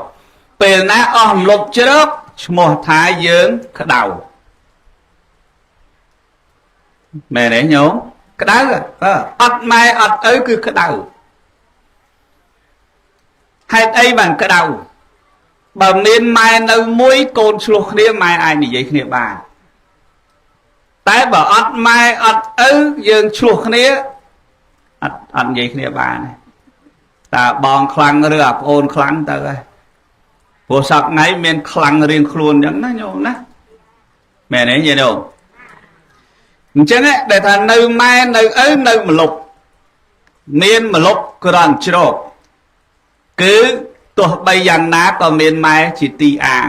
ពេលណាអស់មលុបជ្រកឈ្មោះថាយើងក្តៅមែនទេញោមក្តៅអត់ម៉ែអត់ឪគឺក្តៅហេតុអីបានក្តៅបើមានម៉ែនៅមួយកូនឆ្លោះគ្នាម៉ែអាចនិយាយគ្នាបានតែបើអត់ម៉ែអត់ឪយើងឆ្លោះគ្នាអត់និយាយគ្នាបានទេតើបងខ្លាំងឬអាប្អូនខ្លាំងទៅហើយព្រោះសប្ថ្ងៃមានខ្លាំងរៀងខ្លួនអញ្ចឹងណាញោមណាមែនទេញោមអញ្ចឹងដែលថានៅម៉ែនៅឪនៅមលុបមានមលុបក្រំជ្រកគឺទោះបីយ៉ាងណាក៏មានម៉ែជាទីអាង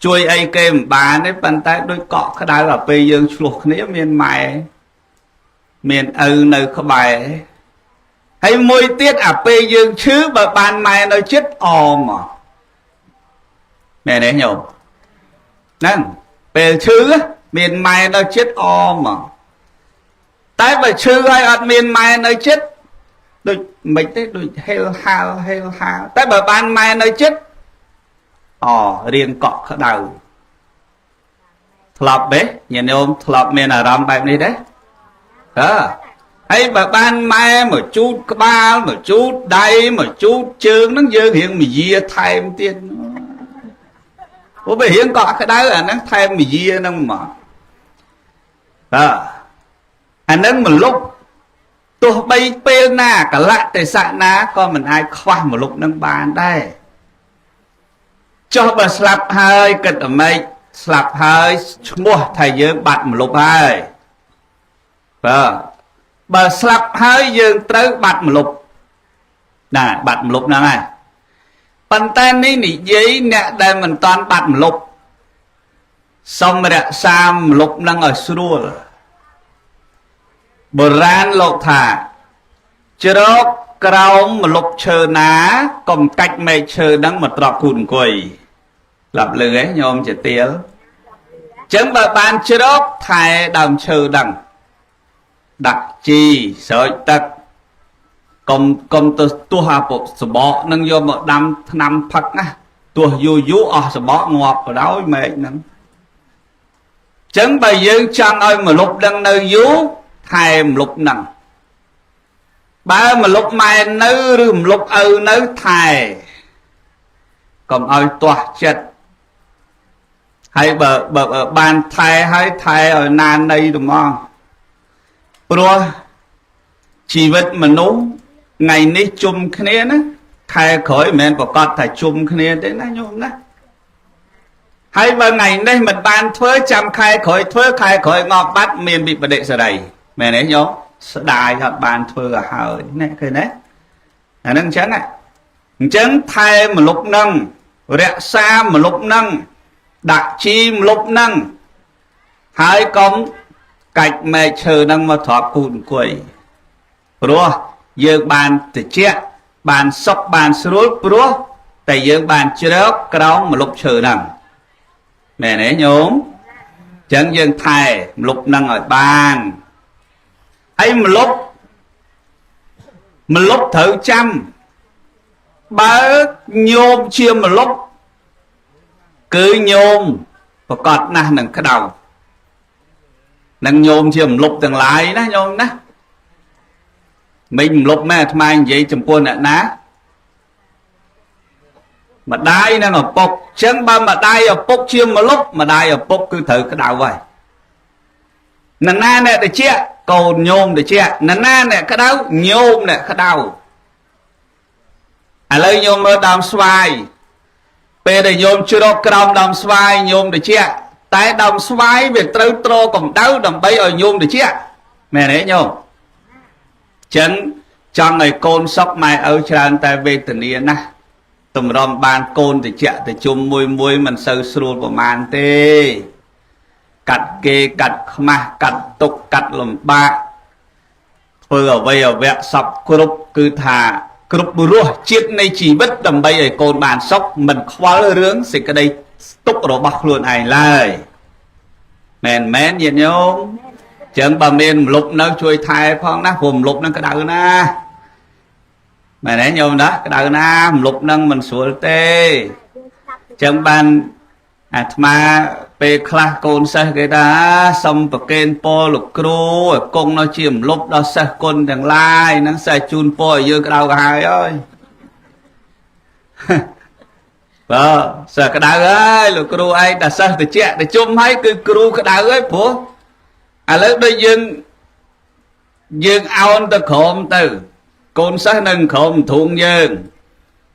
ជួយអីគេមិនបានទេប៉ុន្តែដូចកក់ក្ដៅដល់ពេលយើងឆ្លោះគ្នាមានម៉ែមានឪនៅក្បែរហើយមួយទៀតអាពេលយើងឈឺបើបានម៉ែនៅចិត្តអមមែនទេញោមហ្នឹងពេលឈឺមានម៉ែនៅចិត្តអមតែបើឈឺហើយអត់មានម៉ែនៅចិត្តដូចមិនទេដូចហេលហាលហេលហាលតែបើបានម៉ែនៅចិត្តអរៀងកក់ក្ដៅធ្លាប់ទេញាតិញោមធ្លាប់មានអារម្មណ៍បែបនេះទេអើហើយបើបានម៉ែមកជូតក្បាលមកជូតដៃមកជូតជើងហ្នឹងយើងរៀងមយាថែមទៀតព្រោះបើរៀងកក់ក្ដៅអាហ្នឹងថែមមយាហ្នឹងមកអើអាហ្នឹងមលុបទោះបីពេលណាកលៈទេសៈណាក៏មិនអាចខ្វះមលុបនឹងបានដែរចុះបើស្លាប់ហើយគិតតែម៉េចស្លាប់ហើយឈ្មោះថាយើងបាត់មលុបហើយបើស្លាប់ហើយយើងត្រូវបាត់មលុបណាបាត់មលុបហ្នឹងហើយប៉ុន្តែនេះនិយាយអ្នកដែលមិនតាន់បាត់មលុបសុំរក្សាមលុបហ្នឹងឲ្យស្រួលបុរាណលោកថាជ្រកក្រោមមលុបឈើណាកុំកាច់មែកឈើហ្នឹងមកត្រកគូតអង្គុយស្លាប់លឺឯងញោមជាទៀលចឹងបើបានជ្រកថែដើមឈើហ្នឹងដាក់ជីស្រោចទឹកកុំទៅទោះអាពុសបកនឹងយកមកដាំថ្នាំផឹកណាទោះយូរយូរអស់សបកងាប់បណ្ដោយមែកហ្នឹងចឹងបើយើងចង់ឲ្យមលុបដឹងនៅយូរថែមលុបហ្នឹងបើមលុបម៉ែនៅឬមលុបឪនៅថែកុំឲ្យទាស់ចិត្តហើយបើបានថែហើយថែឲ្យណាន័យត្មងព្រោះជីវិតមនុស្សថ្ងៃនេះជុំគ្នាណាខែក្រោយមិនមែនប្រកាសថាជុំគ្នាទេណាញោមណាហើយបើថ្ងៃនេះមិនបានធ្វើចាំខែក្រោយធ្វើខែក្រោយងាប់បាត់មានវិបដិសរី មែនទេញោមស្ដាយអត់បានធ្វើឲ្យហើយនេះឃើញទេអាហ្នឹងអញ្ចឹងអញ្ចឹងថែមលុបនឹងរក្សាមលុបនឹងដាក់ជីមលុបនឹងហើយកុំកាច់មែកឈើនឹងមកទ្រាប់គូតអង្គុយព្រោះយើងបានតិចបានសុខបានស្រួលព្រោះតែយើងបានជ្រកក្រោមម្លប់ឈើហ្នឹងមែនទេញោមអញ្ចឹងយើងថែម្លប់ហ្នឹងឲ្យបានហើយម្លប់ត្រូវចាំបើញោមជាម្លប់គឺញោមប្រកាសណាស់នឹងក្តៅនឹងញោមជាម្លប់ទាំងឡាយណាញោមណាមិនម្លប់មែនអាត្មានិយាយចំពោះអ្នកណាម្ដាយនិងឪពុកអញ្ចឹងបើម្ដាយឪពុកជាម្លប់ម្ដាយឪពុកគឺត្រូវក្តៅហើយនរណាអ្នកតិចកូនញោមតិចនរណាអ្នកក្តៅញោមអ្នកក្តៅឥឡូវញោមមើលដើមស្វាយពេលដែលញោមជ្រកក្រោមដើមស្វាយញោមតិចតែដើមស្វាយវាត្រូវត្រកម្ដៅដើម្បីឲ្យញោមតិចមែនទេញោមចឹងចង់ឲ្យកូនសុកម៉ែឪច្រើនតែវេទនាណាស់តម្រាំបានកូនតិចតិជុំមួយមួយមិនសូវស្រួលប្រមាណទេកាត់គេកាត់ខ្មាស់កាត់ទុកកាត់លំបាកធ្វើអ្វីអវៈសពគ្រប់គឺថាគ្រប់រសជាតិនៃជីវិតដើម្បីឲ្យកូនបានសុខមិនខ្វល់រឿងសេចក្តីទុករបស់ខ្លួនឯងឡើយមែនមែនញាតិញោមចឹងបើមានម្លប់នៅជួយថែផងណាព្រោះម្លប់នឹងក្តៅណាស់មែនទេញោមណាក្តៅណាស់ម្លប់នឹងមិនស្រួលទេចឹងបានអាត្មាពេលខ្លះកូនសិស្សគេថាសុំប្រគេនពរលោកគ្រូឲ្យគង់នៅជាម្លប់ដល់សិស្សគុណទាំងឡាយហ្នឹងសិស្សជូនពរឲ្យយើងក្តៅក្រហាយអើយបើសិស្សក្តៅហើយលោកគ្រូឯងតែសិស្សតិចតិជុំហើយគឺគ្រូក្តៅហើយព្រោះឥឡូវដូចយើងអោនទៅក្រោមទៅកូនសិស្សនៅក្រោមធុងយើង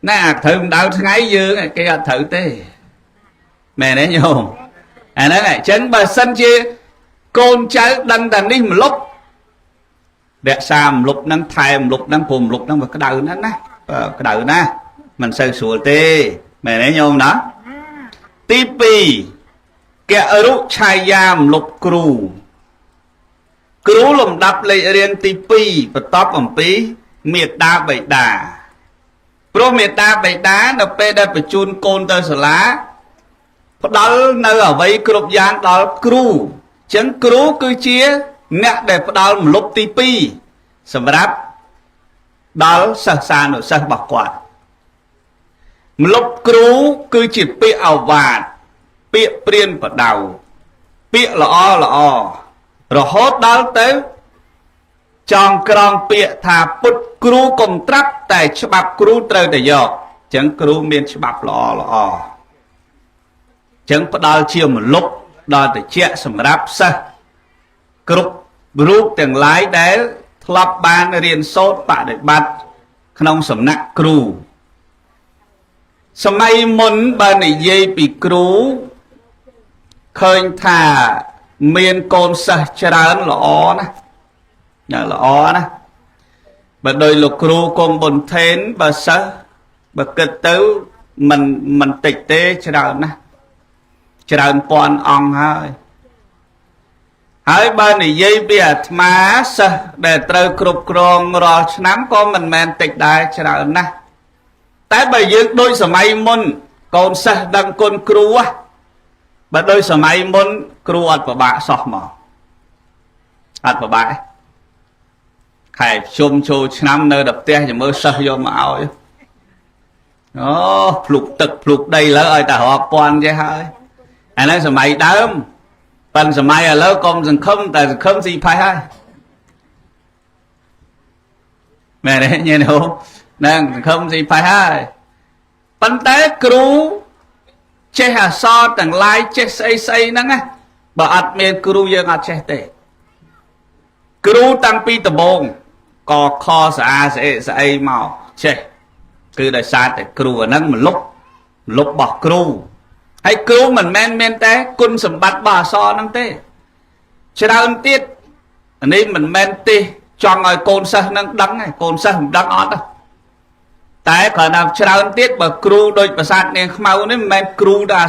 ណាអាត្រូវម្ដៅថ្ងៃយើងគេអត់ត្រូវទេមែនទេញោមអាហ្នឹងអញ្ចឹងបើសិនជាកូនចៅដឹងតែនេះម្លប់រក្សាម្លប់ហ្នឹងថែម្លប់ហ្នឹងព្រោះម្លប់ហ្នឹងវាក្តៅណាស់ណាក្តៅណាស់មិនសូវស្រួលទេមែនទេញោមណាទី2ករុឆាយាម្លប់គ្រូគ្រូលំដាប់លេខរៀងទី2បន្ទាប់អំពីមេដាបិតាព្រោះមេដាបិតានៅពេលដែលបញ្ជូនកូនទៅសាលាផ្ដល់នៅអ្វីគ្រប់យ៉ាងដល់គ្រូអញ្ចឹងគ្រូគឺជាអ្នកដែលផ្ដល់ម្លប់ទី2សម្រាប់ដល់សិស្សានុសិស្សរបស់គាត់ម្លប់គ្រូគឺជាពាក្យអវាទពាក្យព្រានបដៅពាក្យល្អល្អរហូតដល់ទៅចងក្រងពាក្យថាពុទ្ធគ្រូកុំត្រាប់តែច្បាប់គ្រូត្រូវតែយកអញ្ចឹងគ្រូមានច្បាប់ល្អល្អចឹងផ្ដល់ជាម្លប់ដល់តិចសម្រាប់សិស្សគ្រប់រូបទាំងឡាយដែលធ្លាប់បានរៀនសូត្របដិបត្តិក្នុងសំណាក់គ្រូសម័យមុនបើនិយាយពីគ្រូឃើញថាមានកូនសិស្សច្រើនល្អណាស់ល្អណាស់បើដោយលោកគ្រូគង់ប៊ុនថេនបើសិស្សបើគិតទៅមិនតិចទេច្រើនណាស់ច្រើនពាន់អង្គហើយហើយបើនិយាយពីអាត្មាសិស្សដែលត្រូវគ្រប់គ្រងរាល់ឆ្នាំក៏មិនមែនតិចដែរច្រើនណាស់តែបើយើងដូចសម័យមុនកូនសិស្សដឹងគុណគ្រូបើដូចសម័យមុនគ្រូអត់ពិបាកសោះមកអត់ពិបាកខែជុំចូលឆ្នាំនៅដល់ផ្ទះចាំមើលសិស្សយកមកឲ្យអូភ្លុកទឹកភ្លុកដីលើឲ្យតែរាប់ពាន់ចេះហើយអាហ្នឹងសម័យដើមប៉ិនសម័យឥឡូវកុំសង្ឃឹមតែសង្ឃឹមស៊ីផេះហើយមែនទេញាតិញោមហ្នឹងសង្ឃឹមស៊ីផេះហើយប៉ុន្តែគ្រូចេះអក្សរទាំងឡាយចេះស្អីស្អីហ្នឹងណាបើអត់មានគ្រូយើងអត់ចេះទេគ្រូតាំងពីដំបូងកខស្អាស្អីស្អីមកចេះគឺដោយសារតែគ្រូអាហ្នឹងមលុបមលុបរបស់គ្រូហើយគ្រូមិនមែនមានតែគុណសម្បត្តិរបស់អក្សរហ្នឹងទេច្រើនទៀត នេះមិនមែនទេចង់ឲ្យកូនសិស្សនឹងដឹងទេកូនសិស្សមិនដឹងអត់ទេតែគ្រាន់តែច្រើនទៀតបើគ្រូដូចប្រាសាទនាងខ្មៅនេះមិនមែនគ្រូដែល